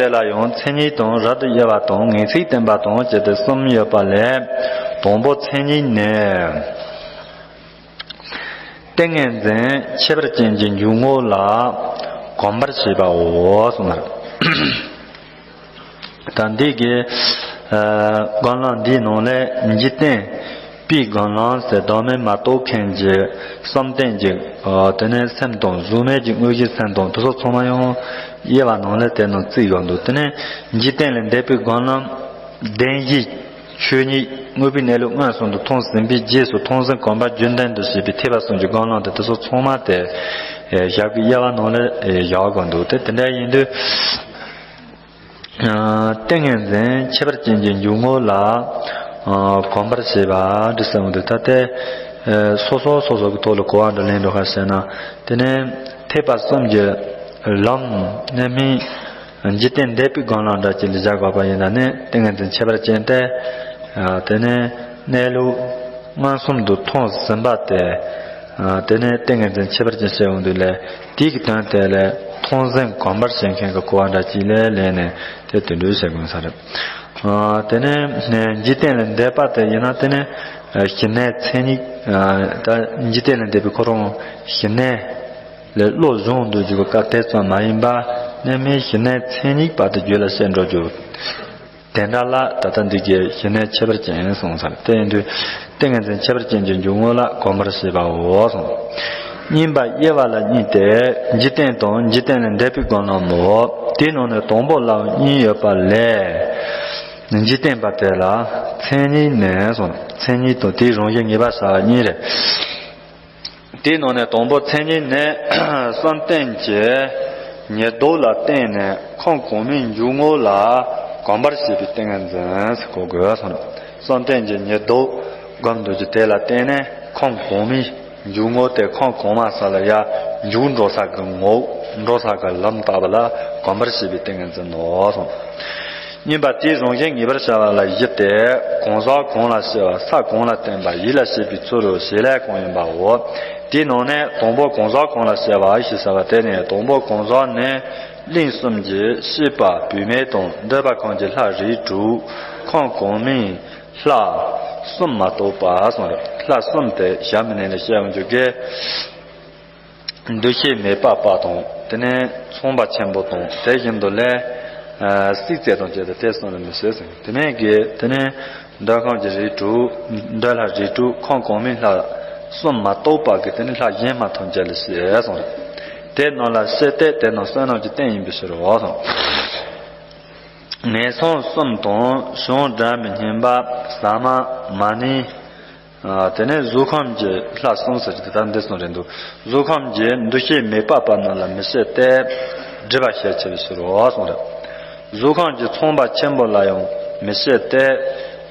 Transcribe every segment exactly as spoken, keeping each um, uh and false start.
དེ་ལ་ཡང་མཚན་ཉིད་དང་རབ་ཏུ་དབྱེ་བ་དང་ངེས་ཚིག་བསྟན་པ་དང་བཅས་ཏེ་གསུམ་ཡོད་པ་ལས། དང་པོ་མཚན་ཉིད་ནི། ཏིང་ངེ་འཛིན་ཁྱད་པར་ཅན་གྱི་འཇུག་ངོགས་ལ་གོམས་པར་བྱེད་པའོ་གསུངས་པ་རེད། ད་འདི་གི་ཨ་རྒོལ་ལན་འདིའི་ནང་ལས་འཇིག་རྟེན་པའི་རྒོལ་ལན་ཟེར་བདག་མེད་མ་རྟོགས་མཁན་གྱི་བསམ་གཏན་གྱི་ཨ་དེ་ནས་སེམས་དང་གཟུགས་མེད་ཀྱི་དངོས་གཞིའི་སེམས་དང་དེ་ཚོ་ཚང་མ་ཡང་དབྱེ་བ་ནང་ལས་དེ་ནང་བརྩིས་ཡོད་འདུག་དེ་ནས་འཇིག་རྟེན་ལས་འདས་པའི་རྒོལ་ལན་བདེན་བཞིའི་ཆོས་ཉིད་དངོས་པོའི་གནས་ལུགས་མངོན་སུམ་དུ་མཐོང་ཟིན་པའི་རྗེས་སུ་མཐོང་ཟིན་གོམས་པ་རྒྱུན་ལྡན་དུ་བྱེད་པའི་ཐེག་པ་གསུམ་གྱི་རྒོལ་ལན་དེ་དེ་ཚོ་ཚང་མ་དེ་ཨེ་ཞབས་ཀྱི་དབྱེ་བ་ནང་ལས་ཨེ་བཞག་དགོས་འདུག་དེ་དེ་འདྲ་ཡིན་དུས། ཨ་ཏིང་ངེ་འཛིན་ཁྱད་པར་ཅན་གྱི་འཇུག་ངོགས་ལ་ཨ་གོམས་པར་བྱེད་པ་འདི་གསུངས་འདུག་ད་དེ་ཨ་སོ་སོ་སོ་སོ་གི་ཐོག་ལ་གོ་བ་འདྲ་ལེན་འགྲོ་ཁ་བྱས་ན། དེ་ནས་ཐེག་པ་གསུམ་གྱི་ལམ་རྣམ་སྨིན་འཇིག་རྟེན་འདས་པའི་རྒོལ་ལན་འདྲ་ཅིག་ལ་བཞག་དགོས་པ་ཡིན་ན་ནི་ཏིང་ངེ་འཛིན་ཁྱད་པར་ཅན་ཏེ། ཨ་དེ་ནས་གནས་ལུགས་མངོན་སུམ་དུ་མཐོང་ཟིན་པ་སྟེ། ཨ་དེ་ནས་ཏིང་ངེ་འཛིན་ཁྱད་པར་ཅན་ཞེས་འོང་དུས་ལས་དེའི་གི་དོན་དེ་ལས་མཐོང་ཟིན་གོམས་པར་བྱེད་མཁན་གྱི་གོ་བ་འདྲ་ཅིག་ལས་ལེན་ནས་དེ་དེ་འདྲ་བྱེད་དགོས་ས་རེད། ཨ་དེ་ནས་འཇིག་རྟེན་ལས་འདས་པ་དེ་ཡིན་ན་དེ་ནས་ཨ་ཞི་གནས་མཚན་ཉིད་ཨ་ད་འཇིག་རྟེན་ལས་འདས་པའི་ཁོ་རང་ཞི་གནས་ལས་བློ་བཟུང་འདུག་ཅིག་གི་སྐབས་དེ་ཙམ་མ་ཡིན་པ་རྣམ་སྨིན་ཞི་གནས་མཚན་ཉིད་བར་དུ་རྒྱུད་ལ་སྐྱེ་འགྲོ་རྒྱུ། དེ་འདྲ་ལ་ད་ལྟ་འདི་གའི་ཞི་གནས་ཁྱད་པར་ཅན་གསུངས་ས་རེད། དེ་ཡིན་དུས་ཏིང་ངེ་འཛིན་ཁྱད་པར་ཅན་གྱི་འཇུག་ངོགས་ལ་གོམས་པར་བྱེད་པའོ་གསུངས། གཉིས་པ་དབྱེ་བ་ལ་གཉིས་ཏེ། འཇིག་རྟེན་དང་འཇིག་རྟེན་ལས་འདས་པའི་རྒོལ་ལན་མོ། དེའི་ནང་ནས་དང་པོ་ལ་གཉིས་ཡོད་པ་ལས། འཇིག་རྟེན་པ་དེ་ལ་མཚན་ཉིད་ནི་གསུངས། མཚན་ཉིད་དང་དེའི་རང་བཞིན་ངེས་པར་བྱ་བ་གཉིས་རེད། དེའི་ནང་ནས་དང་པོ་མཚན་ཉིད་ནི་བསམ་གཏན་གྱི་ཉེར་བསྡོགས་ལ་བརྟེན་ནས་ཁམས་གོང་མའི་འཇུག་ངོགས་ལ་གོམས་པར་བྱེད་པའི་ཏིང་ངེ་འཛིན་ཟེར་གོ་དགོས་སོ། བསམ་གཏན་གྱི་ཉེར་བསྡོགས་སྒོམ་འདོད་ཀྱི་དེ་ལ་བརྟེན་ནས་ཁམས་གོང་མའི་འཇུག་ངོགས་དེ་ཁམས་གོང་མ་ས་ལ་ཡ་འཇུག་འགྲོ་ས་གི་ངོགས་འགྲོ་ས་གི་ལམ་ལྟ་བུ་ལ་གོམས་པར་བྱེད་པའི་ཏིང་ངེ་འཛིན་ནོ་གསུངས། གཉིས་པ་དེའི་རང་བཞིན་ངེས་པར་བྱ་བ་ལ་བཞི་སྟེ། གང་ཟག་གང་ལ་སྐྱེ་བ་ས་གང་ལ་བརྟེན་པ་ཡིད་ལ་བྱེད་པའི་ཚུལ་རོ་ཞེས་ལས་གང་ཡིན་པའོ། དེའི་ནང་ནས་དང་པོ་གང་ཟག་གང་ལ་སྐྱེ་བ་ཞེས་བྱ་བ་དེ་ནི་དང་པོ་གང་ཟག་ནི་གླིང་གསུམ་གྱི་སྐྱེས་པ་བུད་མེད་དང་འདོད་པ་ཁམས་ཀྱི་ལྷ་རིགས་དྲུག་ཁམས་གོང་མའི་ལྷ་གསུམ་མ་གཏོགས་པ་གསུངས་རེད། ལྷ་གསུམ་དེ་ཞལ་མི་ནས་ལ་བཤད་འོང་རྒྱུ་གི་འདུ་ཤེས་མེད་པ་པ་དང་དེ་ནས་ཚངས་པ་ཆེན་པོ་དང་དེ་བཞིན་དུ་ལས་སྲིད་རྩེ་དང་བཅས་ཏེ་དེ་གསུམ་ལ་མི་ཟད་ཟེར། དེ་ནས་དགེ་དེ་ནས་འདོད་ཁམས་ཀྱི་རིགས་དྲུག་འདོད་ལྷ་རིགས་དྲུག་ཁམས་གོང་མའི་ལྷ་གསུམ་མ་གཏོགས་པ་གི་དེ་ནས་ལྷ་གཞན་མ་ཐམས་ཅད་ལ་ཞེས་གསུངས་རེད། དེ་རྣམས་ལ་བྱེད་དེ་དེ་རྣམས་བསོད་ནམས་ཀྱི་རྟེན་ཡིན་པའི་ཕྱིར་རོ་གསུངས། ངན་སོང་གསུམ་དང་བྱང་སྒྲ་མི་སྙན་པ་ཟ་མ་མ་ཎི། ཨ་དེ་ནས་གཟུགས་ཁམས་ཀྱི་ལྷ་གསུམ་ཟེར་གྱི་དེ་ལྟར་འདི་གསུངས་རེད་འདུག་གཟུགས་ཁམས་ཀྱི་འདུ་ཤེས་མེད་པ་པ་རྣམས་ལ་མི་བྱེད་དེ། སྒྲིབ་པ་ཤས་ཆེ་བའི་ཕྱིར་རོ་གསུངས་རེད། གཟུགས་ཁམས་ཀྱི་ཚངས་པ་ཆེན་པོ་ལ་ཡང་མི་བྱེད་དེ།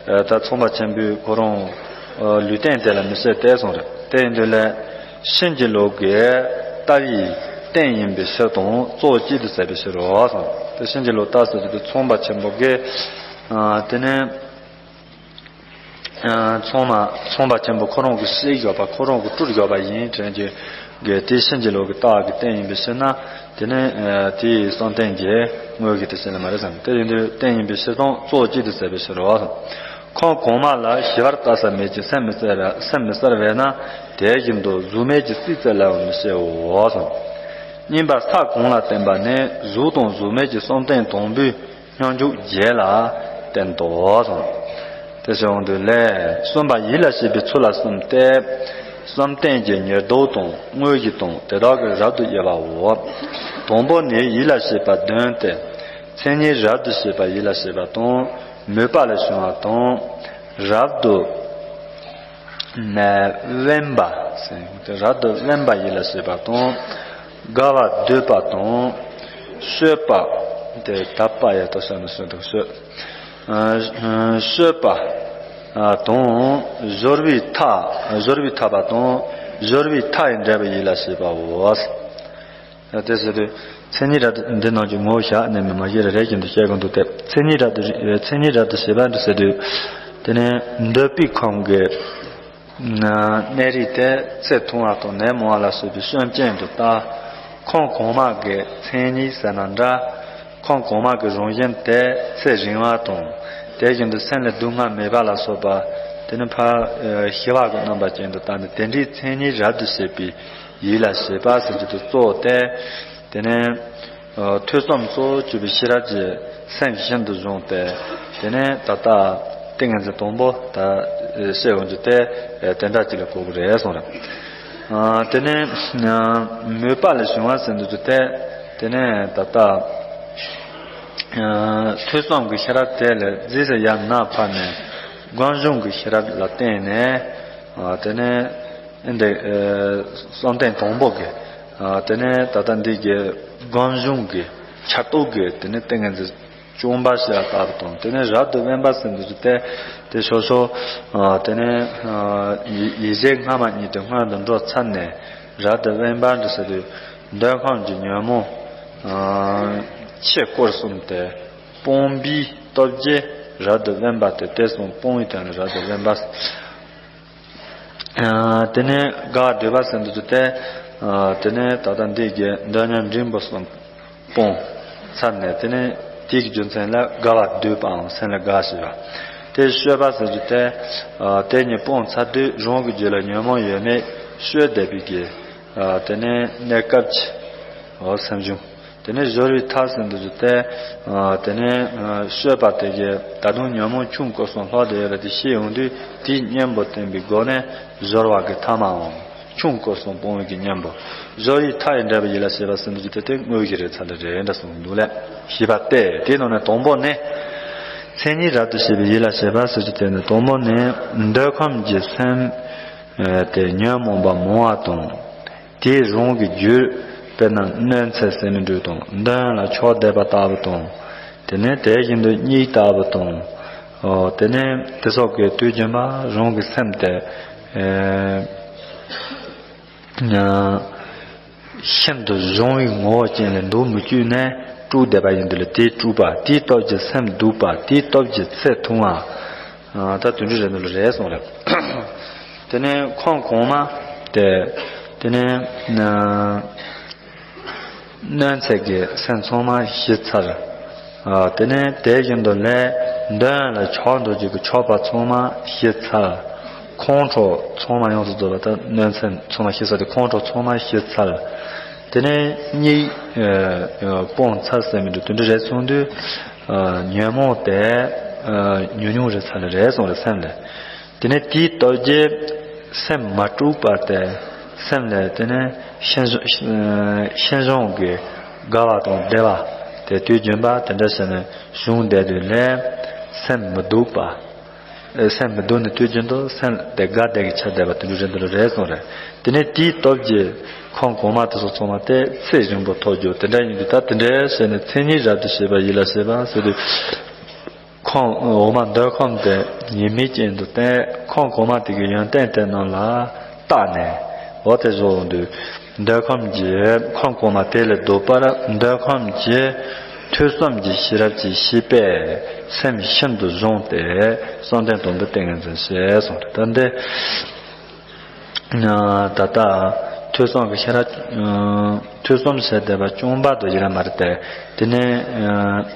ཨ་ད་ཚངས་པ་ཆེན་པོའི་ཁོ་རང་ཨ་ལུས་རྟེན་དེ་ལ་མི་བྱེད་དེ་གསུངས་རེད། དེ་ཡིན་དུས་ལས་ཕྱིན་ཅི་ལོག་གི་ལྟ་བའི་རྟེན་ཡིན་པའི་ཕྱིར་དང་གཙོ་བོ་གཅིག་ཏུ་ཟད་པའི་ཕྱིར་རོ་གསུངས་རེད། དེ་ཕྱིན་ཅི་ལོག་ལྟ་ཟེར་གྱི་དེ་ཚངས་པ་ཆེན་པོ་གི་ཨ་དེ་ནས། ཚང་མ་ཚངས་པ་ཆེན་པོ་ཁོ་རང་གི་སྲིད་བཞག་པ་ཁོ་རང་གི་སྤྲུལ་བཞག་པ་ཡིན་དྲན་གྱི་གི་དེ་ཕྱིན་ཅི་ལོག་གི་ལྟ་བ་གི་རྟེན་ཡིན་པའི་ཕྱིར་ན། དེ་ནི་དེའི་བསམ་གཏན་གྱི་དངོས་ཀྱི་དེ་ཕྱིར་ན་མ་རེད་བསམ། དེ་ཡིན་དུས་རྟེན་ཡིན་པའི་ཕྱིར་དང་གཙོ་བོ་གཅིག་ཏུ་ཟད་པའི་ཕྱིར་རོ། ཁམས་གོང་མ་ལ་ཞི་བར་ལྟ་ས་མེད་ཅིང་སེམས་མི་གསལ་བས་སེམས་མི་གསལ་བས་ན་དེ་བཞིན་དུ་གཟུགས་མེད་ཀྱི་སྲིད་རྩེ་ལའང་མི་སྐྱེའོ། གཉིས་པ་ས་གང་ལ་བརྟེན་པ་ནི་གཟུགས་དང་གཟུགས་མེད་ཀྱི་བསམ་གཏན་དང་པོའི་སྙོམས་འཇུག་བརྒྱད་ལ་བརྟེན་ཏོ་གསུངས། དེ་ཕྱིར་འོང་དུས་ལས་གསུམ་པ་ཡིད་ལ་བྱེད་པའི་ཚུལ་ལ་གསུམ་སྟེ། བསམ་གཏན་གྱི་ཉེར་བསྡོགས་དང་དངོས་གཞི་དང་དེ་དག་གི་རབ་ཏུ་དབྱེ་བའོ། དང་པོ་ནི་ཡིད་ལ་བྱེད་པ་བདུན་ཏེ། མཚན་ཉིད་རབ་ཏུ་བྱེད་པ་ཡིད་ལ་བྱེད་པ་དང་མོས་པ་ལས་བྱུང་བ་དང་། རབ་ཏུ་དབེན་པ། རབ་ཏུ་དབེན་པ་ཡིད་ལ་བྱེད་པ་དང་། དགའ་བ་འདོད་པ་དང་། སྤྱོད་པ། དེ་དད་པ་ཡ་ཏོ་ས་ནི་སོ་དང་སྤྱོད། ཨ་སྤྱོད་པ་དང་། སྦྱོར་བའི་མཐའ། སྦྱོར་བའི་ཐར་པ་དང་། སྦྱོར་བའི་མཐའ་ཡི་འབྲས་བུ་ཡིད་ལ་བྱེད་པའོ། དེ་ཟེར་དུས་མཚན་ཉིད་རབ་ཏུ་འདི་ནང་གི་ངོ་བོ་བཞག་ནས་མི་མ་ཤེས་ར་རེ་བཞིན་དུ་བཤད་དགོས་འདུག་སྟེ། མཚན་ཉིད་རབ་ཏུ་མཚན་ཉིད་རབ་ཏུ་བྱེད་པ་འདི་ཟེར་དུས། དེ་ནས་འདོད་པའི་ཁམས་ཀྱི་གནས་རིགས་དེ་ཚེ་ཐུང་བ་དང་ནད་མང་བ་ལ་སོགས་པའི་སྐྱོན་ཅན་དུ་ལྟ། ཁམས་གོང་མ་གི་མཚན་ཉིད་ཟེར་ན་འདྲ། ཁམས་གོང་མ་གི་རང་བཞིན་དེ་ཚེ་རིང་བ་དང་། དེ་བཞིན་དུ་སེམས་ལ་སྡུག་བསྔལ་མེད་པ་ལ་སོགས་པ། དེ་ནི་ཕར་ཨ་ཞི་བ་གི་རྣམ་པ་ཅན་དུ་བལྟ་ནས། དེ་འདྲའི་མཚན་ཉིད་རབ་ཏུ་བྱེད་པའི་ཡིད་ལ་བྱེད་པ་ཟེར་རྒྱུ་དེ་གཙོ་བོ་སྟེ། དེ་ནས་ཨ་ཐོས་བསམ་གཙོ་བོར་གྱུར་པའི་ཤེས་རབ་ཀྱི་སེམས་ཤིན་ཏུ་བཟུང་སྟེ། དེ་ནས་ད་ལྟ་ཏིང་ངེ་འཛིན་དང་པོ་ད་བཤད་འོང་རྒྱུ་དེ་ཨ་དེ་འདྲ་ཅིག་ལ་གོ་དགོས་རེད་གསུངས་རེད། ཨ་དེ་ནས་ཨ་མོས་པ་ལས་བྱུང་བ་ཟེར་འདུག་རྒྱུ་དེ། དེ་ནས་ད་ལྟ་ཨ་ཐོས་བསམ་གྱི་ཤེས་རབ་དེ་ལས་རྗེས་སུ་ཡར་ནང་ཕར་ནས་སྒོམ་བྱུང་གི་ཤེས་རབ་ལ་བརྟེན་ནས། ཨ་དེ་ནས་འདི་ཨ་བསམ་གཏན་དང་པོ་གི། ཨ་དེ་ནས་ད་ལྟ་འདི་གི་སྒོམ་བྱུང་གི་ཆ་རྟོགས་ཀྱི་དེ་ནས་ཏིང་ངེ་འཛིན་སྐྱོང་བ་ཞེས་པ་ལྟ་བུ་དང་། དེ་ནས་རབ་ཏུ་དབེན་པ་ཟེར་འདུག་རྒྱུ་དེ། དེ་སོ་སོ་ཨ་དེ་ནས་ཨ་ཡིད་ཡིད་བྱེད་སྔ་མ་ཉིད་དུ་སྔོན་དུ་འགྲོ་ཚར་ནས། རབ་ཏུ་དབེན་པ་འདི་ཟེར་དུས་འདོད་ཁམས་ཀྱི་ཉོན་མོངས་ཨ་ཆོས་སྐོར་གསུམ་དེ་སྤོང་བའི་སྟོབས་ཀྱིས་རབ་ཏུ་དབེན་པ་སྟེ། དེ་གསུམ་སྤོང་བའི་དོན་ལ་རབ་ཏུ་དབེན་པ། ཨ་དེ་ནས་དགའ་བ་འདོད་པ་ཟེར་འདུག་རྒྱུ་དེ། ཨ་དེ་ནས་ད་ལྟ་འདི་གི་འདོད་ཉོན་འབྲིང་པོ་གསུམ་སྤོང་ཚར་ནས། དེ་ནས་དེ་གི་རྒྱུ་མཚན་ལ་དགའ་བ་འདོད་པའམ་སེམས་ལ་དགའ་བ་བྱེད་པ། དེ་སྤྱོད་པ་ཟེར་རྒྱུ་དེ། ཨ་དེ་གཉིས་སྤོང་ཚར་དུས་རང་གི་རྒྱུད་ལ་ཉོན་མོངས་ཡོད་མེད་དཔྱོད་བསྡད་པའི་གི། ཨ་དེ་ནས་གནས་སྐབས་ཀྱི་འོ་སེམས་བྱུང་། དེ་ནས་སྦྱོར་བའི་ཐབས་ཟེར་འདུག་རྒྱུ་དེ། ཨ་དེ་ནས་ཨ་སྤྱོད་པ་དེ་གིས་ད་དུང་ཉོན་མོངས་ཆུང་སྐོར་གསུམ་ལྷག་བསྡད་ཡོད་ལ་དེ་ཤེས་ཡོང་དུས། དེའི་གཉེན་པོ་བསྟེན་པའི་སྒོ་ནས་སྦྱོར་བ་གི་ཐ་མའམ་ཆུང་སྐོར་གསུམ་སྤོང་བའི་གི་གཉེན་པོ། སྦྱོར་བའི་མཐའ་ཡིས་འདྲེས་པའི་ཡིད་ལ་བྱེད་པ་ཟེར་འདུག་རྒྱུ་དེ། དེ་དངོས་གཞི་རེད་ཚར་ལེ་རེད་འདྲ་གསུངས་འདུག་ལས་ཞེས་པ་སྟེ། དེའི་ནང་ནས་དང་པོ་ནི། མཚན་ཉིད་རབ་ཏུ་བྱེད་པའི་ཡིད་ལ་བྱེད་པ་ཟེར་རྒྱུ་དེ་ནི། དང་པོ་ནི་འདོད་ཁམས་ཀྱི་སེམས་ཨ་དེ་ཉོན་མོངས་པ་མང་བ་དང་། དེས་རང་གི་རྒྱུད། དཔེར་ན་གནོད་འཚེ་ཟེར་ནི་འདྲ་དང་། གདོན་ལ་ཕྱོགས་བསྡད་པ་ལྟ་བུ་དང་། དེ་ནས་དེ་བཞིན་དུ་གཉིད་ལྟ་བུ་དང་། ཨོ་དེ་ནས་དེ་སོགས་ཀྱི་དུས་རྒྱུན་པ་རང་གི་སེམས་དེ་ཨ་ཤིན་ཏུ་གཞུང་བའི་ངོ་བོ་ཅན་ལས་འདུག་མི་བཅུག་ནས་དཀྲུགས་བསྡད་པ་ཡིན་དུས་ལ། དེས་དཀྲུགས་པ། དེའི་སྟོབས་ཀྱིས་སེམས་སྡུག་པ། དེའི་སྟོབས་ཀྱིས་ཚེ་ཐུང་བ། ཨ་ད་དུད་འགྲོ་རེད་འདུག་ལ་རེད་གསུངས་རེད། དེ་ནས་ཁམས་གོང་མ་དེ། དེ་ནས་ཨ་གནོད་འཚེ་གི་སེམས་ཚང་མ་ཞི་ཚར། ཨ་དེ་ནས་དེ་བཞིན་དུ་ལས་གདོན་ལ་ཕྱོགས་འགྲོ་རྒྱུ་གི་ཕྱོགས་པ་ཚང་མ་ཞི་ཚར། ཁོང་ཁྲོ་ཚང་མ་ཡོངས་སུ་རྫོགས་པ་དང་། གནོད་འཚེ་ཚང་མ་ཞི་ཚར་ཏེ་ཁོང་ཁྲོ་ཚང་མ་ཞི་ཚར། དེ་ནས་གཉིད་ཨ་སྤོང་ཚར་ཟེར་མི་འདུག་དེ་འདྲ་རེད་གསུངས་དུས། ཨ་ཉོན་མོངས་དེ་ཨ་ཉུང་ཉུང་རེད་ཚར་ལེ་རེད་གསུངས་རེད་སེམས་ལ། དེ་ནས་དེའི་སྟོབས་ཀྱིས་སེམས་མ་དཀྲུགས་པ་སྟེ། སེམས་ལ་དེ་ནས་ཤིན་ཤིན་ཤིན་སྦྱངས་ཀྱི་དགའ་བ་དང་བདེ་བ་དེ་དུས་རྒྱུན་པ་དེ་འདྲ་བྱས་ནས་བྱུང་བསྡད་དུས་ལས། སེམས་མི་སྡུག་པ། ཨེ་སེམས་མི་སྡུག་ནས་དུས་རྒྱུན་དུ་སེམས་དེ་དགའ་བདེ་གི་ཆ་བསྡད་པ་དེ་འདྲ་རེད་འདུག་རེད་གསུངས་རེད། དེ་ནས་དེའི་སྟོབས་ཀྱིས་ཁམས་གོང་མ་དེ་ཚོ་ཚང་མ་དེ་ཚེ་རིང་པོ་ཐོབ་རྒྱུ་དེ་འདྲ་ཡིན་དུས། ད་དེ་འདྲ་བྱས་ནས་མཚན་ཉིད་རབ་ཏུ་བྱེད་པ་ཡིད་ལ་བྱེད་པ་ཟེར་དུས། ཁམས་འོག་མ་འདོད་ཁམས་དེ་ཉེས་དམིགས་ཅན་དུ་བསྟན། ཁམས་གོང་མ་དེ་གི་ཡོན་ཏན་དེ་རྣམས་ལ་བརྟགས་ནས། འོ་དེ་བཟོ་འོང་དུས། འདོད་ཁམས་ཀྱི་ཁམས་གོང་མ་དེ་ལས་ལྡོག་པར་འདོད་ཁམས་ཀྱི་ཐོས་བསམ་གྱི་ཤེས་རབ་ཀྱིས་ཤེས་པས་སེམས་ཤིན་ཏུ་བཟུང་སྟེ། བསམ་གཏན་དང་པོའི་ཏིང་ངེ་འཛིན་ཞེས་གསུངས་རེད། ད་འདི། ད་ལྟ་ཐོས་བསམ་གྱི་ཤེས་རབ། ཐོས་བསམ་བྱས་བསྡད་པ་སྐྱོང་བ་དང་ཡིན་ན་མ་རེད་དེ། དེ་ནས་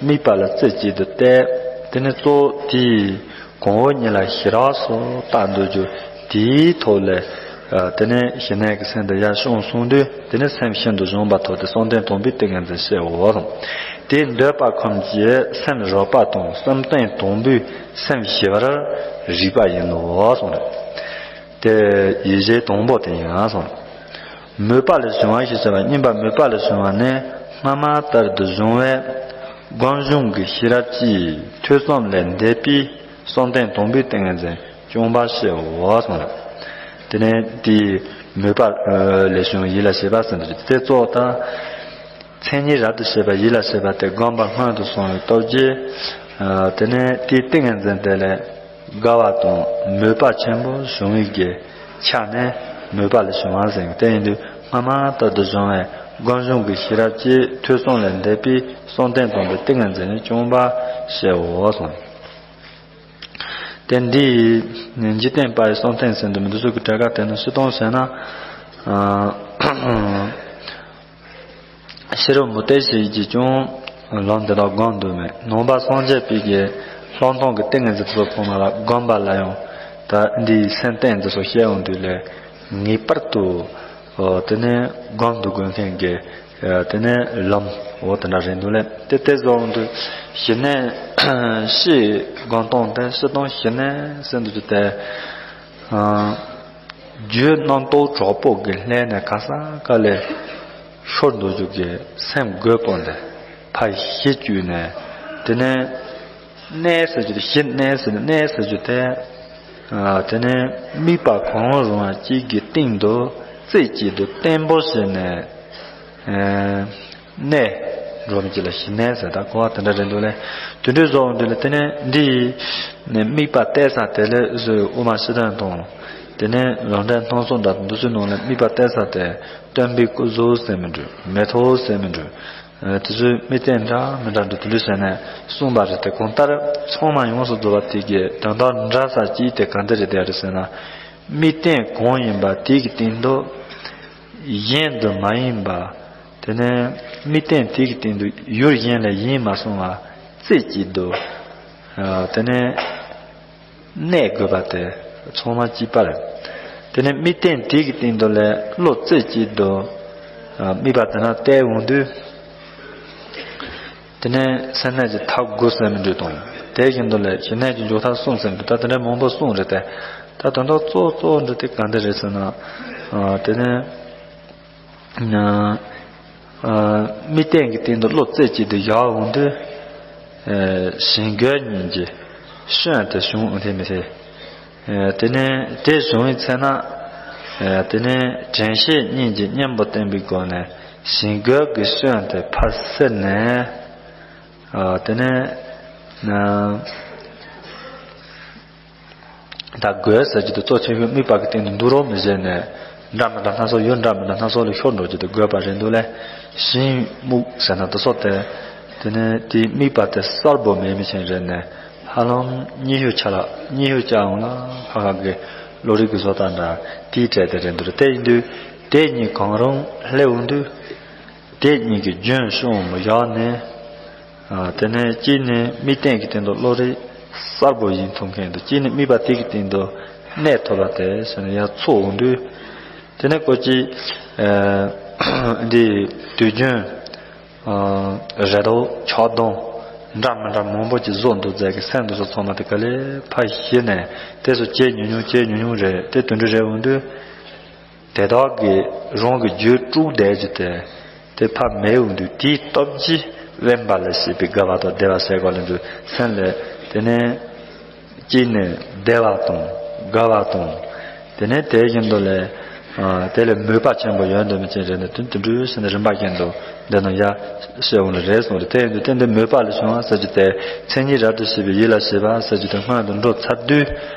དམིགས་པ་ལ་རྩེ་གཅིག་ཏུ་གཏད། དེ་ནས་གཙོ་བོ་དེའི་གོང་འོག་གཉིས་ལ་ཞི་རགས་སུ་བརྟག་འདོད་རྒྱུ་དེའི་ཐོག་ལས། དེ་ནས་ཞི་གནས་ཀྱི་སེམས་དེ་ཡར་བྱུང་སོང་དུས། དེ་ནས་སེམས་ཤིན་ཏུ་བཟུང་བ་ཐོབ་སྟེ་བསམ་གཏན་དང་པོའི་ཏིང་ངེ་འཛིན་སྐྱེའོ། དེ་འདོད་པ་ཁམས་ཀྱི་སེམས་རགས་པ་དང་བསམ་གཏན་དང་པོའི་སེམས་ཞི་བར་རིགས་པ་ཡིན་ནོ་གསུངས་རེད། དེ་ཡིད་བྱེད་དང་པོ་དེ་ཡིན་གསུངས། མོས་པ་ལས་བྱུང་བ་ཞེས་བྱ་བ་གཉིས་པ། མོས་པ་ལས་བྱུང་བ་ནི་སྔ་མ་ལྟར་དུ་བྱུང་བའི་སྒོམ་བྱུང་གི་ཤེས་རབ་ཀྱིས་ཐོས་བསམ་ལས་འདས་པའི་བསམ་གཏན་དང་པོའི་ཏིང་ངེ་འཛིན་སྐྱོང་བར་བྱའོ་གསུངས་ལ། དེ་ནས་དེའི་མོས་པ་ལས་བྱུང་ཡིད་ལ་བྱེད་པ་ཟེར་འདུག་དེ་གཙོ་བོ་དང་། མཚན་ཉིད་རབ་ཏུ་བྱེད་པ་ཡིད་ལ་བྱེད་པ་དེ་སྒོམ་པ་སྔོན་དུ་སོང་བའི་སྟོབས་ཀྱིས། དེ་ནས་དེའི་ཏིང་ངེ་འཛིན་དེ་ལས་དགའ་བ་དང་མོས་པ་ཆེན་པོ་བྱུང་བའི་གི་ཆ་ནས་མོས་པ་ལས་བྱུང་བ་ཟེར། དེ་ཡིན་དུས་སྔ་མ་ལྟར་དུ་བྱུང་བའི་སྒོམ་བྱུང་གི་ཤེས་རབ་ཀྱིས་ཐོས་བསམ་ལས་འདས་པའི་བསམ་གཏན་དང་པོའི་ཏིང་ངེ་འཛིན་ནི་སྐྱོང་བར་བྱའོ་གསུངས། དེ་འདི་འཇིག་རྟེན་པ་ཡི་བསམ་གཏན་ཟེར་འདུག་མི་འདུག་ཚུལ་གྱི་གྲལ་ཁ་དེ་ནི་སྤྱིར་བཏང་བྱས་ན། ཨ་ཤེས་རབ་མུ་སྟེགས་ཞིག་གིས་ཀྱང་ ལམ་དེ་དག་སྒོམ་འདུག་མེད། ནང་པ་སངས་རྒྱས་པའི་གི་ལྷག་མཐོང་གི་ཏིང་ངེ་འཛིན་ཚོ་ཚང་མ་ལ་སྒོམ་པ་ལ་ཡང་ད་འདིའི་སེམས་རྟེན་འདི་ཚོ་བཤད་འོང་དུས་ལས་ངེས་པར་དུ། ཨོ། དེ་ནས་སྒོམ་དུ་དགོས་མཁན་གྱི། ཨ། དེ་ནས་ལམ། འོ། དེ་འདྲ་རེད་འདུག་ལས། དེ་དེ་བཟུང་དུ་ཞི་གནས། ཕྱི་སྒོམ་སྟངས་དེ་སྤྱིར་བཏང་ཞི་གནས་ཟེར་འདུག་རྒྱུ་དེ། ཨ། རྒྱུད་རྣམ་རྟོག་དྲག་པོ་གི་ལྷན་ནས་ག་ས་ག་ལས་ཤོར་འདུག་རྒྱུ་གི་སེམས་རྒོད་པོ་འདི་ཕར་ཞི་བཅུག་ནས། དེ་ནས། གནས་ཟེར་རྒྱུ་དེ། ཞི་གནས་ཟེར་ནས་གནས་ཟེར་རྒྱུ་དེ། ཨ། དེ་ནས་དམིགས་པ་གང་རུང་བ་གཅིག་གི་སྟེང་དུ་རྩེ་གཅིག་ཏུ་བརྟན་པོ་བྱས་ནས། ཨ། གནས་འགྲོ་མི་གཅིག་ལ་ཞི་གནས་ཟེར། ད་གོ་བ་དེ་འདྲ་རེད་འདུག་ལས། དེ་འདྲའི་བཟོ་འོང་དུས་ལ། དེ་ནས་འདི་ནས་དམིགས་པ་གཏད་ས་དེ་ལས་བཟོས་དབུ་མ་སྤྱི་དོན་དང་། དེ་ནས་ལམ་འབྲས་སྣ་ཚོགས་དང་འདི་ཚོའི་ནང་ལ་དམིགས་པ་གཏད་ས་དེ། སྟོན་པའི་སྐུ་གཟུགས་ཟེར་མི་འགྲོ། མེ་ཏོག་ཟེར་མི་འགྲོ། ཨ། དེ་ཚོའི་དམིགས་རྟེན་འདྲ་མི་འདྲ་འདྲ་དེ་འདྲ་བྱས་ནས་གསུངས་པ་རེད་དེ། གང་ལྟར་ཚང་མ་ཡོངས་སུ་རྫོགས་པ་དེ་གི་དོན་དག་འདྲ་ས་གཅིག་དེ་ག་འདྲ་རེད་དེ་རེད་ཟེར་ན། དམིགས་རྟེན་གང་ཡིན་པ་དེ་གི་སྟེང་དུ་གཞན་དུ་མ་ཡིན་པ། དེ་ནས་དམིགས་རྟེན་དེ་གི་སྟེང་དུ་ཡུལ་གཞན་ལས་གཞན་མ་སོང་བ་རྩེ་གཅིག་ཏུ། ཨ། དེ་ནས། གནས་དགོས་པ་དེ་ཚང་མ་གཅིག་པ་རེད། དེ་ནས་དམིགས་རྟེན་དེ་གི་སྟེང་དུ་ལས་བློ་རྩེ་གཅིག་ཏུ། ཨ། དམིགས་པ་དེ་ན་གཏད་འོང་དུས། དེ་ནས་སེམས་གནས་ཀྱི་ཐབས་དགུ་ཟེར་མི་འདྲ་དང་། དེ་བཞིན་དུ་ལས་ཞི་གནས་ཀྱི་འཇུག་ཐབས་གསུམ་ཟེར་མི་འདྲ། ད་དེ་འདྲ་མང་པོ་གསུངས་རེད་དེ། ད་དོན་དག་གཙོ་གཙོ་འདྲ་དེ་ག་འདྲ་རེད་ཟེར་ན། ཨ། དེ་ནས། ཨ། དམིགས་རྟེན་གྱི་སྟེང་དུ་བློ་རྩེ་གཅིག་ཏུ་བཞག་འོང་དུས། ཨ། གཞན་དགོས་གཉིས་ཀྱི་སྐྱོན་དེ་བྱུང་འོང་དེ་མི་ཚེ། ཨ། དེ་ནས་དེ་བྱུང་བའི་ཚེ་ན། ཨ། དེ་ནས་དྲན་ཤེས་གཉིས་ཀྱི་གཉེན་པོ་བསྟེན་པའི་སྒོ་ནས་གཞན་དགོས་ཀྱི་སྐྱོན་དེ་ཕར་སེལ་ནས། ཨ། དེ་ནས། ཨ། ད་དགོས་ཟེར་རྒྱུ་དེ་གཙོ་ཆེ་ཤོས་དམིགས་པ་གི་སྟེང་དུ་འདུ་རོགས་མི་བྱེད་ནས། འདྲ་མི་འདྲ་སྣ་ཚོགས། ཡུལ་འདྲ་མི་འདྲ་སྣ་ཚོགས་ལ་ཤོར་འགྲོ་རྒྱུ་དེ་དགོས་པ་རེད་འདུག་ལས། གཞན་དམིགས་ཟེར་ན་དེ་ཚོ་དེ། དེ་ནས་དེའི་དམིགས་པ་དེ་གསལ་པོ་མེད་མི་ཅན་རེད་ནས། ཧ་ལམ་སྙན་ཞུ་ཆ་ལ་སྙན་ཞུ་བྱ་འོང་ལ་ཁ་ཁ་གི་བློ་རིག་གི་བཟོ་ལྟ་འདྲ་དེའི་གྲས་དེ་རེད་འདུག་རེད། དེ་ཡིན་དུས་དེ་གཉིས་གང་རུང་སླེབས་འོང་དུས། དེ་གཉིས་ཀྱི་རྒྱུན་ཤོང་མི་བཞག་ནས། ཨ། དེ་ནས་གཅིག་ནི་དམིགས་རྟེན་གྱི་སྟེང་དུ་བློ་རིག་གསལ་པོ་ཡིན་ཐུབ་མཁན་དང་། གཅིག་ནི་དམིགས་པ་དེ་གི་སྟེང་དུ་གནས་ཐུབ་པ་དེ་ཟེར་ནས་ཡར་ཚུགས་འོང་དུས། དེ་ནས་ཀོ་ཅི། ཨ། འདི་དུས་རྒྱུན། ཨ། རེ་དོགས་ཆགས་སྡང་འདྲ་མི་འདྲ་མང་པོ་ཅིག་བཟོ་འདུག་རྫས་ཀྱི་སེམས་འདི་ཚོ་ཚང་མ་དེ་ག་ལེ་ཕར་ཞི་ནས། དེ་ཚོ་བྱེད་ཉུང་ཉུང་བྱེད་ཉུང་ཉུང་རེད། དེ་དུད་འགྲོ་རེད་འོང་དུས། དེ་དག་གིས་རང་གི་རྒྱུད་དཀྲུགས་བསྡད་རྒྱུ་དེ། དེ་ཕར་མེད་འོང་དུས། དེའི་སྟོབས་ཀྱིས་དབེན་པ་ལ་བྱེད་པའི་དགའ་བ་དང་བདེ་བ་ཟེར་གོ་ལ་འདུག་སེམས་ལས། དེ་ནས་གཅིག་ནས་བདེ་བ་དང་དགའ་བ་དང་། དེ་ནས་དེ་བཞིན་དུ་ལས། ཨ། དེ་ལས་མོས་པ་ཆེན་པོ་ཡོང་འདོད་མི་ཅན་རེད་ནས། དུ་དུ་འགྲུལ་ཟེར་ནས་རིམ་པ་བཞིན་དུ་འདི་ནང་ཡར་བཤད་འོང་ལ་རེད་གསུངས་རེད། དེ་ཡིན་དུས་དེ་འདི་མོས་པ་ལ་བྱུང་བ་ཟེར་རྒྱུ་དེ། མཚན་ཉིད་རབ་ཏུ་ཞི་བའི་ཡིད་ལ་བྱེད་པ་ཟེར་རྒྱུ་དེ་སྔོན་དུ་འགྲོ་ཚར་དུས།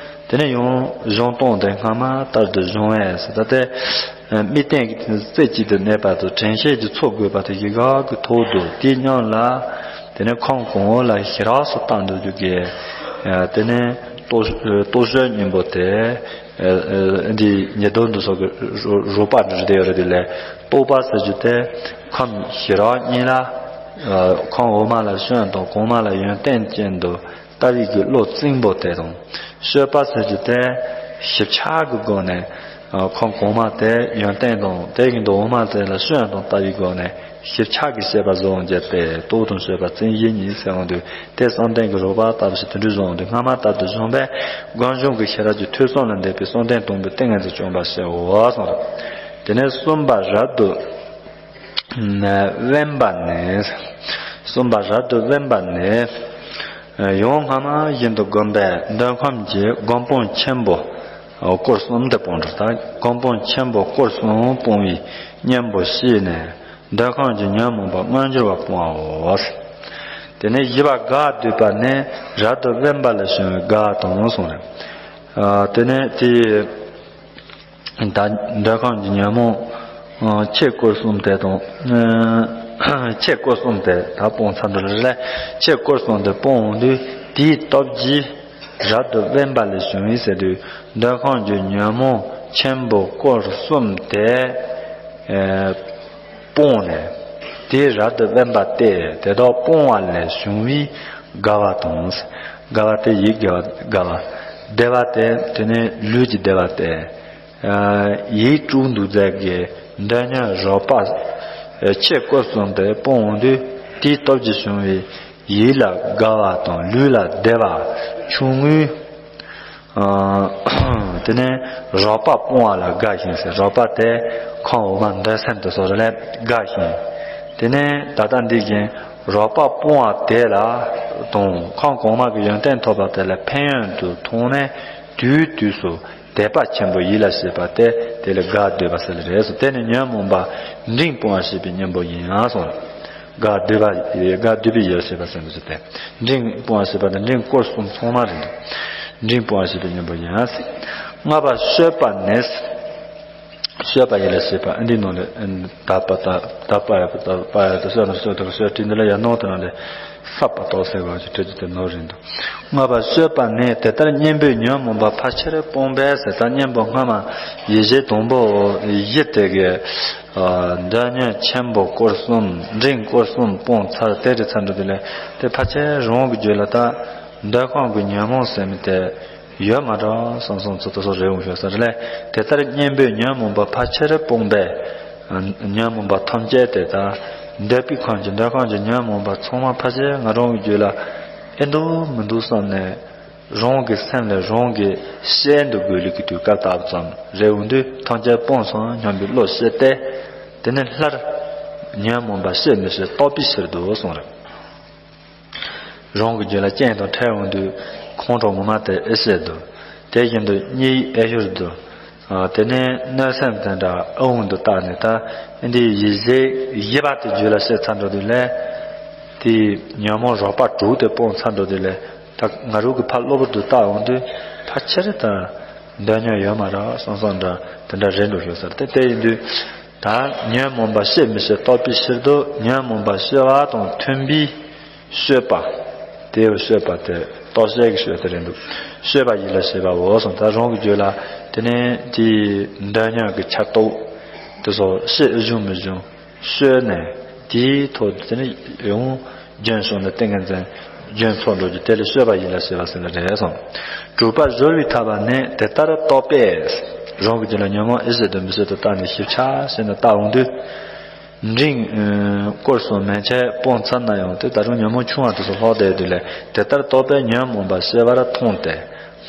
དེ་ནས་ཡང་གཞུང་སྟོང་དེ་སྔ་མ་ལྟར་དུ་སྦྱོང་བས་ཟེར། ད་དེ་དམིགས་རྟེན་གྱི་རྩེ་གཅིག་ཏུ་གནས་པ་དང་། དྲན་ཤེས་ཀྱི་ཚོགས་དགོས་པ་དེ་གི་ག་གི་ཐོག་ཏུ། དེའི་མཉམ་ལ། དེ་ནས་ཁམས་གོང་འོག་ལ་ཞི་རགས་སུ་བཏང་འདུག་རྒྱུ་གི། དེ་ནས་རྟོག་རྟོག་ཞོན་སྙིང་པོ་དེ། འདི་ཉེ་དོན་འདི་སོགས་ཀྱི་རོ་རོགས་པ་འདྲ་དེ་ཡོད་རེད། དེ་ལས་རྟོག་པ་ཟེར་རྒྱུ་དེ། ཁམས་ཞི་རགས་གཉིས་ལ། ཁམས་འོག་མ་ལ་སྐྱོན་དང་གོང་མ་ལ་ཡོན་ཏན་ཅན་དུ། ལྟ་བའི་གི་བློ་རྩིང་པོ་དེ་དང་། སྤྱོད་པ་ཟེར་རྒྱུ་དེ་ཞིབ་ཆ་གི་སྒོ་ནས། ཨ། ཁམས་གོང་མ་དེ་ཡོན་ཏན་དང་། དེ་བཞིན་དུ་འོག་མ་དེ་ལ་སྐྱོན་དང་ལྟ་བའི་སྒོ་ནས་ཞིབ་ཆ་གི་དཔྱད་པ་བཟོ་འོང་རྒྱུ་དེ། རྟོག་དང་སྤྱོད་པ་རྩིང་གཞི་གཉིས་ཟེར་འོང་དུས། དེ་བསམ་གཏན་གྱི་རོགས་པ་ལྟ་བུ་ཞིག་དེ་འདྲ་བཟོ་འོང་དུས། སྔ་མ་ལྟར་དུ་སྦྱོང་བས་སྒོམ་བྱུང་གི་ཤེས་རབ་ཀྱི་ཐོས་བསམ་ལ་འདེབས་པའི་བསམ་གཏན་དང་པོའི་ཏིང་ངེ་འཛིན་བཅོམ་པར་བྱའོ་གསུངས། དེ་ནས་གསུམ་པ་རབ་ཏུ་དབེན་པ་ནི། གསུམ་པ་རབ་ཏུ་དབེན་པ་ནི། ཡང་སྔ་མ་བཞིན་དུ་བསྒོམས་པས་འདོད་ཁམས་ཀྱི་སྒོམ་སྤང་ཆེན་པོ་སྐོར་གསུམ་དེ་སྤོང་འགྲོ། ད་སྒོམ་སྤང་ཆེན་པོ་སྐོར་གསུམ་སྤོང་བའི་གཉེན་པོ་བྱས་ནས། འདོད་ཁམས་ཀྱི་ཉོན་མོངས་པ་མངོན་གྱུར་པ་སྤོང་བའོ། དེ་ནས་བཞི་པ་དགག་སྡུད་པ་ནི་རབ་ཏུ་དབེན་པ་ལས་བྱུང་བའི་དགག་དང་གསུངས་རེད། ཨ། དེ་ནས་དེ། ད་འདོད་ཁམས་ཀྱི་ཉོན་མོངས། ཨ། ཆོས་སྐོར་གསུམ་དེ་དང་། ཨ། ཆོས་སྐོར་གསུམ་དེ་ད་སྤོང་ཚར་འདུག་ལ། ཆོས་སྐོར་གསུམ་དེ་སྤོང་འོང་དུས། དེའི་སྟོབས་ཀྱིས་རབ་ཏུ་དབེན་པ་ལས་བྱུང་བའི་ཟེར་དུས། འདོད་ཁམས་ཀྱི་ཉོན་མོངས་ཆེན་པོ་སྐོར་གསུམ་དེ། ཨ། སྤོང་ནས། དེ་རབ་ཏུ་དབེན་པ་སྟེ། དེ་དག་སྤོང་བ་ལས་བྱུང་བའི་དགའ་བ་དང་། དགའ་བ་སྟེ་ཡིད་དགའ་བ། དགའ་བ། བདེ་བ་སྟེ་དེ་ནི་ལུས་ཀྱི་བདེ་བ་སྟེ། ཡིད་དཀྲུགས་འདུག་མཛད་ཀྱི་འདོད་ཉོན་རོགས་པ་ཁྱི་སྐོར་གསུམ་དེ་སྤོང་འོང་དུས། དེའི་སྟོབས་ཀྱིས་བྱུང་བའི་ཡིད་ལ་དགའ་བ་དང་ལུས་ལ་བདེ་བ་བྱུང་ངོས། དེ་ནས་རོགས་པ་སྤོང་བ་ལ་དགའ་ཞིང་ཟེར། རོགས་པ་དེ་ཁམས་འོག་མ་འདོད་སེམས་དེ་ཚོ་ལ་དགའ་ཞིང་། དེ་ནས་ད་ལྟ་འདི་བཞིན་རོགས་པ་སྤོང་བ་དེ་ལ་དང་ཁམས་གོང་མ་གི་ཡོན་ཏན་ཐོབ་པ་དེ་ལ་ཕན་ཡོན་དུ་མཐོང་ནས། དུས་དུས་སུ་དད་པ་ཆེན་པོ་ཡིད་ལ་བྱེད་པ་སྟེ། དེ་ལ་དགའ་འདོད་པ་ཟེར་ལེ་རེད་སོ། དེ་ནི་ཉོན་མོངས་པ་འབྲིང་སྤོང་བ་ཞེས་པའི་གཉེན་པོ་ཡིན་ཡང་སོང་། དགའ་འདོད་པ། དགའ་འདོད་པའི་ཡིད་ལ་བྱེད་པ་ཟེར་འདུག་ཟེར་ཏེ། འབྲིང་སྤོང་བ་ཞེས་པ་དང་འབྲིང་སྐོར་གསུམ་ཚང་མ་རེད་འདུག་འབྲིང་སྤོང་བ་ཞེས་པའི་གཉེན་པོ་ཡིན་ཡང་སོང་། ལྔ་པ་སྤྱོད་པ་ནི། སྤྱོད་པ་ཡིད་ལ་བྱེད་པ་འདི་ནང་ལ། དད་པ་དང་དད་པ་ཡག་པོ་དད་པ་ཡག་པོ་སྤྱོད་ན་སྤྱོད་དང་སྤྱོད་འབྲས་འདི་ལ་ཡང་ནང་དུ་ནང་ལ་བསགས་པ་དང་ཟེར་བ་ཅིག་འབྲས་ཀྱི་དེ་ནོར་རེད་འདུག་ལྔ་པ་སྤྱོད་པ་ནི། དེ་ལྟར་གཉེན་པོས་ཉོན་མོངས་པ་ཕལ་ཆེར་སྤོང་བས་ཟེར། ད་གཉེན་པོ་སྔ་མ་ཡིད་བྱེད་དང་པོ་ཡིད་དེ་གི་འདོད་ཉོན་ཆེན་པོ་སྐོར་གསུམ་འབྲིང་སྐོར་གསུམ་སྤོང་ཚར། དེ་རེ་ཚར་འགྲོ་དུས་ལ་དེ་ཕལ་ཆེར་རང་གི་རྒྱུད་ལ་ད་འདོད་ཁམས་ཀྱི་ཉོན་མོངས་ཟེར་མི་དེ། ཡོད་མ་འགྲོ་བསམ་བསམ་ཚོ་དེ་ཚོ་རེ་འོང་ཤོག་ས་རེ་ལས། དེ་ལྟར་གཉེན་པོས་ཉོན་མོངས་པ་ཕལ་ཆེར་སྤོང་བས། ཉོན་མོངས་པ་ཐམས་ཅད་དེ་དག་འདོད་པའི་ཁམས་ཀྱི་འདོད་ཁམས་ཀྱི་ཉོན་མོངས་པ་ཚང་མ་ཕལ་ཆེར་ང་རང་གི་རྒྱུད་ལ་ཨེ་འདུག་མི་འདུག་བསམ་ནས། རང་གི་སེམས་ལ་རང་གིས་བཤད་འདུག་དགོས་ལུགས་ཀྱི་དུས་སྐབས་ལྟ་བུ་ཙམ་རེ་འོང་དུས་ཐམས་ཅད་སྤོང་སོང་སྙམ་པའི་བློ་སྐྱེས་ཏེ། དེ་ནས་སླར་ཉོན་མོངས་པ་བཤད་མི་བཤད་རྟོགས་པའི་ཕྱིར་དུ་གསུངས་རེད། རང་གི་རྒྱུད་ལ་རྐྱེན་དང་འཕྲད་འོང་དུས་ཁོང་ཁྲོ་ངོ་མ་དེ་ཨེ་བྱེད་དོ། དེ་བཞིན་དུ་གཉིད་ཨེ་ཤོར་དོ། དེ་ནས་གནོད་སེམས་དེ་འདྲ་ཨེ་འོང་དུ་བརྟགས་ནས། ད་འདི་ཡིད་བྱེད་བཞི་པ་དེ་རྒྱུད་ལ་སྐྱེས་ཚར་འགྲོ་དུས་ལས། དེའི་ཉོན་མོངས་རོགས་པ་དྲུག་དེ་སྤོང་ཚར་འགྲོ་དུས་ལས། ད་ང་རང་གི་ཕར་གློ་བུར་དུ་བལྟ་འོང་དུས་ཕལ་ཆེར་ད་འདོད་ཉོན་ཡོད་མ་རེད་བསམ་བསམ་འདྲ་དེ་འདྲ་རེད་འགྲོ་ཤོག་ས་རེད། དེ་དེ་ཡིན་དུས། ད་ཉོན་མོངས་པ་བཤད་མི་བཤད་རྟོགས་པའི་ཕྱིར་དུ་ཉོན་མོངས་པ་བཤད་པ་དང་མཐུན་པའི་སྤྱོད་པ། དེའི་སྤྱོད་པ་དེ་རྟོགས་བྱེད་ཀྱི་སྤྱོད་པ་དེ་རེད་འདུག་སྤྱོད་པ་ཡིད་ལ་བྱེད་པའོ་གསུངས། ད་རང་གི་རྒྱུད་ལ་དེ་ནས་དེའི་འདོད་ཉོན་གྱི་ཆར་གཏོགས་དེ་ཚོ་བཤད་བྱུང་མི་བྱུང་བཤད་ནས། དེའི་ཐོག་དེ་ནས་ཡོང་རྒྱུན་སོང་ནས་ཏིང་ངེ་འཛིན་རྒྱུན་ཚོགས་འགྲོ་རྒྱུ་དེ་ལ་སྤྱོད་པ་ཡིད་ལ་བྱེད་པ་ཟེར་ནི་རེད་གསུངས། དྲུག་པ་སྦྱོར་བའི་ཐར་པ་ནི། དེ་ལྟར་རྟོགས་པས། རང་གི་རྒྱུད་ལ་ཉོན་མོངས་ཨེ་བྱེད་དུ་མི་བྱེད་དུ་བརྟགས་ནས་ཞིབ་ཆ་བྱས་ནས་བལྟ་འོང་དུས། འབྲིང་སྐོར་གསུམ་མན་ཆད་སྤོང་ཚར་ན་ཡང་དེ་ད་རུང་ཉོན་མོངས་ཆུང་བ་དེ་ཚོ་ལྷག་བསྡད་དུས་ལས། དེ་ལྟར་རྟོགས་པས་ཉོན་མོངས་པ་ཞི་བར་མཐོང་སྟེ།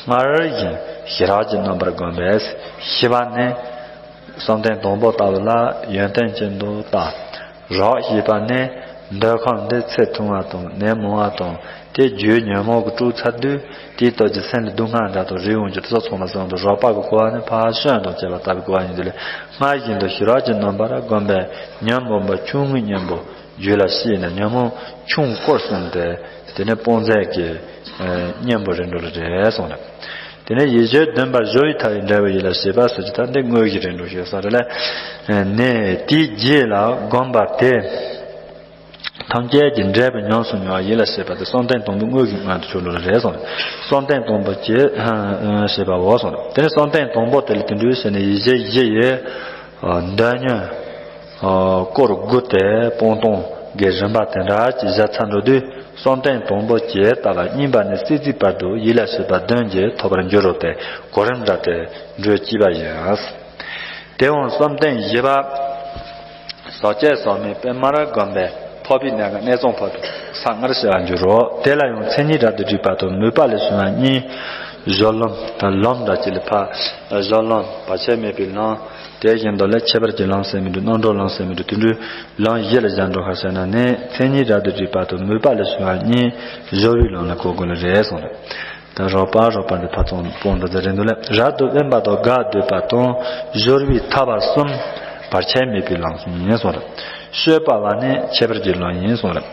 སྔར་བཞིན་ཞི་རགས་ཀྱིས་རྣམ་པར་བསྒོམས་པས། ཞི་བ་ནི། བསམ་གཏན་དང་པོ་ལྟ་བུ་ལ་ཡོན་ཏན་ཅན་དུ་བལྟ། རགས་ཞེས་པ་ནི་འདོད་ཁམས་འདི་ཚེ་ཐུང་བ་དང་ནད་མང་བ་དང་། དེ་རྒྱུའི་ཉོན་མོངས་ཀྱིས་དཀྲུགས་ཚར་དུས། དེའི་སྟོབས་ཀྱིས་སེམས་ལ་སྡུག་བསྔལ་འདྲ་དང་རེ་འོང་རྒྱུ་དེ་ཚོ་ཚང་མ་སོང་དུས་རགས་པ་གི་གོ་བ་ནི་ཕར་ཞོན་དང་བཅས་པ་ལྟ་བུའི་གོ་བ་ཡིན་དུས་ལས། སྔར་བཞིན་དུ་ཞི་རགས་ཀྱིས་རྣམ་པར་བསྒོམས་པས་ཉོན་མོངས་པ་ཆུང་ངུའི་གཉེན་པོ། རྒྱུད་ལ་སྐྱེས་ནས་ཉོན་མོངས་ཆུང་སྐོར་གསུམ་དེ། དེ་ནས་སྤོང་མཛད་ཀྱི་གཉེན་པོ་རེད་འགྲོ་ལ་རེད་གསུངས་རེད། དེ་ནས་ཡིད་བྱེད་བདུན་པ་སྦྱོར་བའི་མཐའ་ཡི་འབྲས་བུ་ཡིད་ལ་བྱེད་པ་ཟེར་གྱི་ད་འདི་དངོས་གཞི་རེད་འགྲོ་ཞེས་ས་རེད་ལ། ནས་དེའི་རྗེས་ལ་བསྒོམ་པ་དེ། ཐམས་ཅད་ཀྱི་འབྲས་བུ་ཉམས་སུ་མྱོང་བ་ཡིད་ལ་བྱེད་པ་དེ་བསམ་གཏན་དང་པོའི་དངོས་ཀྱི་ངང་དུ་གྱུར་ལོ་རེད་གསུངས། བསམ་གཏན་དང་པོ་ཀྱི་ཞེས་པའོ་གསུངས། དེ་ནས་བསམ་གཏན་དང་པོ་དེ་ལ་དེ་འདྲའི་ཟེར་ནས་ཡིད་བྱེད་བཞི་ཡི་འདོད་ཉོན་སྐོར་དགུ་དེ་སྤོང་སྟངས་ཀྱི་རིམ་པ་དེ་འདྲ་ཅིག་བཞག་ཚར་འགྲོ་དུས། བསམ་གཏན་དང་པོ་ཇི་ལྟ་བ་གཉིས་པ་ནས་སྲིད་རྩེའི་བར་དུ་ཡིད་ལ་བྱེད་པ་བདུན་གྱིས་ཐོབ་པར་འགྱུར་རོ་སྟེ། གོ་རིམ་འདྲ་སྟེ་འགྲོས་གཅིག་པ་ཡིན། དེ་འོང་བསམ་གཏན་བཞི་པ། ཟག་བཅས་ཟག་མེད་པདྨར་བསྒོམས་པས་འཕགས་པའི་གནས་ཁང་གནས་གཙང་འཕགས་པའི་ས་ལྔར་བྱེ་བ་འགྱུར་རོ། དེ་ལ་ཡང་མཚན་ཉིད་རབ་ཏུ་འདྲེས་པ་དང་མོས་པ་ལས་བྱུང་བ་གཉིས། སྦྱོར་ལམ་དང་ལམ་འདྲ་གཅིག་ལ་ཕར་སྦྱོར་ལམ་བར་ཆད་མེད་པའི་ལམ། དེ་བཞིན་དུ་ལས་ཁྱད་པར་གྱི་ལམ་ཟེར་མི་འདུག་རྣམ་གྲོལ་ལམ་ཟེར་མི་འདུག་དེ་འདྲའི་ལམ་བཞི་ལ་སྦྱར་འགྲོ་ཁ་བྱས་ན་ནི་མཚན་ཉིད་རབ་ཏུ་འདྲེས་པ་དང་མོས་པ་ལས་བྱུང་བ་གཉིས་སྦྱོར་བའི་ལམ་ལ་གོ་དགོས་ལ་རེད་གསུངས་རེད། ད་རོགས་པ་རོགས་པ་འདི་ཕར་ཚོང་སྤོང་འདི་ཚོ་རེད་འདུག་ལ། རབ་ཏུ་དབེན་པ་དང་དགའ་འདོད་པ་དང་སྦྱོར་བའི་ཐར་པ་གསུམ་བར་ཆད་མེད་པའི་ལམ་གསུམ་ཡིན་གསུངས་རེད། སྤྱོད་པ་བ་ནི་ཁྱད་པར་གྱི་ལམ་ཡིན་གསུངས་རེད།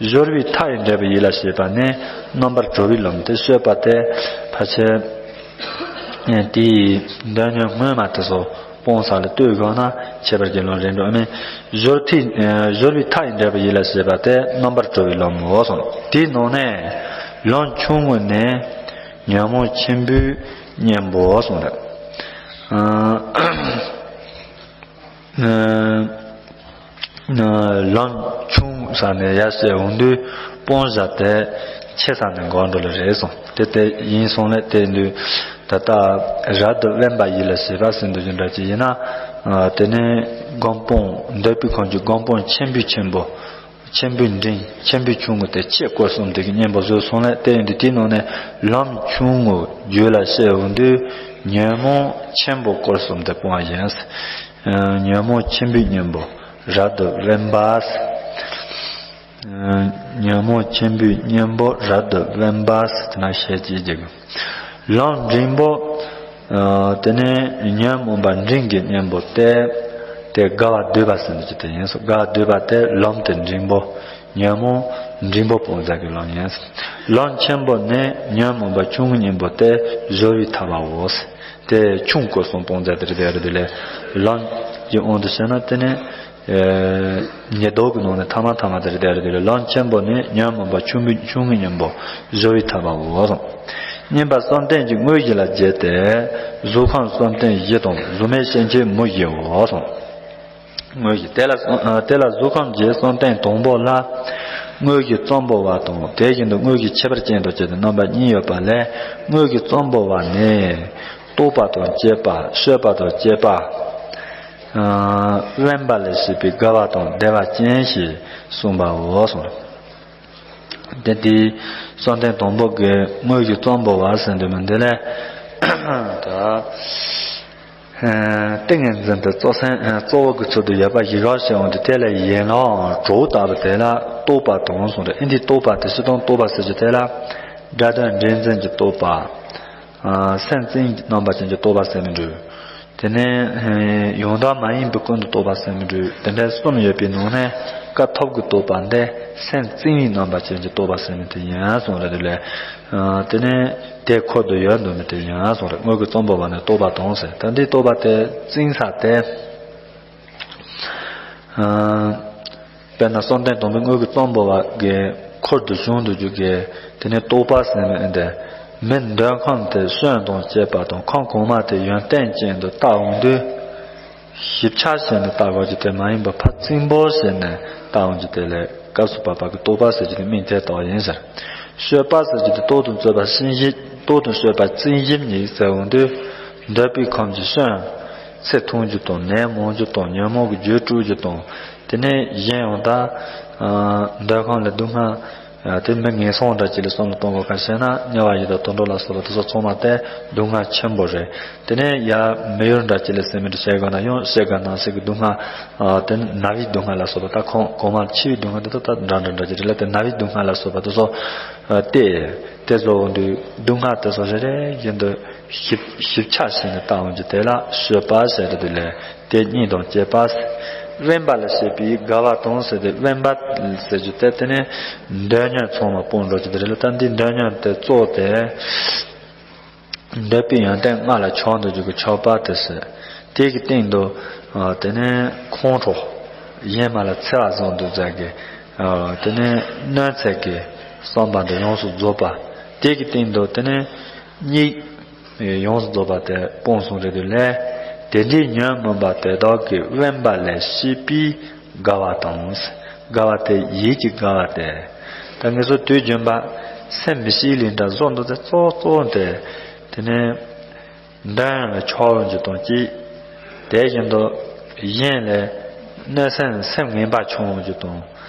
སྦྱོར་བའི་མཐའ་ཡི་འབྲས་བུ་ཡིད་ལ་བྱེད་པ་ནི་རྣམ་པར་གྲོལ་བའི་ལམ་སྟེ། སྤྱོད་པ་དེ་ཕལ་ཆེར་དེའི་འདོད་ཉོན་སྔོན་མ་དེ་ཚོ་སྤོང་ས་ལ་ལྟོས་དགོས་ན་ཁྱད་པར་གྱི་ལམ་རེད་འགྲོ་མིན། སྦྱོར་མཐའི་སྦྱོར་བའི་མཐའ་ཡི་འབྲས་བུ་ཡིད་ལ་བྱེད་པ་དེ་རྣམ་པར་གྲོལ་བའི་ལམ་མོ་གསུངས། དེའི་ནང་ནས་ལམ་ཆུང་ངུ་ནས་ཉོན་མོངས་ཆེན་པོའི་གཉེན་པོ་གསུངས་རེད། ལམ་ཆུང་ས་ནས་ཡར་སླེབས་འོང་དུས་སྤོང་བྱ་དེ་ཆེ་ས་ནས་འགོར་འགྲོ་ལེ་རེད་གསུངས། དེ་ལྟར་ཡིན་གསུངས་ལེ། དེ་དུས་ད་ལྟ་རབ་ཏུ་དབེན་པ་ཡིད་ལ་བྱེད་པ་ཟེར་འདུག་རྒྱུ་འདྲ་ཅིག་ཡིན་ན། དེ་ནས་སྒོམ་སྤང་འདོད་པའི་ཁམས་ཀྱི་སྒོམ་སྤང་ཆེན་པོའི་ཆེན་པོ། ཆེན་པོའི་འབྲིང་། ཆེན་པོའི་ཆུང་ངུ་དེ་ཆེ་སྐོར་གསུམ་དེ་གི་གཉེན་པོ་བཟོས་གསུངས་ལེ། དེ་ཡིན་དུས་དེའི་ནང་ནས་ལམ་ཆུང་ངུ་རྒྱུད་ལ་སླེབས་འོང་དུས་ཉོན་མོངས་ཆེན་པོ་སྐོར་གསུམ་དེ་སྤོང་བ་ཡིན། ཉོན་མོངས་ཆེན་པོའི་གཉེན་པོ་རབ་ཏུ་དབེན་པ། ཉོན་མོངས་ཆེན་པོའི་གཉེན་པོ་རབ་ཏུ་དབེན་པ་ཟེར་ན་ཤེས་ཀྱི་རྒྱུ། ལམ་འབྲིང་པོ། དེ་ནས་ཉོན་མོངས་པ་འབྲིང་གི་གཉེན་པོ་སྟེ། དེ་དགའ་བ་འདོད་པ་ཟེར་འདུག་ཅི་དེ་ཡིན་སོ། དགའ་བ་འདོད་པ་དེ་ལམ་དེ་འབྲིང་པོ། ཉོན་མོངས་འབྲིང་པོ་སྤོང་བྱ་གི་ལམ་ཡིན། ལམ་ཆེན་པོ་ནི་ཉོན་མོངས་པ་ཆུང་ངུ་གཉེན་པོ་སྟེ་སྦྱོར་བའི་ཐར་པའོ། དེ་ཆུང་སྐོར་གསུམ་སྤོང་བྱ་དེ་རེད། དེ་རེད་དེ་ལས་ལམ་གྱི་དབང་དུ་བྱས་ན་དེ་ནི། ཉེ་ལྡོག་གི་ནང་ནས་ཐ་མ་ཐ་མ་དེ་རེད། དེ་རེད་དེ་ལས་ལམ་ཆེན་པོ་ནི་ཉོན་མོངས་པ་ཆུང་ངུ་ཆུང་ངུ་གཉེན་པོ་སྦྱོར་བའི་ཐར་པའོ། གཉིས་པ་བསམ་གཏན་གྱི་དངོས་གཞི་ལ་བརྒྱུད་དེ་གཟུགས་ཁམས་བསམ་གཏན་བཞི་དང་གཟུགས་མེད་སྐྱེ་མཆེད་མུ་བཞིའོ། དངོས་གཞི་དེ་ལ་དེ་ལ་གཟུགས་ཁམས་ཀྱི་བསམ་གཏན་དང་པོ་ལ་དངོས་གཞི་ཙམ་པོ་བ་དང་དེ་བཞིན་དུ་དངོས་གཞི་ཁྱད་པར་ཅན་དང་བཅས་ཏེ་རྣམ་པ་གཉིས་ཡོད་པ་ལས། དངོས་གཞི་ཙམ་པོ་བ་ནི་རྟོགས་པ་དང་བཅས་པ། སྤྱོད་པ་དང་བཅས་པ། དབེན་པ་ལས་སྐྱེས་པའི་དགའ་བ་དང་བདེ་བ་ཅན་ཞེས་གསུངས་པའོ་གསུངས། དེ་དེའི་བསམ་གཏན་དང་པོ་གི་དངོས་གཞི་ཙམ་པོ་བ་ཟེར་འདུག་མི་འདི་ལས། ད། ཏིང་ངེ་འཛིན་དེ་གཙོ་སེམས་གཙོ་བོ་གི་ཚུལ་དུ་ཡོད་པ་ཞིག་རོ་ཞེས་འོང་དུས་དེ་ལས་ཡན་ལག་གྲོགས་ལྟ་བུ་དེ་ལ་རྟོགས་པ་དང་གསུངས་ཏེ། ཨིན་དེའི་རྟོགས་པ་དེ་སྤྱིར་བཏང་རྟོགས་པ་ཟེར་རྒྱུ་དེ་ལ་སྒྲ་དོན་འདྲེས་འཛིན་གྱི་རྟོགས་པ། སེམས་ཙམ་གྱི་རྣམ་པ་ཅན་གྱི་རྟོགས་པ་ཟེར་མི་འདུག་དེ་ནས་ཡང་དག་མ་ཡིན་པའི་ཀུན་ཏུ་རྟོག་པ་ཟེར་མི་འདུག་དེ་འདྲ་གསུམ་ཡོད་པའི་ནང་ནས་སྐབས་ཐོབ་ཀྱི་རྟོག་པ་འདི་སེམས་ཙམ་པའི་རྣམ་པ་ཅན་གྱི་རྟོག་པ་ཟེར་མི་དེ་ཡིན་གསུངས་རེད་དེ་ལས། དེ་ནས་དེ་འཁོར་དུ་ཡོད་འདུག་མི་དེ་ཡིན་གསུངས་རེད། དངོས་ཀྱི་ཙམ་པོ་བ་ནི་རྟོག་པ་དང་ཟེར། ད་འདི་རྟོག་པ་དེ་ཙམ་ས་དེ། དཔེར་ན་བསམ་གཏན་དང་པོའི་དངོས་ཀྱི་ཙམ་པོ་བ་གི་འཁོར་དུ་བྱུང་དུ་འཇུག་གི། དེ་ནས་རྟོག་པ་ཟེར་ནི་འདི་མི་འདོད་ཁམས་དེ་སོན་དང་བཅས་པ་དང་ཁམས་གོང་མ་དེ་ཡོན་ཏན་ཅན་དུ་བལྟ་འོང་དུས། ཞིབ་ཆ་བྱས་ནས་བལྟ་དགོས་ཀྱི་དེ་མ་ཡིན་པར་ཕར་རྩིང་པོ་བྱས་ནས་བལྟ་འོང་ཀྱི་དེ་ལས་སྐབས་སུ་བབ་པ་གི་རྟོག་པ་ཟེར་གྱི་དེ་མིང་དེ་དག་ཡིན་ཟེར། སྤྱོད་པ་ཟེར་གྱི་དེ་རྟོག་དང་སྤྱོད་པ་ཙམ་ཞིབ་རྟོག་དང་སྤྱོད་པ་ཙམ་ཞིབ་གཉིས་ཟེར་འོང་དུས། འདོད་པའི་ཁམས་ཀྱི་སོན། ཚེ་ཐུང་རྒྱུ་དང་ནད་མང་རྒྱུ་དང་ཉོན་མོངས་ཀྱི་རྒྱུ་དཀྲུག་རྒྱུ་དང་། དེ་ནས་གཞན་ཡང་དག་འདོད་ཁམས་ལ་སྡུག་བསྔལ། དེ་མི་ངན་སོང་འདྲ་ཅིག་ལ་བསམ་བློ་གཏོང་དགོས་ཁ་ཤས་ན་དམྱལ་བ་ཡི་དྭགས་དུད་འགྲོ་ལ་སོགས་པ་དེ་ཚོ་ཚང་མ་དེ་སྡུག་བསྔལ་ཆེན་པོ་རེད། དེ་ནས་ཡ་མི་ཡུལ་འདྲ་ཅིག་ལ་སེམས་མི་འདྲ་བྱེད་དགོས་ན་ཡང་སྐྱེ་རྒ་ན་འཆི་གི་སྡུག་བསྔལ། དེ་ནས་ན་བའི་སྡུག་བསྔལ་ལ་སོགས་པ་ད་ཁོང་གོང་མ་འཆི་བའི་སྡུག་བསྔལ་དེ་ཚོ་ད་འདྲ་འདྲ་འདྲ་ཅིག་རེད་ལ། དེ་ན་བའི་སྡུག་བསྔལ་ལ་སོགས་པ་དེ་ཚོ་སྟེ། དེ་ཚོ་འོང་དུས་སྡུག་བསྔལ་དེ་ཚོ་རེ་རེ་བཞིན་དུ་ཞིབ་ཞིབ་ཆ་བྱས་ནས་བལྟ་འོང་རྒྱུ་དེ་ལ་སྤྱོད་པ་ཟེར་དེ་ལས། དེ་གཉིས་དང་བཅས་པ། དབེན་པ་ལ་སྐྱེས་པའི་དགའ་བ་དང་ཟེར་ཏེ་དབེན་པ་ཟེར་རྒྱུ་དེ་དེ་ནི་འདོད་ཉོན་ཚང་མ་སྤོང་འགྲོ་རྒྱུ་དེ་རེད་ལ། ད་འདི་འདོད་ཉོན་དེ་གཙོ་དེ་འདོད་པའི་ཡོན་ཏན་ལྔ་ལ་ཆགས་འདུག་རྒྱུ་གི་ཆགས་པ་དེ་ཟེར། དེ་གི་སྟེང་དུ་དེ་ནི་ཁོང་ཁྲོ། གཞན་མ་ལ་འཚེ་བ་བཟུང་འདུག་ཟེར་གི། དེ་ནི་གནོད་འཚེ་གི་བསམ་པ་འདི་ཡོངས་སུ་རྫོགས་པ། དེ་གི་སྟེང་དུ་དེ་ནི་གཉིད། ཡོངས་སུ་རྫོགས་པ་དེ་སྤོང་གསུངས་རེད་དེ་ལས། དེ་འདྲའི་ཉོན་མོངས་པ་དེ་དག་གི་དབེན་པ་ལས་སྐྱེས་པའི་དགའ་བ་དང་། དགའ་བ་དེ་ཡིད་ཀྱི་དགའ་བ་སྟེ། ད་ངེད་ཚོ་དུས་རྒྱུན་པ་སེམས་མི་སྐྱིད་ལས་འདྲ་བཟོ་འདུག་དེ་གཙོ་གཙོ་དེ། དེ་ནས་འདོད་ཡོན་ལ་ཆགས་འོང་རྒྱུ་དང་གཅིག་དེ་བཞིན་དུ་གཞན་ལས་གནོད་སེམས་སེམས་ངན་པ་བྱུང་འོང་རྒྱུ་དང་།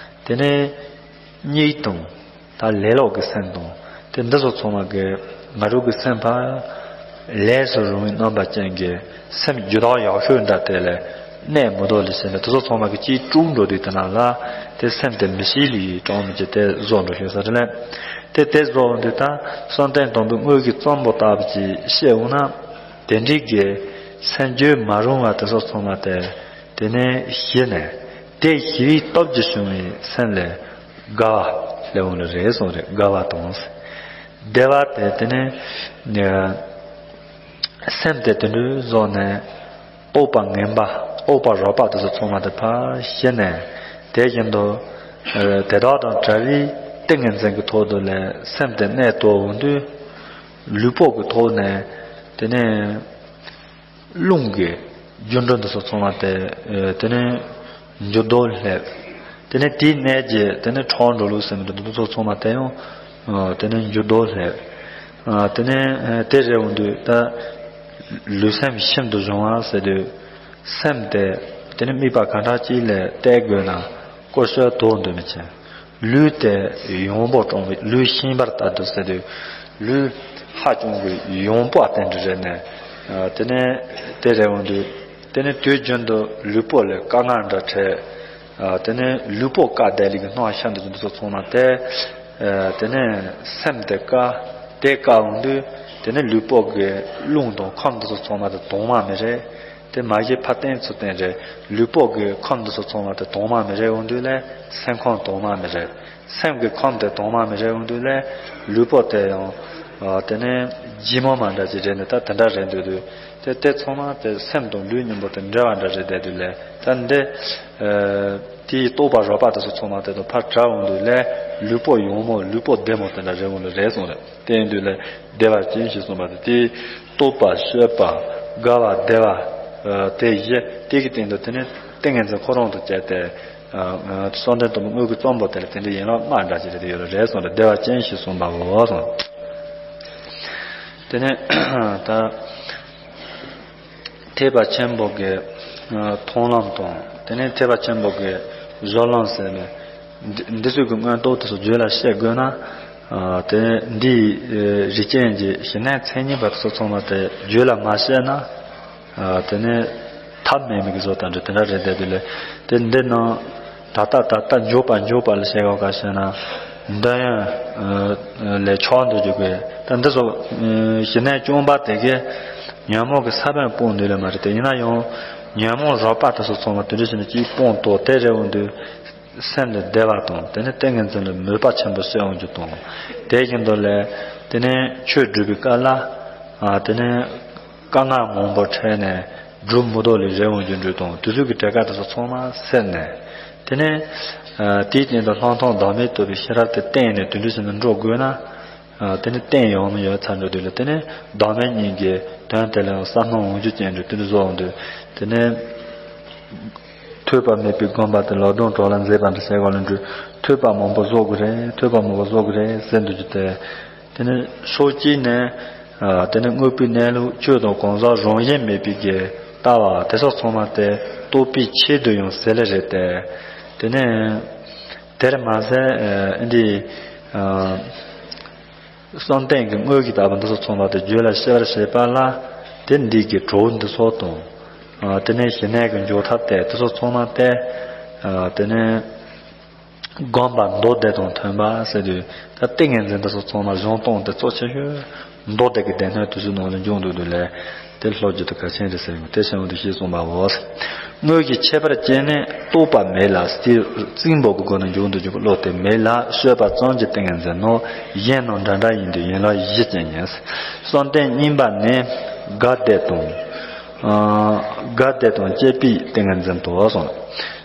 དེ་ནས་གཉིད་དང་། ད་ལས་ལོག་གི་སེམས་དང་། དེ་འདི་ཚོ་ཚང་མ་གི་ང་རང་གི་སེམས་ཕར་ལས་སུ་རུང་བའི་རྣམ་པ་ཅན་གྱི་སེམས་རྒྱུ་དག་ཡག་ཤོས་འདྲ་དེ་ལས་གནས་མི་ཐུབ་ལ་ཟེར་ནས། དེ་ཚོ་ཚང་མ་གི་གཅིག་དཀྲུགས་འགྲོ་དུས་དེ་ན་ལ་དེ་སེམས་དེ་མི་སྐྱིད་ལུས་ཡི་གྲོང་མི་གྱི་དེ་བཟོ་འགྲོ་ཤེས་ས་དེ་ལས། དེ་དེ་བཟོ་འོང་དུས་ད་བསམ་གཏན་དང་པོའི་དངོས་ཀྱི་ཙམ་པོ་ལྟ་བུ་ཅིག་བཤད་འོང་ན། དེ་འདྲའི་གི་སེམས་རྒྱུད་མ་རུང་བ་དེ་ཚོ་ཚང་མ་དེ་དེ་ནས་ཞི་ནས། དེ་ཞི་བའི་སྟོབས་ཀྱིས་བྱུང་བའི་སེམས་ལས་དགའ་བ་སླེབས་འོང་ལ་རེད་གསུངས་རེད། དགའ་བ་དང་། བདེ་བ་དེ་དེ་ནས་སེམས་དེ་དེ་འདྲའི་བཟོ་ནས་རྟོག་པ་ངན་པ་རྟོག་པ་རགས་པ་དེ་ཚོ་ཚང་མ་དེ་ཕར་ཞི་ནས། དེ་བཞིན་དུ་དེ་དག་དང་བྲལ་བའི་ཏིང་ངེ་འཛིན་གྱི་ཐོག་ཏུ་ལས་སེམས་དེ་གནས་ཐུབ་འོང་དུས། ལུས་པོ་གི་ཐོག་ནས་དེ་ནས། རླུང་གི་རྒྱུ་འགྲོས་འདི་ཚོ་ཚང་མ་དེ། དེ་ནས་ འགྱུར་ལྡོག་སླེབས། དེ་ནས་དེའི་གནས་ཀྱི་དེ་ནས་འཕྲོ་འགྲོ་ལུགས་ཟེར་མི་འདུག་འདི་ཚོ་ཚང་མ་དེ་ཡང་དེ་ནས་འགྱུར་ལྡོག་སླེབས། དེ་ནས་དེ་རེད་འོང་དུས་ད་ལུས་སེམས་ཤིན་ཏུ་སྦྱོང་བ་ཟེར་དུས། སེམས་དེ་དེ་ནས་དམིགས་པ་ག་འདྲ་ཅིག་ལ་གཏད་དགོས་ན་ཀུ་ཤུ་དོག་འདོད་མི་བྱེད། ལུས་དེ་ཡང་པོ་དྲང་བའི་ལུས་ཤིང་པར་ལྟ་འདུག་ཟེར་དུས། ལུས་ཧ་ཅང་གི་ཡང་པོ་བསྟན་འདི་རེད་ནས། དེ་ནས་དེ་རེད་འོང་དུས། དེ་ནས་དུས་རྒྱུན་དུ་ལུས་པོ་ལ་དཀའ་ངལ་འདྲ་འཕྲད། དེ་ནས་ལུས་པོ་དཀའ་བསྡད་ལི་གི་སྣང་ཤར་འདུག་འདི་ཚོ་ཚང་མ་དེ། དེ་ནས་སེམས་དེ་དཀའ། དེ་དཀའ་འོང་དུས། དེ་ནས་ལུས་པོ་གི་རླུང་དང་ཁམས་འདི་ཚོ་ཚང་མ་དེ་དྭངས་མ་མི་རེད། དེ་མ་གཞི་ཕར་བསྟན་ཚུལ་བསྟན་རེད། ལུས་པོ་གི་ཁམས་འདི་ཚོ་ཚང་མ་དེ་དྭངས་མ་མི་རེད་འོང་དུས་ལས་སེམས་ཁམས་དྭངས་མ་མི་རེད། སེམས་ཀྱི་ཁམས་དེ་དྭངས་མ་མི་རེད་འོང་དུས་ལས་ལུས་པོ་དེ་ཡང་། དེ་ནས་ལྗིད་མོ་མ་འདྲ་ཅིག་རེད་ནས་ད་དེ་འདྲ་རེད་འདུག་དུས། དེ་དེ་ཚང་མ་དེ་སེམས་དང་ལུས་གཉིས་པོ་དེ་འབྲེལ་བ་འདྲ་རེད་བསྡད་དུས་ལས་ད་འདི། དེའི་རྟོགས་པ་རོལ་པ་དེ་ཚོ་ཚང་མ་དེ་དང་ཕར་བྲལ་འོང་དུས་ལས་ལུས་པོ་ཡང་མོ་ལུས་པོ་བདེ་མོ་དེ་འདྲ་རེད་འོང་ལ་རེད་སོང་རེད། དེ་ཡིན་དུས་ལས་བདེ་བ་ཅན་ཞེས་གསུངས་པ་དེ་དེའི་རྟོགས་པ་སྤྱོད་པ་དགའ་བ་བདེ་བ། དེ་བཞི་དེ་གི་སྟེང་དུ་དེ་ནས་ཏིང་ངེ་འཛིན་ཁོ་རང་དུ་བྱས་ཏེ། གསང་བདེན་དུ་དངོས་ཀྱི་གཙང་པོ་དེ་ལ་དེ་འདྲའི་ཡན་ལག་ལྔ་འདྲ་ཅིག་རེད་དེ་ཡོད་རེད་སོང་རེད། བདེ་བ་ཅན་ཞེས་གསུངས་པའོ་གསུངས། དེ་ནས་ད་ཐེག་པ་ཆེན་པོ་གི་མཐོང་ལམ་དང་དེ་ནས་ཐེག་པ་ཆེན་པོ་གི་སྦྱོར་ལམ་ཟེར་ནས་འདི་འདི་ཚོའི་གི་མངོན་རྟོགས་དེ་ཚོ་རྒྱུད་ལ་བཤད་དགོས་ན། དེ་འདིའི་རིགས་ཅན་གྱི་ཞི་གནས་མཚན་ཉིད་པ་དེ་ཚོ་ཚང་མ་དེ་རྒྱུད་ལ་མ་བཤད་ན། དེ་ནས་ཐབས་མེད་མི་གི་བཟོ་ལྟ་འདྲ་དེ་འདྲ་རེད་བསྡད་དུས་ལས། དེ་འདི་ནང་ད་ལྟ་ད་ལྟ་འཇོག་པ་འཇོག་པ་ལ་བཤད་གོ་ག་ཤེ་ན། འདི་ཡང་ལས་ཆོག་འདུག་རྒྱུ་གི་ད་འདི་ཚོ་ཞི་གནས་སྐྱོང་པ་དེ་གས་ཉོན་མོངས་ཀྱི་ས་བོན་སྤོང་འདོད་ལ་མ་རེད་དེ་ཡིན་ན་ཡང་ཉོན་མོངས་རོགས་པ་དེ་ཚོ་ཚང་མ་དེ་འདྲ་བྱས་ནས་གཅིག་སྤོང་ཐོག་དེ་རེད་འོང་དུས། སེམས་ལ་བདེ་བ་དང་དེ་ནས་ཏིང་ངེ་འཛིན་ལ་མོས་པ་ཆེན་པོ་སྐྱེ་འོང་རྒྱུ་དང་། དེ་བཞིན་དུ་ལས་དེ་ནས་ཆོས་སྒྲུབ་པའི་སྐབས་ལ་དེ་ནས་དཀའ་ངལ་མང་པོ་འཕྲད་ནས་སྒྲུབ་མི་ཐུབ་ལས་རེ་འོང་རྒྱུ་འགྲོ་དང་དུས་ཚོད་ཀྱི་བྲེལ་དཀའ་དེ་ཚོ་ཚང་མ་སེལ་ནས། དེ་ནས་དེའི་སྟེང་དུ་ལྷག་མཐོང་བདག་མེད་རྟོགས་པའི་ཤེས་རབ་དེ་བསྟན་ནས་དུད་འགྲོ་བྱས་ནས་འགྲོ་དགོས་ན། དེ་ནས་བསྟན་ཡོང་མི་ཡོད་ཚར་འགྲོ་དུས་ལ་དེ་ནས་བདག་མེད་གཉིས་ཀྱི་དོན་དེ་ལ་ཡང་བསམ་མནོ་འོང་རྒྱུ་ཅན་འགྲོ་དུས་བཟོ་འོང་དུས་དེ་ནས། ཐོས་པ་མེད་པའི་དགོན་པ་དེ་ལོ་ལྡོང་གྲོགས་ལ་མཛེས་པ་འདྲ་ཟེར་བ་ལ་འགྲོ། ཐོས་པ་མང་པོ་བཟོ་དགོས་རེད། ཐོས་པ་མང་པོ་བཟོ་དགོས་རེད་ཟེར་འདུག་རྒྱུ་དེ། དེ་ནས་ཕྱོགས་གཅིག་ནས་དེ་ནས་དངོས་པོའི་གནས་ལུགས་ཆོས་དང་གང་ཟག་རང་བཞིན་མེད་པའི་གི་ལྟ་བ་དེ་ཚོ་ཚང་མ་དེ་རྟོགས་པའི་ཆེད་དུ་ཡང་ཟེར་ལེ་རེད་དེ། དེ་ནས་དེར་མ་ཟད་འདི། བསམ་གཏན་གྱི་དངོས་ཀྱི་ལྟ་བ་འདི་ཚོ་ཚང་མ་དེ་རྒྱུད་ལ་སྐྱེ་བར་བྱེད་པ་ལ་དེ་འདི་གི་གྲོགས་འདི་ཚོ་དང་། དེ་ནས་ཞི་གནས་ཀྱི་འཇོག་ཐབས་དེ་དེ་ཚོ་ཚང་མ་དེ། དེ་ནས་སྒོམ་པ་མདོ་སྡེ་དང་མཐུན་པ་ཟེར་དུས་ད་ཏིང་ངེ་འཛིན་འདི་ཚོ་ཚང་མ་གཞུང་སྟོང་དེ་གཙོ་ཆེ་ཤོས་མདོ་སྡེ་གི་སྡེ་སྣོད་དུ་ཞུ་ནང་ལ་འབྱུང་འདུག་དུས་ལས། དེ་ལྷོ་རྒྱུད་དུ་གལ་ཆེན་རེད་ཟེར་ཡོང་དེ་བྱུང་དུ་ཞེས་གསུངས་པའོ། དངོས་ཀྱི་ཁྱད་པར་ཅན་ནི་རྟོགས་པ་མེད་ལ་སྟེ་རྩིང་པོ་གི་སྒོ་ནས་འཇུག་འདུག་རྒྱུ་བློ་དེ་མེད་ལ་སྤྱོད་པ་ཙམ་གྱི་ཏིང་ངེ་འཛིན་ནོ། གཞན་རྣམས་འདྲ་འདྲ་ཡིན་དུས་ཡན་ལག་བཞི་ཅན་ཉིད། བསམ་གཏན་གཉིས་པ་ནི་དགའ་བདེ་དང་། དགའ་བདེ་དང་བཅས་པའི་ཏིང་ངེ་འཛིན་དུ་གསུངས།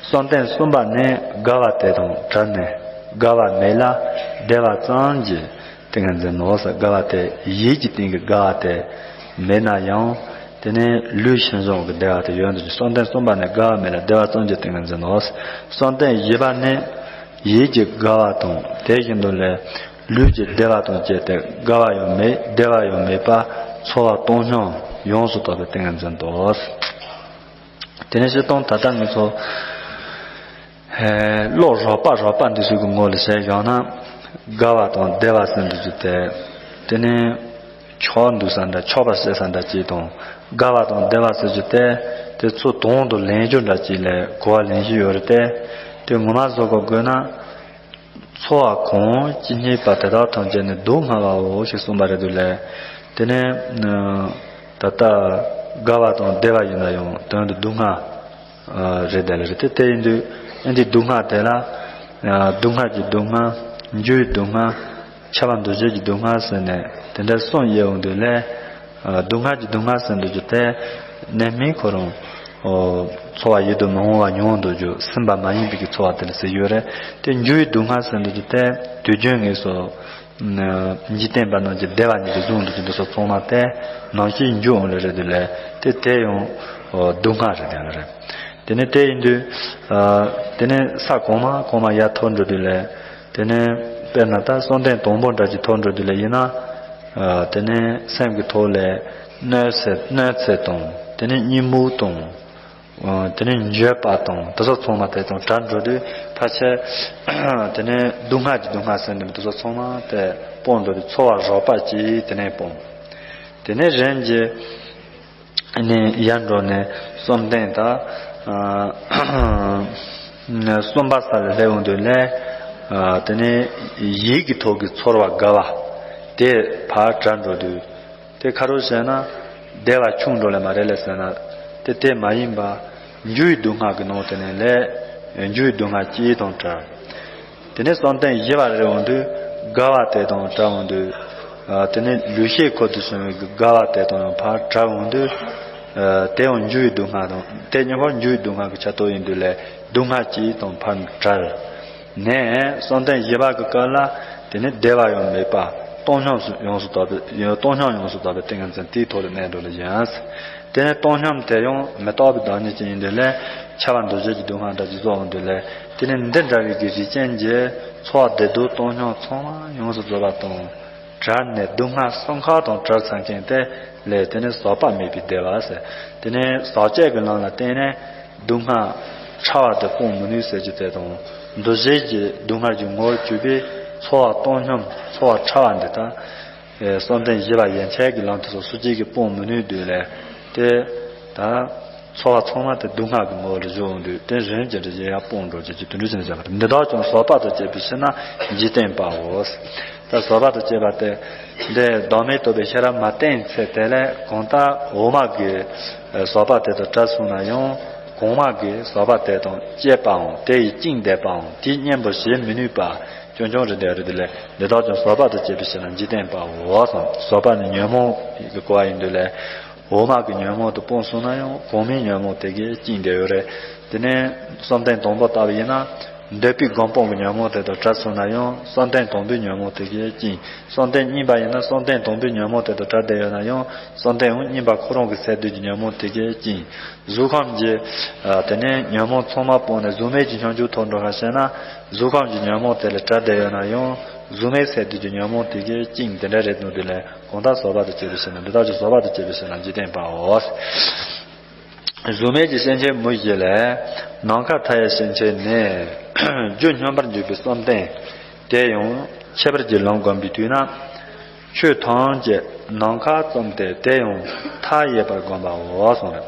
བསམ་གཏན་གསུམ་པ་ནི་དགའ་བ་དེ་དང་བྲལ་ནས་དགའ་བ་མེད་ལ་བདེ་བ་ཙམ་གྱི། ཏིང་ངེ་འཛིན་ནོ་ཟེར་དགའ་བ་དེ་ཡིད་ཀྱི་སྟེང་གི་དགའ་བ་དེ་མེད་ན་ཡང་དེ་ནས་ལུས་ཤིན་སྦྱངས་ཀྱི་བདེ་བ་དེ་ཡོད་འདུག་ཅིང་བསམ་གཏན་གསུམ་པ་ནི་དགའ་བ་མེད་ལ་བདེ་བ་ཙམ་གྱི་ཏིང་ངེ་འཛིན་ནོ། བསམ་གཏན་བཞི་པ་ནི་ཡིད་ཀྱི་དགའ་བ་དང་དེ་བཞིན་དུ་ལས་ལུས་ཀྱི་བདེ་བ་དང་བཅས་ཏེ་དགའ་བ་ཡང་མེད་བདེ་བ་ཡང་མེད་པ་ཚོར་བ་སྟོང་སྙོམས་ཡོངས་སུ་རྟོག་པའི་ཏིང་ངེ་འཛིན་ཏོ། དེ་ནས་སྤྱིར་བཏང་ད་ལྟ་ང་ཚོ། བློ་རོགས་པ་རོགས་པ་འདི་ཚོ་གི་ངོ་ལ་བྱས་བཞག་ན། དགའ་བ་དང་བདེ་བ་ཟེར་འདུག་རྒྱུ་དེ། དེ་ནས་ཆོག་འདུག་ས་འདྲ་ཆོག་པ་བྱེད་ས་འདྲ་ཅིག་དང་། དགའ་བ་དང་བདེ་བ་ཟེར་རྒྱུ་དེ། དེ་ཚོ་དོན་དུ་ལེན་རྒྱུ་འདྲ་ཅིག་ལས་གོ་བ་ལེན་བཞིན་ཡོད་རེད་དེ། དེ་ངོ་མ་བཟོ་གོ་དགོས་ན། ཚོར་བ་གང་ཇི་སྙེད་པ་དེ་དག་ཐམས་ཅད་ནི་སྡུག་བསྔལ་བའོ་ཞེས་གསུངས་པ་རེད་འདུག་ལས། དེ་ནས། ད་ལྟ་དགའ་བ་དང་བདེ་བ་ཡིན་ན་ཡང་དོན་དུ་སྡུག་བསྔལ། རེད་དེ་ལ་རེད་དེ་དེ་ཡིན་དུས་ཨེ་འདི་སྡུག་བསྔལ་དེ་ལ། སྡུག་བསྔལ་གྱི་སྡུག་བསྔལ། འགྱུར་བའི་སྡུག་བསྔལ། ཁྱབ་པ་འདུ་བྱེད་ཀྱི་སྡུག་བསྔལ་ཟེར་ནས་དེ་འདྲ་གསུམ་དབྱེ་འོང་དུས་ལས། སྡུག་བསྔལ་གྱི་སྡུག་བསྔལ་ཟེར་འདུག་རྒྱུ་དེ། གནས་མིན་ཁོ་རང་། ཚོར་བ་ཡིད་དུ་མི་འོང་བ་མྱོང་འདུག་རྒྱུ་སེམས་པ་མ་ཡིན་པའི་གི་ཚོར་བ་དེ་ལ་ཟེར་ཡོད་རེད། དེ་འགྱུར་བའི་སྡུག་བསྔལ་ཟེར་འདུག་རྒྱུ་དེ་དུས་རྒྱུན་ངེས་སོ། འཇིག་རྟེན་པ་རྣམས་ཀྱི་བདེ་བ་ཉིད་དུ་བཟུང་འདུག་རྒྱུ་འདི་ཚོ་ཚང་མ་དེ་ནམ་ཞིག་འགྱུར་འོང་ལེ་རེད་དེ་ལས་དེ་དེ་ཡང་སྡུག་བསྔལ་རེད་དེ་ལ་རེད། དེ་ནས་དེ་ཡིན་དུས། ཨ། དེ་ནས་ས་གོང་མ་གོང་མ་ཡར་མཐོ་འགྲོ་དུས་ལས། དེ་ནས་དཔེར་ན་ད་བསམ་གཏན་དང་པོ་འདྲ་ཅིག་མཐོ་འགྲོ་དུས་ལས་ཡིན་ན། ཨ། དེ་ནས་སེམས་ཀྱི་ཐོག་ལས་གནོད་འཚེ་གནོད་འཚེ་དང་། དེ་ནས་གཉིད་སྨུག་དང་། ཨ། དེ་ནས་འགྱོད་པ་དང་དེ་ཚོ་ཚང་མ་དེ་དང་བྲལ་འགྲོ་དུས་ཕལ་ཆེར། དེ་ནས་སྡུག་བསྔལ་གྱི་སྡུག་བསྔལ་ཟེར་འདུག་དེ་ཚོ་ཚང་མ་དེ་སྤོང་འགྲོ་དུས་ཚོར་བ་རགས་པ་ཅིག་དེ་ནས་སྤོང་། དེ་ནས་རིམ་གྱིས་ནས་ཡར་འགྲོ་ནས་བསམ་གཏན་དང་། ཨ། གསུམ་པ་ས་ལ་སླེབས་འོང་དུས་ལས། ཨ། དེ་ནས་ཡིད་ཀྱི་ཐོག་གི་ཚོར་བ་དགའ་བ་དེ་ཕར་བྲལ་འགྲོ་དུས། དེ་ཁ་རུ་བྱས་ན་བདེ་བ་ཆུང་འགྲོ་ལེ་མ་རེད་ལེ་ཟེར་ན། དེ་དེ་མ་ཡིན་པ། འགྱུར་བའི་སྡུག་བསྔལ་གྱི་ནང་དེ་ནས་ལས། འགྱུར་བའི་སྡུག་བསྔལ་གཅིག་དང་བྲལ། དེ་ནས་བསམ་གཏན་བཞི་པ་རེད་འོང་དུས་དགའ་བ་དེ་དང་བྲལ་འོང་དུས། ཨ། དེ་ནས་ལུས་ཤེས་འཁོར་དུ་སོང་བའི་དགའ་བ་དེ་དང་ཡང་ཕར་བྲལ་འོང་དུས། ཨ། དེ་ཡང་འགྱུར་བའི་སྡུག་བསྔལ་དང་དེ་གཉིས་ཀ་འགྱུར་བའི་སྡུག་བསྔལ་གྱི་ཆ་ཐོག་ཡིན་དུས་ལས་སྡུག་བསྔལ་གཅིག་དང་ཕར་བྲལ། ནས་བསམ་གཏན་བཞི་པ་གི་སྐབས་ལ་དེ་ནི་བདེ་བ་ཡང་མེད་པ། སྟོང་ཉམས་སུ་ཡོངས་སུ་དག་པའི་སྟོང་ཉམས་ཡོངས་སུ་དག་པའི་ཏིང་ངེ་འཛིན་དེའི་ཐོག་ལ་གནས་འགྲོ་ལེ་ཡིན། དེ་ནས་སྟོང་ཉམས་དེ་ཡང་མི་རྟག་པའི་བདག་ཉིད་ཅན་ཡིན་དུས་ལས་ཁྱབ་པ་འདུ་བྱེད་ཀྱི་སྡུག་བསྔལ་འདྲ་ཅིག་བཟོ་འོང་དུས་ལས། དེ་ནས་འདི་འདྲ་བའི་གི་རིགས་ཅན་གྱི་ཚོར་བ་བདེ་སྡུག་སྟོང་ཉམས་ཚང་མ་ཡོངས་སུ་རྫོགས་པ་དང་། བྲལ་ནས་སྡུག་བསྔལ་གསུམ་ཀ་དང་བྲལ་ཚར་མཁན་དེ་ལས་དེ་ནི་ཟག་པ་མེད་པའི་བདེ་བ་ཟེར། དེ་ནི་ཟག་བཅས་ཀྱི་ལམ་ལ་བརྟེན་ནས་སྡུག་བསྔལ་ཕྲ་བ་དེ་སྤོང་མི་ནུས་ཟེར་རྒྱུ་དེ་དང་། འདུ་བྱེད་ཀྱི་སྡུག་བསྔལ་གྱི་ངོ་བོར་གྱུར་པའི་ཚོར་བ་སྟོང་ཉམས་ཚོར་བ་ཕྲ་བ་འདི་དག་བསམ་གཏན་བཞི་པ་ཡན་ཆད་ཀྱི་ལམ་དེ་ཚོ་སུ་གཅིག་གིས་སྤོང་མི་ནུས་དུས་ལས། དེ་ད་ཚོར་བ་ཚང་མ་དེ་སྡུག་བསྔལ་གྱི་ངོ་བོ་ལ་བཞག་འོང་དུས་དེ་རིམ་གྱིས་རིམ་གྱིས་ཡར་སྤོང་འགྲོ་བྱེད་ཀྱི་དུད་འགྲོ་ཅན་བྱ་བ་དང་། འདི་དག་ཀྱང་ཟག་པ་དང་བཅས་པའི་ཕྱིར་ན་འཇིག་རྟེན་པའོ། ད་ཟག་པ་དང་བཅས་པ་དེ་འདི་བདག་མེད་རྟོགས་པའི་ཤེས་རབ་མ་བརྟན་ཚེ་དེ་ལས་གང་ལྟར་འོག་མ་གི་ཟག་པ་དེ་དང་བྲལ་སོང་ན་ཡང་གོང་མ་གི་ཟག་པ་དེ་དང་བཅས་པའམ་དེ་ཡི་གཅིག་འདས་པའམ་དེའི་གཉེན་པོར་བྱེད་མི་ནུས་པ་རྐྱང་རྐྱང་རེད་དེ་རེད་དེ་ལས། འདི་དག་ཀྱང་ཟག་པ་དང་བཅས་པའི་ཕྱིར་ན་འཇིག་རྟེན་པའོ་གསུངས། ཟག་པ་ནི་ཉོན་མོངས་ཀྱི་གོ་བ་ཡིན་དུས་ལས། འོག་མ་གི་ཉོན་མོངས་དེ་སྤངས་སོང་ན་ཡང་གོང་མའི་ཉོན་མོངས་དེ་གིས་བཅིངས་བསྡད་ཡོད་རེད། དེ་ནས་བསམ་གཏན་དང་པོ་ལྟ་བུ་ཡིན་ན། འདོད་པའི་སྒོམ་སྤང་གི་ཉོན་མོངས་དེ་དང་བྲལ་སོང་ན་ཡང་བསམ་གཏན་དང་པོའི་ཉོན་མོངས་དེ་གིས་བཅིངས། བསམ་གཏན་གཉིས་པ་ཡིན་ན་བསམ་གཏན་དང་པོའི་ཉོན་མོངས་དེ་དང་བྲལ་བསྡད་ཡོད་ན་ཡང་བསམ་གཏན་ཡང་གཉིས་པ་ཁོ་རང་གི་སས་བསྡུས་ཀྱི་ཉོན་མོངས་དེ་གིས་བཅིངས། གཟུགས་ཁམས་ཀྱི། ཨ། དེ་ནས་ཉོན་མོངས་ཚང་མ་སྤངས་ནས་གཟུགས་མེད་ཀྱི་སྙོམས་འཇུག་ཐོབ་འགྲོ་ག་ཟེར་ན། གཟུགས་ཁམས་ཀྱི་ཉོན་མོངས་དེ་ལས་བྲལ་བསྡད་ཡོད་ན་ཡང་གཟུགས་མེད་སས་བསྡུས་ཀྱི་ཉོན་མོངས་དེ་གིས་བཅིངས་དེ་འདྲ་རེད་འདུག་དེ་ལས་གང་ལྟར་ཟག་པ་དང་བཅས་པའི་ཕྱིར་ན། འདི་དག་ཀྱང་ཟག་པ་དང་བཅས་པའི་ཕྱིར་ན་འཇིག་རྟེན་པའོ། གཟུགས་མེད་ཀྱི་སེམས་ཅན་མུ་བཞི་ལས། ནམ་མཁའ་མཐའ་ཡས་སེམས་ཅན་ནི། རྒྱུ་སྙོམས་པར་འཇུག་པའི་བསམ་གཏན་དེ་ཡང་ཁྱད་པར་གྱི་ལམ་བསྒོམ་པའི་དུས་ན། ཆོས་ཐམས་ཅད་ནམ་མཁའ་ཙམ་སྟེ་དེ་ཡང་མཐའ་ཡས་པར་བསྒོམ་པའོ་གསུངས་རེད།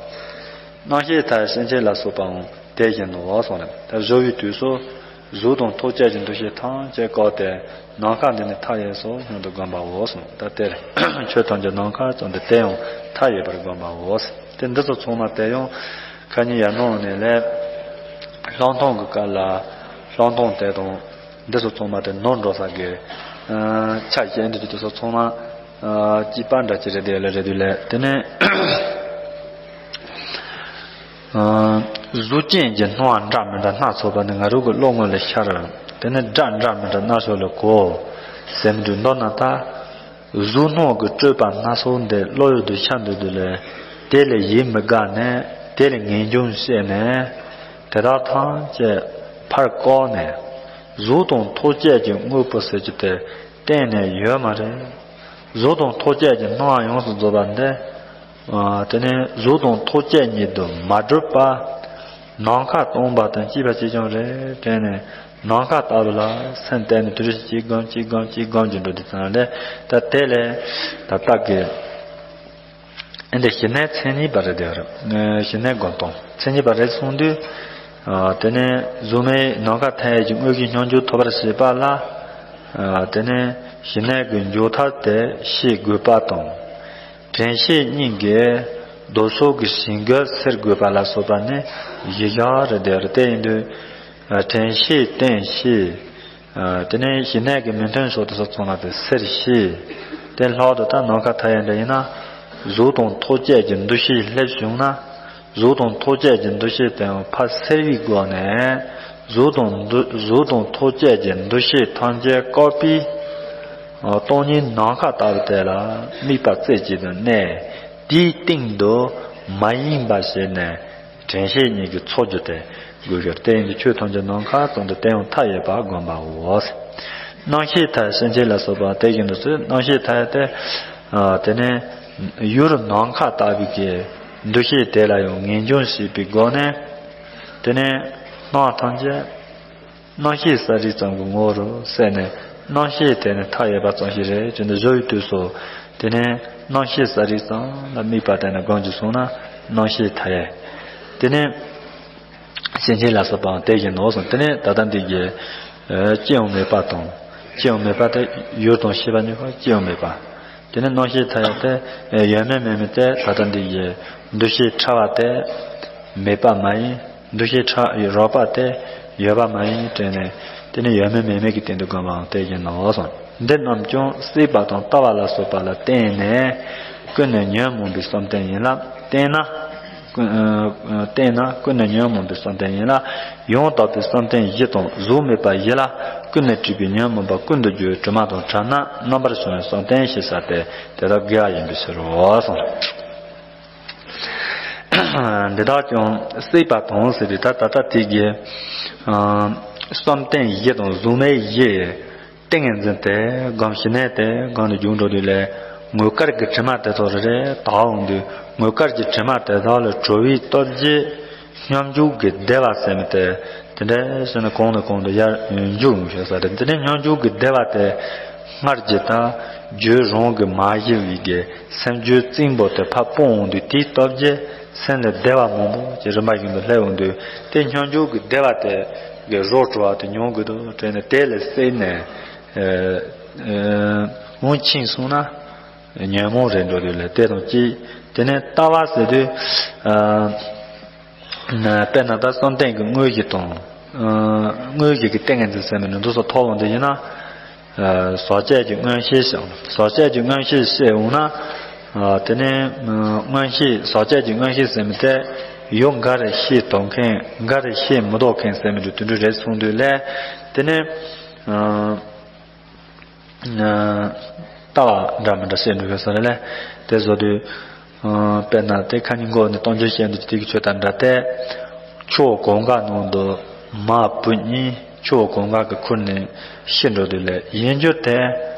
རྣམ་ཤེས་མཐའ་ཡས་སེམས་ཅན་ལ་སོགས་པའང་དེ་བཞིན་ནོ་གསུངས་རེད། ད་གཞོལ་བའི་དུས་སུ་གཟུགས་དང་ཐོགས་བཅས་ཀྱི་འདུ་ཤེས་ཐམས་ཅད་བཀག་སྟེ་ནམ་མཁའ་འདི་ནི་མཐའ་ཡས་སོ་སྙམ་དུ་བསྒོམ་པའོ་གསུངས། ད་དེར་ཆོས་ཐམས་ཅད་ནམ་མཁའ་ཙམ་སྟེ་དེ་ཡང་མཐའ་ཡས་པར་བསྒོམ་པའོ། དེ་འདི་ཚོ་ཚང་མ་དེ་ཡང་ཁ་ཉིན་ཡར་ནང་ནས་ལས། ལྷག་མཐོང་གི་སྐབས་ལ་ལྷག་མཐོང་དེ་དང་། འདི་ཚོ་ཚང་མ་དེ་ནོར་འགྲོ་ས་གི། ཨ། ཆ་ཤས་འདི་ཚོ་ཚང་མ། ཨ། སྐྱེས་པ་འདྲ་ཅིག་རེད་དེ་ལ་རེད་དུས་ལས་དེ་ནས། ཨ། གཟུགས་ཅན་གྱི་སྣང་བ་འདྲ་མི་འདྲ་སྣ་ཚོགས་པ་ནི་ང་རང་གི་བློ་ངོ་ལ་ཤར། དེ་ནས་སྒྲ་འདྲ་མི་འདྲ་རྣ་ཚོགས་ལ་གོ། ཟེར་མི་འདུག་མདོར་ན་ད། གཟུགས་སྣང་གི་སྤྲོས་པ་སྣ་ཚོགས་འདི་བློ་ཡུལ་དུ་ཤར་འདུག་དུས་ལས། དེ་ལ་ཡིད་མི་དགའ་ནས་དེ་ལ་ངེས་འབྱུང་སྐྱེས་ནས། དེ་དག་ཐམས་ཅད་ཕར་བཀག་ནས། གཟུགས་དང་ཐོགས་བཅས་ཀྱི་དངོས་པོ་ཟེར་རྒྱུ་དེ་གཏན་ནས་ཡོད་མ་རེད། གཟུགས་དང་ཐོགས་བཅས་ཀྱི་སྣང་བ་ཡོངས་སུ་རྫོགས་པ་འདི། ཨ། དེ་ནས་གཟུགས་དང་ཐོགས་བཅས་ཉིད་དུ་མ་གྲུབ་པ། ནམ་མཁའ་སྟོང་པ་དང་བཅས་པ་ཅིག་ཀྱང་རེད་དྲན་ནས། ནམ་མཁའ་ལྟ་བུ་ལ་སེམས་གཏད་ནས་དུས་རེ་ཞིག་གཅིག་སྒོམ་གཅིག་སྒོམ་གཅིག་སྒོམ་གྱི་འགྲོ་དུས་ཙམ་ལས། ད་དེ་ལས་ད་ལྟ་གི་ཨེ་འདི་ཞི་གནས་མཚན་ཉིད་པ་རེད་དེ་རེད། ཞི་གནས་སྒོམ་སྟངས་མཚན་ཉིད་པ་རེད་གསུངས་དུས། ཨ། དེ་ནས་གཟུགས་མེད་ནམ་མཁའ་མཐའ་ཡས་ཀྱི་དངོས་ཀྱི་སྙོམས་འཇུག་ཐོབ་པར་བྱེད་པ་ལ། ཨ། དེ་ནས་ཞི་གནས་ཀྱི་འཇུག་ཐབས་དེ་ཤེས་དགོས་པ་དང་། དྲན་ཤེས་གཉིས་ཀྱིས་ལྡོག་ཕྱོགས་ཀྱི་ཞི་འགྱུར་སེལ་དགོས་པ་ལ་སོགས་པ་ནི་བཞི་བཞག་རེད་དེ་རེད། དེ་ཡིན་དུས། ཨ། དྲན་ཤེས་བརྟན་ཤེས། ཨ། དེ་ནས་ཞི་གནས་ཀྱི་མི་མཐུན་ཕྱོགས་དེ་ཚོ་ཚང་མ་དེ་སེལ་ཤེས། དེ་ལྷག་ཏུ་ད་ནམ་མཁའ་མཐའ་ཡས་འདྲ་ཡིན་ན། གཟུགས་དང་ཐོགས་བཅས་ཀྱི་འདུ་ཤེས་སླེབས་བྱུང་ན། གཟུགས་དང་ཐོགས་བཅས་ཀྱི་འདུ་ཤེས་དེའང་ཕར་སེལ་བའི་སྒོ་ནས། གཟུགས་དང་འདུ་གཟུགས་དང་ཐོགས་བཅས་ཀྱི་འདུ་ཤེས་ཐམས་ཅད་བཀག་པའི། ཨ། སྟོང་ཉིད་ནམ་མཁའ་ལྟ་བུ་དེ་ལ་དམིགས་པ་རྩེ་གཅིག་ཏུ་གནས། དེའི་སྟེང་དུ་མ་ཡེངས་པ་བྱས་ནས། དྲན་ཤེས་གཉིས་ཀྱི་ཚོགས་རྒྱུ་སྟེ། དགོས་ཡོད་དེ་ཡིན་དུས་ཆོས་ཐམས་ཅད་ནམ་མཁའ་ཙམ་དུ་བསྟན་ཡང་མཐའ་ཡས་པ་བསྒོམ་པའོ། རྣམ་ཤེས་མཐའ་ཡས་སེམས་ཅན་ལ་སོགས་པ་དེ་བཞིན་དུ་སོ་རྣམ་ཤེས་མཐའ་ཡས་ཏེ། དེ་ནས་ཡུལ་ནམ་མཁའ་ལྟ་བུའི་གི་འདུ་ཤེས་དེ་ལ་ཡང་ངེས་འབྱུང་བྱེད་པའི་སྒོ་ནས། དེ་ནས་སྣང་བ་ཐམས་ཅད་རྣམ་ཤེས་གསལ་རིག་ཙམ་གྱི་ངོ་བོར་གསལ་ནས་རྣམ་ཤེས་དེ་ནི་མཐའ་ཡས་པ་ཙམ་ཞིག་རེད་ཅེས་འདི་བཟོ་བའི་དུས་སུ། དེ་ནས་རྣམ་ཤེས་གསལ་རིག་ཙམ་ལ་དམིགས་པ་བསྟན་ནས་སྒོམ་རྒྱུ་སོང་ན་རྣམ་ཤེས་མཐའ་ཡས། དེ་ནས་སེམས་ཅན་ལ་སོགས་པའང་དེ་བཞིན་ནོ་གསུངས། དེ་ནས་ད་ལྟ་འདི་གི་ཅི་ཡང་མེད་པ་དང་། ཅི་ཡང་མེད་པ་དེ་ཡུལ་དང་ཤེས་པ་གཉིས་ཀ་ཅི་ཡང་མེད་པ། དེ་ནི་རྣམ་ཤེས་མཐའ་ཡས་ཏེ། ཡོད་མིན་མེད་མིན་ཏེ་ད་ལྟ་འདི་ཡི་འདུ་ཤེས་ཕྲ་བ་དེ་མེད་པ་མ་ཡིན། འདུ་ཤེས་ཕྲ་རོགས་པ་དེ་ཡོད་པ་མ་ཡིན་དྲན་ནས། དེ་ནི་ཡོད་མིན་མེད་མིན་གྱི་སྟེང་དུ་བསྒོམ་པའང་དེ་བཞིན་ནོ་གསུངས། འདི་རྣམས་ཀྱང་སྲེད་པ་དང་ལྟ་བ་ལ་སོགས་པ་ལ་བརྟེན་ནས་ཀུན་ནས་ཉོན་མོངས་པའི་བསམ་གཏན་ཡིན་ལ་བརྟེན་ན། བརྟེན་ན་ཀུན་ནས་ཉོན་མོངས་པའི་བསམ་གཏན་ཡིན་ལ། ཡང་དག་པའི་བསམ་གཏན་བཞི་དང་གཟུགས་མེད་པ་བཞི་ལ་ཀུན་ནས་སྤྲུལ་པའི་ཉོན་མོངས་པ་ཀུན་ཏུ་རྒྱུ་བའི་དྲི་མ་དང་བྲལ་ན་རྣམ་པར་བྱང་བའི་བསམ་གཏན་ཞེས་བྱ་སྟེ། དེ་དག་དགེ་བ་ཡིན་པའི་ཕྱིར་རོ་གསུངས། འདི་དག་ཀྱང་སྲེད་པ་དང་ཟེར་དུས་ད་ད་ལྟ་དེ་གི་བསམ་གཏན་བཞི་དང་གཟུགས་མེད་བཞི། ཏིང་ངེ་འཛིན་དེ་སྒོམ་ཞི་གནས་དེ་སྒོམ་ནས་རྒྱུག་འགྲོ་དུས་ལས་དངོས་དཀར་གྱི་དྲི་མ་དེ་ཚོ་རེ་རེ་དག་འོང་དུས། དངོས་དཀར་གྱི་དྲི་མ་དེ་དག་ལ་གྲོལ་བའི་སྟོབས་ཀྱིས་སྙོམས་འཇུག་གི་བདེ་བ་ཟེར་མི་དེ། དེ་འདྲ་བྱས་ནས་གོང་ནས་གོང་དུ་ཡར་འཇུག་ཡོང་ཤེས་ས་རེད། དེ་ནས་སྙོམས་འཇུག་གི་བདེ་བ་དེ་སྔར་གྱི་དང་རྒྱུད་རང་གི་མ་ཞི་བའི་གི་སེམས་རྒྱུད་རྩིང་པོ་དེ་ཕར་སྤོང་འོང་དུས། དེའི་སྟོབས་ཀྱིས་སེམས་ལ་བདེ་བ་མང་པོ་ཅིག་རིམ་པ་བཞིན་དུ་སླེབས་འོང་དུས། དེ་སྙོམས་འཇུག་གི་བདེ་བ་དེ་གི་རོ་བྲོ་བ་དེ་མྱོང་དགོས་འདུག་དྲན་ནས་དེ་ལ་སྲེད་ནས། ཨ། ཨ། འོང་ཕྱིན་སོང་ན་ཉོན་མོངས་རེད་འགྲོ་དུས་ལ་དེ་དང་གཅིག་དེ་ནས་ལྟ་བ་ཟེར་དུས། ཨ། དཔེར་ན་ད་བསམ་གཏན་གྱི་དངོས་གཞི་དང་། ཨ། དངོས་གཞི་གི་ཏིང་ངེ་འཛིན་ཟེར་མི་འདི་ཚོ་ཐོབ་འོང་དུས་ཡིན་ན། ཨ། ཟག་བཅས་ཀྱི་མངོན་ཤེས་ཤིག་ཟག་བཅས་ཀྱི་མངོན་ཤེས་ཤིག་འོང་ན། ཨ། དེ་ནས་མངོན་ཤེས་ཟག་བཅས་ཀྱི་མངོན་ཤེས་ཟེར་མི་དེ་ཡུལ་འགའ་རེ་ཤེས་རྟོགས་མཁན་འགའ་རེ་ཤེས་མི་རྟོགས་མཁན་ཟེར་མི་འདི་དེ་འདྲ་རེད་སོང་དུས་ལས། དེ་ནས། ཨ། ལྟ་བ་འདྲ་མི་འདྲ་བཤད་འགྲོ་གི་ས་རེད་ལ། དེ་བཟོ་དུས། ཨ། དཔེར་ན་དེ་ཁ་ཉིན་གོ་ནས་སྟོང་ཆོས་བཤད་འདི་དེ་གི་ཆོས་དང་འདྲ་སྟེ། ཆུ་བོ་གངྒཱ་ནང་དུ་མ་བུ་གཉིས་ཆུ་བོ་གངྒཱ་གི་ཁུར་ནས་ཤི་འགྲོ་དུས་ལ། ཡིན་རྒྱུ་དེ་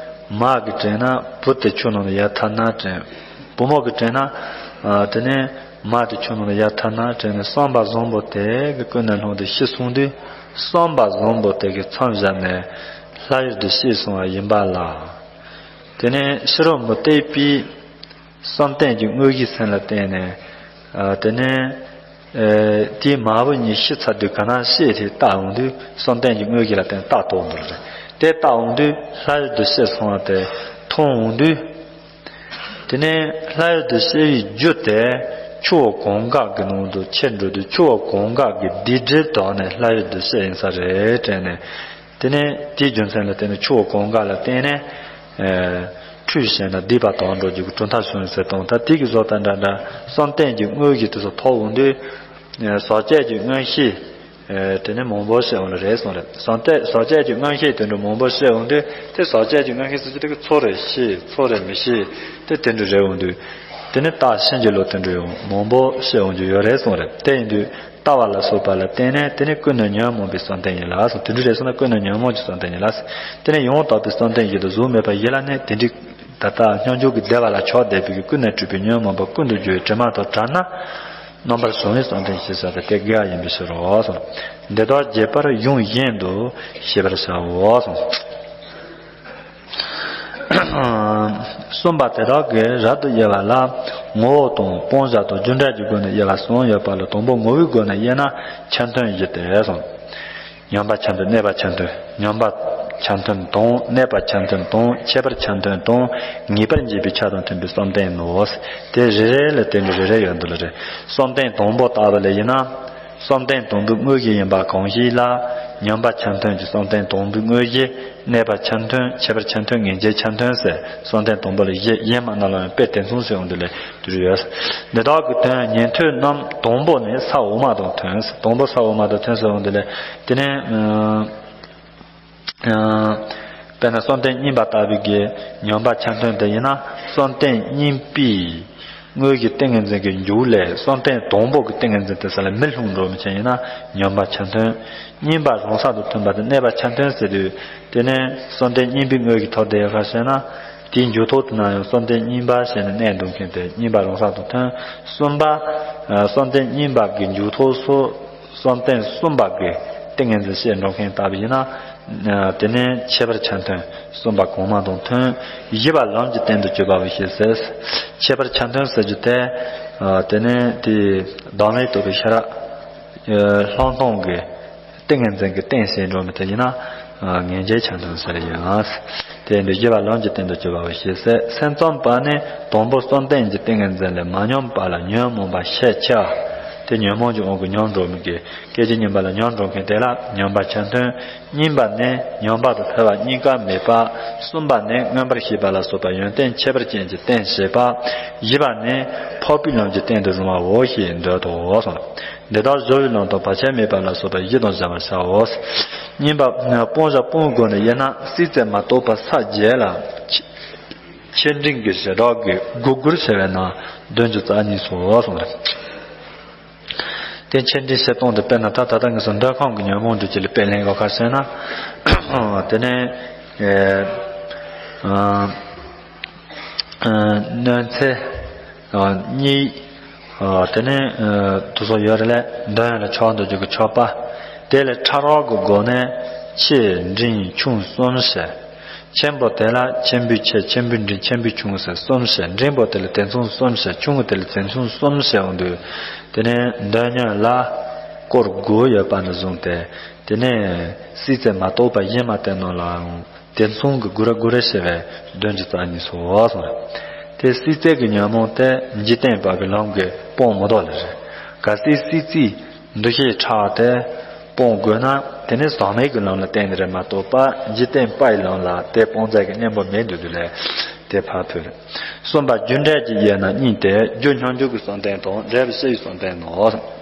མ་གི་དྲན་ན་བུ་དེ་ཆུ་ནང་དུ་ཡར་ཐར་ན་དྲན། བུ་མོ་གི་དྲན་ན། ཨ། དེ་ནས་མ་དེ་ཆུ་ནང་དུ་ཡར་ཐར་ན་དྲན་ནས་བསམ་པ་བཟང་པོ་དེ་གི་ཀུན་ནས་བསླངས་ཏེ་ཤི་སོང་དུས། བསམ་པ་བཟང་པོ་དེ་གི་མཚམས་བཞག་ནས་ལྷ་ཡུལ་དུ་གཤེགས་སོང་བ་ཡིན་པ་ལ། དེ་ནས་ཕྱི་རོལ་མུ་སྟེགས་པས་བསམ་གཏན་གྱི་དངོས་གཞིའི་སེམས་ལ་བརྟེན་ནས། ཨ། དེ་ནས། ཨ། དེའི་མ་བུ་གཉིས་ཤི་ཚར་དུས་ག་ན་ཤི་དེ་བལྟ་འོང་དུས། བསམ་གཏན་གྱི་དངོས་གཞི་ལ་བརྟེན་བལྟ་ཐུབ་འདུག་ལ། དེ་བལྟ་འོང་དུས་ལྷ་ཡུལ་དུ་གཤེགས་སོང་བ་དེ་མཐོང་འོང་དུས། དེ་ནས་ལྷ་ཡུལ་དུ་གཤེགས་པའི་རྒྱུ་དེ་ཆུ་བོ་གངྒཱ་གི་ནང་དུ་ཁྱེར་འགྲོ་དུས། ཆུ་བོ་གངྒཱ་གི་སྡིག་སྒྲིབ་དག་ནས་ལྷ་ཡུལ་དུ་གཤེགས་ཡིན་ས་རེད་དྲན་ནས། དེ་ནས་དེའི་རྒྱུ་མཚན་ལ་བརྟེན་ནས་ཆུ་བོ་གངྒཱ་ལ་བརྟེན་ནས། ཨ། ཁྲུས་བྱས་ན་སྡིག་པ་དག་འགྲོ་རྒྱུ་གི་གྲུབ་མཐའ་བྱུང་ཡོད་ཟེར་དང་། ད་དེ་གི་བཟོ་ལྟ་འདྲ་འདྲ་བསམ་གཏན་གྱི་དངོས་གཞི་དེ་ཚོ་ཐོབ་འོང་དུས། ཨ། ཟག་བཅས་ཀྱི་མངོན་ཤེས། ཨ། དེ་ནས་མང་པོ་ཤར་འོང་ལ་རེད་གསུངས་རེད། བསམ་གཏན་ཟག་བཅས་ཀྱི་མངོན་ཤེས་དེ་འདྲ་མང་པོ་ཤར་འོང་དུས། དེ་ཟག་བཅས་ཀྱི་མངོན་ཤེས་ཟེར་གྱི་དེ་གི་ཚོར་རེ་ཤེས་ཚོར་རེ་མི་ཤེས་དེ་དེ་འདྲ་རེད་འོང་དུས། དེ་ནས་རྟགས་ཕྱིན་ཅི་ལོག་དེ་འདྲ་ཡང་མང་པོ་ཤར་འོང་རྒྱུ་ཡོད་རེད་གསུངས་རེད། དེ་ཡིན་དུས། ལྟ་བ་ལ་སོགས་པ་ལ་བརྟེན་ནས། དེ་ནི་ཀུན་ནས་ཉོན་མོངས་པའི་བསམ་གཏན་ཡིན་ལ་གསུངས། དེ་འདྲ་རེད་སོང་ན་ཀུན་ནས་ཉོན་མོངས་ཀྱི་བསམ་གཏན་ཡིན་ལ། དེ་ནི་ཡང་དག་པའི་བསམ་གཏན་བཞི་དང་གཟུགས་མེད་པ་བཞི་ལ་ནི། དེ་འདྲའི་ད་ལྟ་སྙོམས་འཇུག་གི་བདེ་བ་ལ་ཆགས་བསྡད་པའི་ཀུན་ནས་སྤྲུལ་པའི་ཉོན་མོངས་པ་ཀུན་ཏུ་རྒྱུ་བའི་དྲི་མ་དང་བྲལ་ན། རྣམ་པར་བྱང་བའི་བསམ་གཏན་ཞེས་བྱ་སྟེ་དེ་དགེ་བ་ཡིན་པའི་ཕྱིར་རོ་གསུངས། འདི་དག་རྒྱས་པར་གཞུང་གཞན་དུ་ཤེས་པར་བྱའོ་གསུངས། གསུམ་པ་དེ་དག་གི་རབ་ཏུ་དབྱེ་བ་ལ། ངོ་བོ་དང་སྤང་བྱ་དང་རྒྱུ་འབྲས་ཀྱི་སྒོ་ནས་དབྱེ་བ་གསུམ་ཡོད་པ་ལ། དང་པོ་ངོ་བོའི་སྒོ་ནས་དབྱེ་ན་ཆ་མཐུན་བཞི་སྟེ་གསུངས། མཉམ་པ་ཆ་མཐུན། གནས་པ་ཆ་མཐུན། མཉམ་པ་ཆ་མཐུན་དང་། གནས་པ་ཆ་མཐུན་དང་། ཁྱད་པར་ཆ་མཐུན་དང་། ངེས་པར་འབྱེད་པའི་ཆ་དང་མཐུན་པའི་བསམ་གཏན་ནོ། དེ་རེ་རེ་ལ་དེ་འདྲ་རེ་རེ་ཡོད་འདུག་ལ་རེད། བསམ་གཏན་དང་པོ་ལྟ་བུ་ལ་ཡིན་ན། བསམ་གཏན་དང་པོའི་དངོས་གཞི་ཡིན་པ་གང་ཞིག་ལ། མཉམ་པ་ཆ་མཐུན་གྱི་བསམ་གཏན་དང་པོའི་དངོས་གཞི། གནས་པ་ཆ་མཐུན། ཁྱད་པར་ཆ་མཐུན། ངེས་འབྱེད་ཆ་མཐུན་ཟེར། བསམ་གཏན་དང་པོ་ལ་བཞི། གཞན་མ་རྣམས་ལ་ཡང་དཔེ་དེ་མཚུངས་སུ་ཡོང་དུས་ལས་དུ་ཡོད། འདི་དག་གི་དོན་ཉན་ཐོས་རྣམས་དང་པོ་ནི་ས་འོག་མ་དང་མཐུན། དང་པོ་ས་འོག་མ་དང་མཐུན་སུ་ཡོང་དུས་ལས། དེ་ནས། ཨ། དཔེར་ན་བསམ་གཏན་གཉིས་པ་ལྟ་བུའི་གི་མཉམ་པ་ཆ་མཐུན་དེ་ཡིན་ན། བསམ་གཏན་གཉིས་པའི། དངོས་ཀྱི་ཏིང་ངེ་འཛིན་གྱི་མཇུག་ལས་བསམ་གཏན་དང་པོ་གི་ཏིང་ངེ་འཛིན་དེ་ས་ལ་མི་ལྷུང་འགྲོ་མི་ཆེན་ཡིན་ན་མཉམ་པ་ཆ་མཐུན། གཉིས་པ་རང་ས་དང་མཐུན་པ་དེ་གནས་པ་ཆ་མཐུན་ཟེར་དུས་དེ་ནས་བསམ་གཏན་གཉིས་པའི་དངོས་ཀྱི་ཐོག་དེ་ཡོད་ཁ་ཟེར་ན། དེའི་མཇུག་ཐོག་དེ་ན་ཡང་བསམ་གཏན་གཉིས་པ་ཞེས་ནས་གནས་འདུག་མཁན་དེ་གཉིས་པ་རང་ས་དང་མཐུན། གསུམ་པ། བསམ་གཏན་གཉིས་པ་གི་མཇུག་ཐོག་སོགས་བསམ་གཏན་གསུམ་པ་གི་ཏིང་ངེ་འཛིན་བཤད་འགྲོ་མཁན་ལྟ་བུ་ཡིན་ན། དེ་ནས་ཁྱད་པར་ཆ་མཐུན། གསུམ་པ་གོང་མ་དང་མཐུན། བཞི་པ་ལམ་གྱི་སྟེང་དུ་གྱུར་པའོ་ཞེས་ཟེར། ཁྱད་པར་ཆ་མཐུན་ཟེར་རྒྱུ་དེ། དེ་ནས་དེ་གདོད་མའི་རྟོགས་པའི་ཤེས་རབ། ལྷག་མཐོང་གི་ཏིང་ངེ་འཛིན་གྱི་སྟེང་ཟེར་འགྲོ་མི་དེ་ཡིན་ན། ངེས་འབྱེད་ཆ་མཐུན་ཟེར་ཡང་། དེ་འདི་བཞི་པ་ལམ་གྱི་སྟེང་དུ་གྱུར་པའོ་ཞེས་ཟེར། སེམས་ཙམ་པ་ནི་དང་པོ་བསམ་གཏན་གྱི་ཏིང་ངེ་འཛིན་ལས་མ་ཉམས་པ་ལ་ཉོན་མོངས་པ་ཤས་ཆེ་བ། དེ་ཉོན་མོངས་ཀྱི་དབང་གིས་ཉམས་འགྲོ་མི་གི་སྐད་ཅིག་གཉིས་པ་ལ་ཉམས་འགྲོ་མཁན་དེ་ལ་མཉམ་པ་ཆ་མཐུན། གཉིས་པ་ནི་མཉམ་པ་དང་ཕལ་བ་གཉིས་ཀ་མེད་པ། གསུམ་པ་ནི་མངོན་པར་ཤེས་པ་ལ་སོགས་པ་ཡོན་ཏན་ཁྱད་པར་ཅན་གྱི་སྟེང་བྱེད་པ། བཞི་པ་ནི་འཕགས་པའི་ལམ་གྱི་སྟེང་དུ་རུང་བའོ་ཞེས་འདོད་དོ་གསུངས། འདི་དག་སྦྱོར་བའི་ལམ་དང་བར་ཆད་མེད་པ་ལ་སོགས་པ་བཞི་དང་སྦྱར་བར་བྱའོ། གཉིས་པ། སྤང་བྱ་སྤོང་བའི་སྒོ་ནས་དབྱེ་ན་སྲིད་རྩེ་མ་གཏོགས་པ་ས་བརྒྱད་ལ། ཆེ་ཆེ་འབྲིང་གི་བྱེ་བྲག་གི་དགུ་དགུར་བྱས་པས་ན་བདུན་ཅུ་རྩ་གཉིས་སོ་གསུངས། དེ་ཆེ་འབྲིང་བྱེ་སྟོང་དུ་དཔེར་ན་ད་ད་ལྟ་ངེས་སུ་འདོད་ཁམས་ཀྱི་ཉོན་མོངས་སྒྲིབ་བྱེད་ལ་དཔེ་ལེན་དགོས་ཁ་ཟེར་ན། དེ་ནས་གནོད་འཚེ་གཉིས། དེ་ནས་དུ་སོགས་ཡོད་རེད་ལས་འདོད་ཡོན་ལ་ཆགས་འདོད་རྒྱུ་གི་ཆགས་པ། དེ་ལས་ཕྲ་རགས་ཀྱི་སྒོ་ནས་ཆེ་འབྲིང་ཆུང་གསུམ་བྱས། ཆེན་པོ་དེ་ལ་ཆེན་པོའི་ཆེ་ཆེན་པོའི་འབྲིང་ཆེན་པོའི་ཆུང་ཟེར་གསུམ་བྱས། འབྲིང་པོ་དེ་ལ་དེ་མཚུངས་གསུམ་བྱས། ཆུང་ངུ་དེ་ལ་དེ་མཚུངས་གསུམ་བྱས་འོང་དུས། དེ་ནས་འདོད་ཉོན་ལ་སྐོར་དགུ་ཡོད་པ་ནས་བཟུང་སྟེ། དེ་ནས་སྲིད་རྩེ་མ་གཏོགས་པ་གཞན་མ་དེ་རྣམས་ལའང་དེ་མཚུངས་ཀྱི་དགུ་ར་དགུ་ར་བྱས་པས་བདུན་ཅུ་རྩ་གཉིས་སོ་གསུངས། དེ་སྲིད་རྩེ་གི་ཉོན་མོངས་དེ་འཇིག་རྟེན་པ་གི་ལམ་གྱིས་སྤང་མི་ཐུབ་ལེ་རེད། གལ་སྲིད་སྲིད་རྩེའི་འདུ་ཤེས་ཕྲ་བ་དེ་སྤོང་དགོས་ན། དེ་ནི་ཟག་མེད་ཀྱི་ལམ་ལ་བརྟེན་ནས་རེད་མ་གཏོགས་པ་འཇིག་རྟེན་པའི་ལམ་ལ་དེ་སྤོང་ཚད་ཀྱི་གཉེན་པོ་མེད་འདུག་དུས་ལས་དེ་ཕར་ཕུད། གསུམ་པ་རྒྱུ་འབྲས་ཀྱི་དབྱེ་ན་གཉིས་ཏེ། རྒྱུ་སྙོམས་འཇུག་གི་བསམ་གཏན་དང་འབྲས་བུ་སྐྱེ་བའི་བསམ་གཏན་ནོ།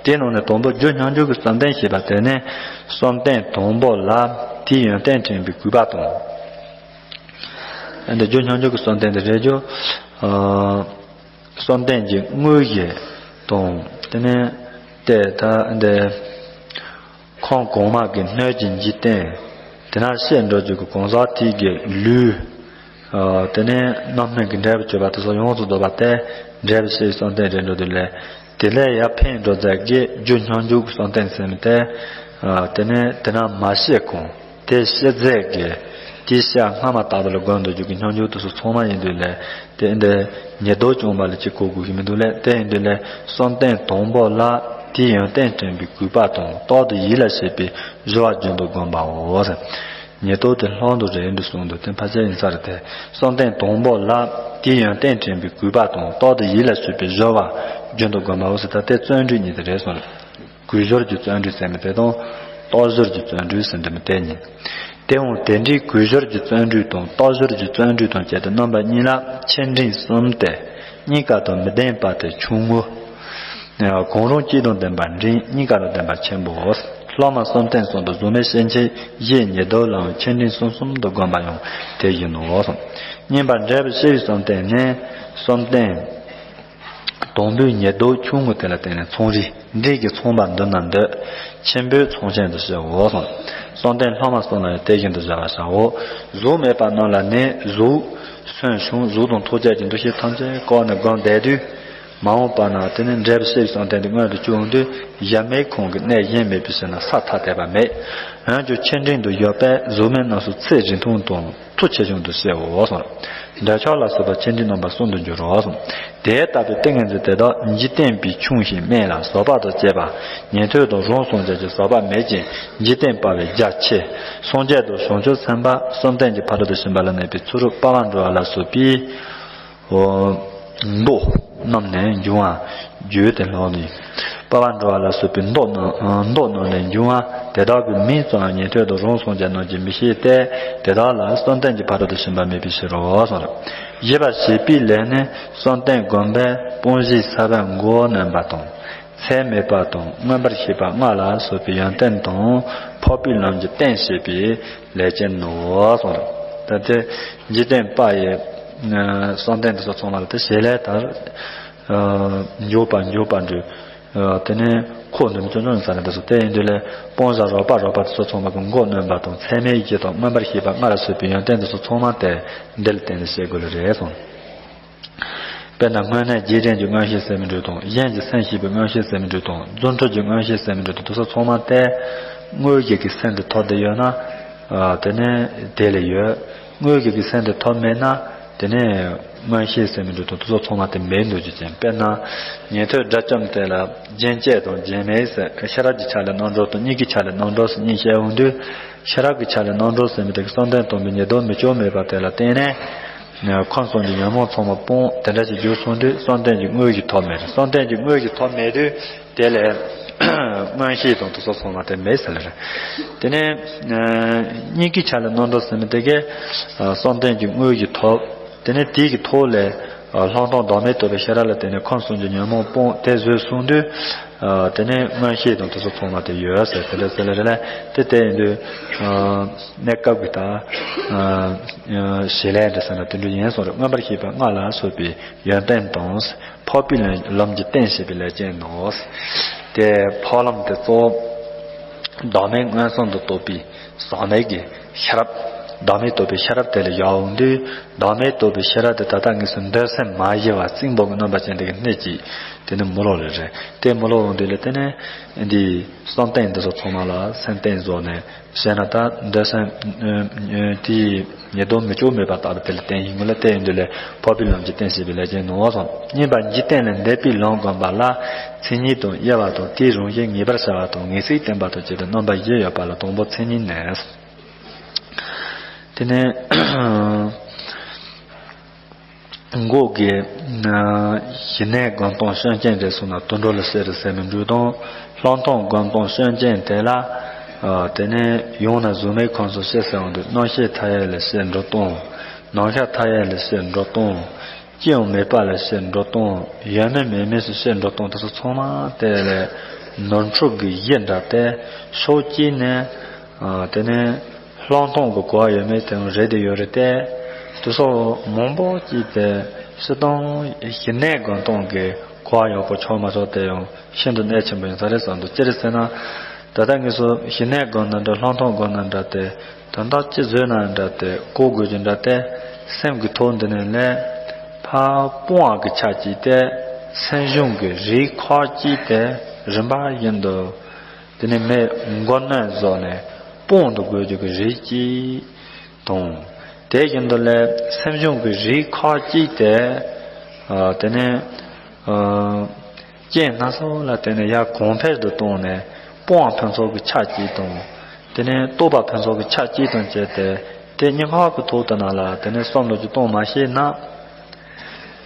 དེའི་ནང་ནས་དང་པོ་རྒྱུ་སྙོམས་འཇུག་གི་བསམ་གཏན་ཞེས་པ་དེ་ནི་བསམ་གཏན་དང་པོ་ལ་དེའི་ཡོན་ཏན་དྲན་པའི་གུས་པ་དང་། འདི་རྒྱུ་སྙོམས་འཇུག་གི་བསམ་གཏན་དེ་རེད་རྒྱུ། བསམ་གཏན་གྱི་དངོས་གཞི་དང་དེ་ནས་དེ་ད་འདི་ཁམས་གོང་མ་གི་སྣོད་ཀྱི་འཇིག་རྟེན། དེ་ན་བཤད་འགྲོ་རྒྱུ་གི་གང་ཟག་དེ་གི་ལུས། དེ་ནས་རྣམ་སྨིན་གྱི་འབྲས་བུ་སྤྱོད་པ་དེ་སོགས་ཡོངས་སུ་རྫོགས་པ་དེ་འབྲས་བུ་སྐྱེ་བའི་བསམ་གཏན་རེད་འགྲོ་དུས་ལས། དེ་ལས་ཡར་འཕེལ་འགྲོ་མཛད་ཀྱི་རྒྱུ་སྙོམས་འཇུག་གི་བསམ་གཏན་ཟེར་མི་དེ། དེ་ནས་དེ་ན་མ་བཤད་གོང་དེ་བཤད་མཛད་ཀྱི་དེའི་བཤད་སྔ་མ་ལྟ་བུ་ལ་བསྒོམ་འགྲོ་རྒྱུ་གི་སྙོམས་འཇུག་དེ་ཚོ་ཚང་མ་ཡིན་དུས་ལས། དེ་འདི་ཉེར་བསྡོགས་བྱུང་བ་ལ་ཅིག་གོ་དགོས་ཀྱི་མི་འདུག་ལས། དེ་ཡིན་དུས་ལས་བསམ་གཏན་དང་པོ་ལ་དེའི་ཡོན་ཏན་དྲན་པའི་གུས་པ་དང་རྟག་ཏུ་ཡིད་ལ་བྱེད་པའི་སྦྱོར་བ་རྒྱུན་དུ་བསྒོམ་པའོ། ཉེར་བསྡོགས་དེ་ལྷག་འདུག་རེད་འདུག་གསུངས་འདུག་དེ་ཕལ་ཆེར་ཡིན་ས་རེད་དེ། བསམ་གཏན་དང་པོ་ལ་དེའི་ཡོན་ཏན་དྲན་པའི་གུས་པ་དང་རྟག་ཏུ་ཡིད་ལ་བྱེད་པའི་སྦྱོར་བ་རྒྱུན་དུ་བསྒོམ་པའོ་ཟེར། ད་དེ་བརྩོན་འགྲུས་གཉིས་དེ་རེད་གསུངས། གུས་སྦྱོར་གྱི་བརྩོན་འགྲུས་ཟེར་མི་དེ་དང་། རྟག་སྦྱོར་གྱི་བརྩོན་འགྲུས་ཟེར་འདི་མི་དེ་གཉིས། དེ་འོང་དེ་འདྲའི་གུས་སྦྱོར་གྱི་བརྩོན་འགྲུས་དང་རྟག་སྦྱོར་གྱི་བརྩོན་འགྲུས་དང་བཅས་ཏེ་རྣམ་པ་གཉིས་ལ་ཆེ་འབྲིང་གསུམ་སྟེ། གཉིས་ཀ་དང་མི་ལྡན་པ་དེ་ཆུང་ངུ། གང་རུང་གཅིག་དང་ལྡན་པ་འབྲིང་། གཉིས་ཀ་དང་ལྡན་པ་ཆེན་པོའོ། ལྷག་མ་བསམ་གཏན་གསུམ་དུ་གཟུགས་མེད་ཤེར་ཕྱིན་བཞི་ཉེར་བསྡོགས་ལའང་ཆེ་འབྲིང་གསུམ་གསུམ་དུ་བསྒོམ་པ་ཡང་དེ་བཞིན་ནོ། གཉིས་པ་འབྲས་བུ་སྐྱེ་བའི་བསམ་གཏན་ནི་བསམ་གཏན་དང་པོའི་ཉེར་བསྡོགས་ཆུང་ངུ་དེ་ལ་བརྟེན་ནས་ཚང་རིག་འབྲིང་གིས་ཚང་བ་འདོད་ན་འདོད། ཆེན་པོའི་ཚང་ཆེན་དུ་བཤད་འོ་གསུངས། བསམ་གཏན་ལྷག་མ་གསུམ་ལ་ཡང་དེ་བཞིན་དུ་བྱ་བར་བྱའོ། གཟུགས་མེད་པ་རྣམས་ལ་ནི་གཟུགས་སོན་བྱུང་གཟུགས་དང་ཐོགས་བཅས་ཀྱི་འདུ་ཤེས་ཐམས་ཅད་བཀག་ནས་བསྒོམས་བསྡད་དུས། མ་འོངས་པ་ན་དེ་ནི་འབྲས་བུ་སྐྱེ་བའི་བསམ་གཏན་དེ་མངོན་དུ་གྱུར་འོང་དུས་གཞལ་མེད་ཁང་གི་གནས་གཞན་མེད་པའི་ཕྱིར་ན་ས་ཐ་དད་པ་མེད། འོན་ཀྱང་ཆེ་འབྲིང་དུ་ཡོད་པས་གཟུགས་མེད་རྣམས་སུ་ཚད་རིང་ཐུང་དང་མཐོ་ཆེ་ཆུང་དུ་བཤད་འོ་གསུངས། འདོད་ཆགས་ལ་སོགས་པ་ཆེ་འབྲིང་རྣམ་པ་གསུམ་དུ་འགྱུར་རོ་གསུངས། དེ་ལྟ་བུའི་ཏིང་ངེ་འཛིན་དེ་དག་འཇིག་རྟེན་པའི་ཆུང་ཞིང་དམན་ལ་ཟག་པ་དང་བཅས་པ་ཉན་ཐོས་དང་རང་སངས་རྒྱས་ཀྱི་ཟག་པ་མེད་ཅིང་འཇིག་རྟེན་པ་བའི་རྒྱ་ཆེ། སངས་རྒྱས་དང་བྱང་ཆུབ་སེམས་དཔའ་བསམ་གཏན་གྱི་ཕ་རོལ་ཏུ་ཕྱིན་པ་ལ་གནས་པའི་ཚུལ་དཔའ་བར་འགྲོ་བ་ལ་སོགས་པའི་མདོ་རྣམས་ནས་འབྱུང་བ་བརྗོད་དེ་ལོག་ནས། དཔའ་བར་འགྲོ་བ་ལ་སོགས་པའི་མདོ་རྣམས་མདོ་རྣམས་ནས་འབྱུང་བ་དེ་དག་གི་མིང་ཙམ་ཉན་ཐོས་དང་རང་སངས་རྒྱས་རྣམས་ཀྱིས་མི་ཤེས་ཏེ། དེ་དག་ལ་བསམ་གཏན་གྱི་ཕ་རོལ་ཏུ་ཕྱིན་པ་མེད་པའི་ཕྱིར་རོ་གསུངས། བཞི་པ་བྱེད་པའི་ལས་ནི་བསམ་གཏན་བསྒོམ་པས་སྤོང་བྱའི་ས་བོན་མགོ་གནོན་པ་དང་། ཚད་མེད་པ་དང་མངོན་པར་ཤེས་པ་ལྔ་ལ་སོགས་པའི་ཡོན་ཏན་དང་འཕགས་པའི་ལམ་གྱི་རྟེན་བྱེད་པའི་ལས་ཅན་ནོ་གསུངས། ད་དེ་འཇིག་རྟེན་པ་ཡི་བསམ་གཏན་དེ་ཚོ་ཚང་མ་ལ་དེ་བྱེད་ལས་དང་ འཇུག་པ་འཇུག་པ་འདྲ། དེ་ནས་ཁོག་ནས་མི་ཅོ་ཅོ་ཡིན་ས་རེད། འདི་ཚོ་དེ་ཡིན་དུས་ལས་སྤོང་བྱ་རོགས་པ་རོགས་པ་དེ་ཚོ་ཚང་མ་གི་མགོ་གནོན་པ་དང་ཚད་མའི་ཡིད་ཀྱི་དང་མངོན་པར་ཤེས་པ་ལྔ་ལ་སོགས་པའི་ཡོན་ཏན་དེ་ཚོ་ཚང་མ་དེ་འདི་ལ་བརྟེན་ནས་བྱེད་དགོས་ལ་རེད་གསུངས། དཔེར་ན་དངོས་གནས་རྗེས་དྲན་གྱི་མངོན་ཤེས་ཟེར་མི་འདྲ་དང་གཞན་གྱི་སེམས་ཤེས་པའི་མངོན་ཤེས་ཟེར་མི་འདྲ་དང་རྫུ་འཕྲུལ་གྱི་མངོན་ཤེས་ཟེར་མི་འདྲ་དང་དེ་ཚོ་ཚང་མ་དེ་དངོས་གཞི་གི་སེམས་དེ་ཐོབ་བསྡད་ཡོད་ན། དེ་ནས་དེ་ལས་ཡོད། དངོས་གཞི་གི་སེམས་དེ་ཐོབ་མེད་ན། དེ་ནས་མངོན་ཤེས་ཟེར་མི་འདྲ་དང་དེ་ཚོ་ཚང་མ་དེ་མེད་འདུག་རྒྱུ་ཅན། དཔེར་ན་ཉན་ཐོས་དགྲ་བཅོམ་དེ་ལ་རྒྱན་བཅས་དང་རྒྱན་མེད་ཟེར། ཤེས་རབ་ཀྱི་ཆ་ལས་རྣམ་གྲངས་དང་གཉིས་ཀྱི་ཆ་ལས་རྣམ་གྲངས་ཟེར་གཉིས་བཤད་འོང་དུས། ཤེས་རབ་ཀྱི་ཆ་ལས་རྣམ་གྲངས་ཟེར་མི་དེ་གི་བསམ་གཏན་སྟོང་པའི་ཉེར་བསྡོམས་མི་བཅོ་མེད་པ་དེ་ལ་བརྟེན་ནས། ཁམས་གསུམ་གྱི་ཉོན་མོངས་ཚང་མ་སྤོང་དེ་འདྲ་ཞིག་འགྱུར་སོང་དུས་བསམ་གཏན་གྱི་དངོས་ཀྱི་ཐོབ་མེད་རེད། བསམ་གཏན་གྱི་དངོས་ཀྱི་ཐོབ་མེད་དུས་དེ་ལས་མངོན་ཤེས་དང་དེ་ཚོ་ཚང་མ་དེ་མེད་ཟེར་ལ་རེད། དེ་ནས་གཉིས་ཀྱི་ཆ་ལས་རྣམ་གྲངས་ཟེར་མི་དེ་གས་བསམ་གཏན་གྱི་དངོས་ཀྱི་ཐོབ། དེ་ནས་དེའི་གི་ཐོག་ལས་ལྷག་མཐོང་བདག་མེད་རྟོགས་པའི་ཤེས་རབ་ལ་བརྟེན་ནས་ཁམས་གསུམ་གྱི་ཉོན་མོངས་སྤོང་དེ་བཟོས་སོང་དུས། དེ་ནས་མངོན་ཤེས་དང་དེ་ཚོ་ཚང་མ་དེ་ཡོད་ཟེར་དེ་འདྲ་ཟེར་ལ་རེད་ལ། དེ་དེ་ཡིན་དུས་གནས་སྐབས་ཀྱི་ད་བྱེད་ལས་འདྲ་ཟེར་ན་དེ་འདྲ་ཡིན་སོང་རེད། མངོན་པར་ཤེས་པ་ལྔ་ལ་སོགས་པའི་ཡོན་ཏན་དང་། འཕགས་པའི་ལམ་གྱི་རྟེན་བྱེད་པའི་ལས་ཅན་ནོ། དེ་འཕགས་ལམ་དེ་གཙོ་བོ་བདག་མེད་མངོན་སུམ་དུ་རྟོགས་པའི་ཟག་མེད་ཀྱི་ཤེས་རབ། བདག་མེད་རྟོགས་པའི་ཤེས་རབ་དེ་ལ་ཡར་འོང་དུས་བདག་མེད་རྟོགས་པའི་ཤེས་རབ་དེ་ད་ལྟ་དངོས་སུ་འདོད་སེམས་མ་བཞི་བ་རྩིང་པོ་གི་རྣམ་པ་ཅན་དེ་གི་སྣེ་གཅིག་དེ་ནི་མི་སློབ་ལ་རེད། དེ་མི་སློབ་འོང་དུས་ལ་དེ་ནས་འདི་བསམ་གཏན་འདི་ཚོ་ཚང་མ་ལ་སེམས་གཏིང་བཟོ་ནས་བྱས་ན་ད་འདོད་སེམས་དེའི་ཉེར་བསྡོམས་མི་བཅོ་མེད་པ་ལྟ་བུ་དེ་ལ་བརྟེན་ཞིང་ལ་བརྟེན་ཡོང་དུས་ལས་འཕགས་པའི་ལམ་གྱི་རྟེན་བྱེད་པའི་ལས་ཅན་ནོ་གསུངས། གཉིས་པ་འཇིག་རྟེན་ལས་འདས་པའི་ལམ་བསྒོམ་པ་ལ་མཚན་ཉིད་དང་དབྱེ་བ་དང་དེའི་རང་བཞིན་ངེས་པར་བྱ་བ་དང་ངེས་ཚིག་བསྟན་པ་དང་བཅས་པའི་རྣམ་པ་བཞི་ཡོད་པ་ལ་དང་པོ་མཚན་ཉིད་ནས། དེ་ནས་འགོག་གི་ཞི་གནས་སྒོམ་སྟངས་སྐྱོན་ཅན་རེད་གསུངས་ན་དུད་འགྲོ་ལ་བཤད་རེད་ཟེར་མི་འགྲོ་དང་། ལྷག་མཐོང་སྒོམ་སྟངས་སྐྱོན་ཅན་དེ་ལ། དེ་ནས་ཡང་ན་གཟུགས་མེད་ཁམས་སུ་སྐྱེ་ཟེར་འོང་དུས་རྣམ་ཤེས་མཐའ་ཡས་ལ་སྐྱེ་འགྲོ་སྟངས། ནམ་མཁའ་མཐའ་ཡས་ལ་སྐྱེ་འགྲོ་སྟངས། སྐྱེ་ཡང་མེད་པ་ལ་སྐྱེ་འགྲོ་སྟངས། ཡོད་མིན་མེད་མིན་སུ་སྐྱེ་འགྲོ་སྟངས་དེ་ཚོ་ཚང་མ་དེ་ལས་ནོར་འཁྲུལ་གྱི་གཞི་འདྲ་སྟེ་ཕྱོགས་གཅིག་ནས་དེ་ནས་ལྷག་མཐོང་གི་གོ་བ་ཡོད་མེད་དེ་རེད་དེ་ཡོད་རེད་དེ། དེ་སོགས་མང་པོ་ཅིག་དེ་སྤྱིར་བཏང་ཞི་གནས་སྒོམ་སྟངས་ཀྱི་གོ་བ་ཡག་པོ་ཆགས་མ་ཆགས་དེ་ཡང་ཤིན་ཏུ་གནད་ཆེན་པོ་ཡིན་ས་རེད་བསམ་འདུག་ཅི་རེད་ཟེར་ན། ད་ལྟ་ངེད་ཚོ་ཞི་གནས་སྒོམ་ན་འདྲ་ལྷག་མཐོང་སྒོམ་ན་འདྲ་དེ་དོན་དག་ཅི་བཟོས་ན་འདྲ་དེ་གོ་དགོས་ཀྱི་འདྲ་དེ་སེམས་ཀྱི་ཐོག་འདི་ནས་ལས་ཕར་སྤོང་བ་གི་ཆ་གཅིག་དེ་སེམས་བྱུང་གི་རིགས་ཁག་གཅིག་དེ་རིམ་པ་བཞིན་དུ། དེ་ནས་མེ་མགོ་གནོན་བཟོ་ནས་སྤོང་དུ་དགོས་རྒྱུ་གི་རིགས་གཅིག་དང་། དེ་བཞིན་དུ་ལས་སེམས་བྱུང་གི་རིགས་ཁག་གཅིག་དེ། དེ་ནས་རྐྱེན་སྣ་ཚོགས་ལ་བརྟེན་ནས་ཡར་གོང་འཕེལ་དུ་བཏང་ནས་སྤོང་བ་ཕན་ཚུན་གྱི་ཆ་གཅིག་དང་། དེ་ནས་རྟོགས་པ་ཕན་ཚུན་གྱི་ཆ་གཅིག་དང་བཅས་ཏེ་དེ་གཉིས་ཀ་གི་ཐོག་ཏུ་ན་ལ་དེ་ནས་བསམ་བློ་ཅིག་གཏོང་མ་ཤེས་ན།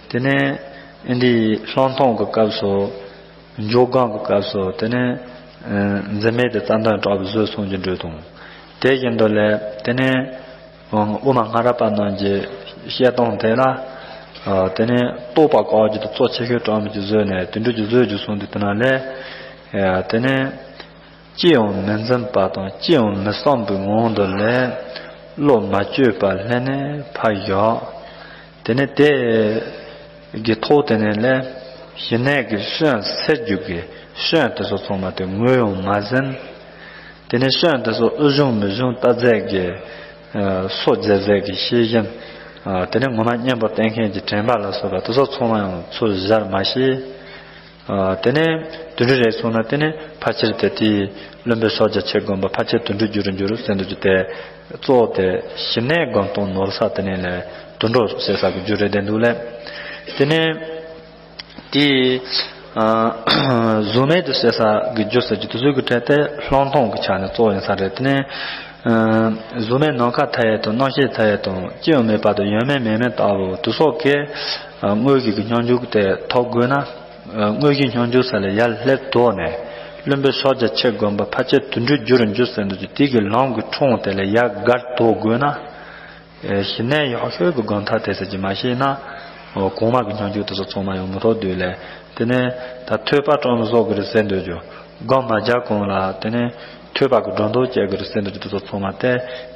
དེ་ནས་འདི་ལྷག་མཐོང་གི་སྐབས་སུ། འཇོག་སྒང་གི་སྐབས་སུ་དེ་ནས་འཛིན་མེད་དེ་རྩ་འདོན་དྲག་པོ་བཟོས་སོང་གི་འགྲོ་དང་། དེ་བཞིན་དུ་ལས་དེ་ནས་དབུ་མ་སྔ་རབས་པ་རྣམས་ཀྱི་བཤད་སྟངས་དེ་ལ་དེ་ནས་རྟོགས་པ་བཀའ་བརྒྱུད་དུ་གཙོ་ཆེ་ཤོས་དྲག་མོ་ཅིག་བཟོས་ནས་དེ་འདྲ་ཅིག་བཟོས་རྒྱུ་སོང་དུས་དེ་ན་ལས་དེ་ནས་ཅི་ཡང་མི་འཛིན་པ་དང་ཅི་ཡང་མི་བསམ་པའི་ངང་དུ་ལས་བློ་མ་བཅོས་པར་ལྷན་ནེ་ཕར་བཞག་དེ་ནས་དེ་གི་ཐོག་དེ་ནས་ལས་ཞི་གནས་ཀྱི་སྐྱོན་སེལ་རྒྱུ་གི་སྐྱོན་དེ་ཚོ་ཚང་མ་དེ་ངོས་ཡང་མ་ཟིན། དེ་ནས་སྐྱོན་དེ་ཚོ་ཨུ་གཞུང་མི་གཞུང་ལྟ་རྫས་ཀྱི་སོ་རྫས་རྫས་ཀྱི་ཤེས་བཞིན། དེ་ནས་ངོ་མ་གཉེན་པོ་བསྟེན་མཁན་གྱི་དྲན་པ་ལ་སོགས་པ་དེ་ཚོ་ཚང་མ་ཡང་ཚུར་གཞར་མ་ཤེས། དེ་ནས་དུད་འགྲོ་རེ་སོང་ན་དེ་ནས་ཕལ་ཆེར་དེ་དེའི་བླུན་པོའི་ཕྱོགས་རྒྱ་ཆེར་བསྒོམས་པ་ཕལ་ཆེར་དུད་འགྲོ་རྒྱུ་རུ་འགྱུར་ཟེར་འདུག་རྒྱུ་དེ་གཙོ་བོ་དེ་ཞི་གནས་སྒོམ་སྟངས་ནོར་ས་དེ་ནས་ལས་དུད་འགྲོ་ཟེར་ས་གི་རྒྱུ་རེད་བསྡད་འདུག་ལས། དེ་ནས་དེའི་གཟུགས་མེད་དུ་ཟེར་ས་གི་རྒྱུ་ཟེར་རྒྱུ་དེ་ཚོ་གི་གྲས་དེ་ལྷག་མཐོང་གི་ཆ་ནས་གཙོ་བོ་ཡིན་ས་རེད། དེ་ནས་གཟུགས་མེད་ནམ་མཁའ་མཐའ་ཡས་དང་རྣམ་ཤེས་མཐའ་ཡས་དང་སྐྱེ་བ་མེད་པ་དང་ཡོད་མེད་མེད་མེད་ལྟ་བུ་དེ་སོགས་ཀྱི་དངོས་གཞི་གི་སྙོམས་འཇུག་དེ་ཐོབ་དགོས་ན། དངོས་གཞི་སྙོམས་འཇུག་ས་ལ་ཡར་སླེབས་དོགས་ནས་བླུན་པོའི་ཕྱོགས་རྒྱ་ཆེར་བསྒོམས་པ་ཕལ་ཆེར་དུད་འགྲོ་རྒྱུ་རུ་འགྱུར་ཟེར་འདུག་ཀྱི་དེ་གི་ལམ་གྱི་འཕྲང་དེ་ལ་ཡར་བརྒལ་དོགས་དགོས་ན། ཞི་གནས་ཡག་ཤོས་ཀྱི་སྒོམ་ཐབས་དེ་ཟེར་གྱི་མ་ཤེས་ན། གོང་མ་གི་སྙོམས་འཇུག་དེ་ཚོ་ཚང་མ་ཡང་མི་ཐོབ་དུས་ལས་དེ་ནས་ད་ཐོས་པ་བྲམ་ཟེ་གི་རེད་ཟེར་འདུག་རྒྱུ་སྒོམ་མ་རྒྱག་གོང་ལ་དེ་ནས་ཐོས་པ་གི་སྒྲོ་འདོགས་བཅད་གི་རེད་ཟེར་འདུག་རྒྱུ་དེ་ཚོ་ཚང་མ་དེ་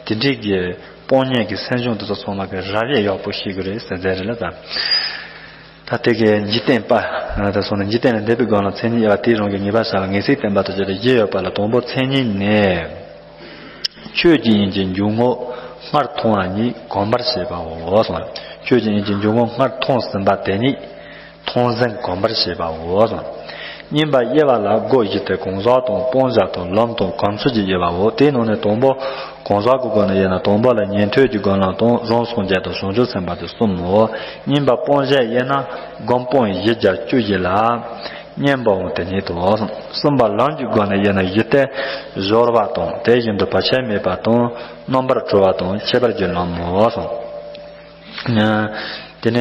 དེ་འདྲའི་གི་སྤོང་ཉེས་ཀྱི་སེམས་བྱུང་དེ་ཚོ་ཚང་མ་གི་རབ་དབྱེ་ཡག་པོ་ཤེས་གི་རེད་ཟེར་མཛད་རེད་ལ་ད། ད་དེ་གའི་འཇིག་རྟེན་པ། ད་སོང་ན་འཇིག་རྟེན་ལ་འདས་པའི་སྒང་ལ་མཚན་ཉིད་དབྱེ་བ་དེའི་རང་གི་ངེས་པ་བྱ་བ་ངེས་ཚིག་བསྟན་པ་དང་བཅས་ཏེ་བཞི་ཡོད་པ་ལ། དང་པོ་མཚན་ཉིད་ནི། ཆོས་ཀྱི་དབྱིངས་ཀྱི་འཇུག་ངོགས་སྔར་མཐོང་བ་ཉིད་གོམས་པར་བྱེད་པའོ་གསུངས། ཆོས་ཀྱི་དབྱིངས་ཀྱི་འཇུག་ངོགས་སྔར་མཐོང་ཟིན་པ་དེ་ཉིད་མཐོང་ཟིན་གོམས་པར་བྱེད་པའོ་གསུངས། གཉིས་པ་དབྱེ་བ་ལ་སྒོ་བཞི་སྟེ། གང་ཟག་དང་སྤང་བྱ་དང་ལམ་དང་གོམས་ཚུལ་གྱི་དབྱེ་བའོ། དེའི་ནང་ནས་དང་པོ་གང་ཟག་གི་སྒོ་ནས་དབྱེ་ན་དང་པོ་ལ་ཉན་ཐོས་ཀྱི་སྒོམ་ལམ་དང་རང་སངས་རྒྱས་དང་བྱང་ཆུབ་སེམས་དཔའ་སྟེ་གསུམ་མོ། གཉིས་པ་སྤང་བྱས་དབྱེ་ན་སྒོམ་སྤང་བཞི་བརྒྱ་བཅུ་བཞི་ལ། མཉམ་པའང་དེ་ཉིད་དོ། གསུམ་པ་ལམ་གྱི་སྒོ་ནས་དབྱེ་ན་བཞི་སྟེ། སྦྱོར་བ་དང་དེ་བཞིན་དུ་བར་ཆད་མེད་པ་དང་རྣམ་པར་གྲོལ་བ་དང་ཁྱད་པར་གྱི་ལམ་མོ་གསུངས། དེ་ནས་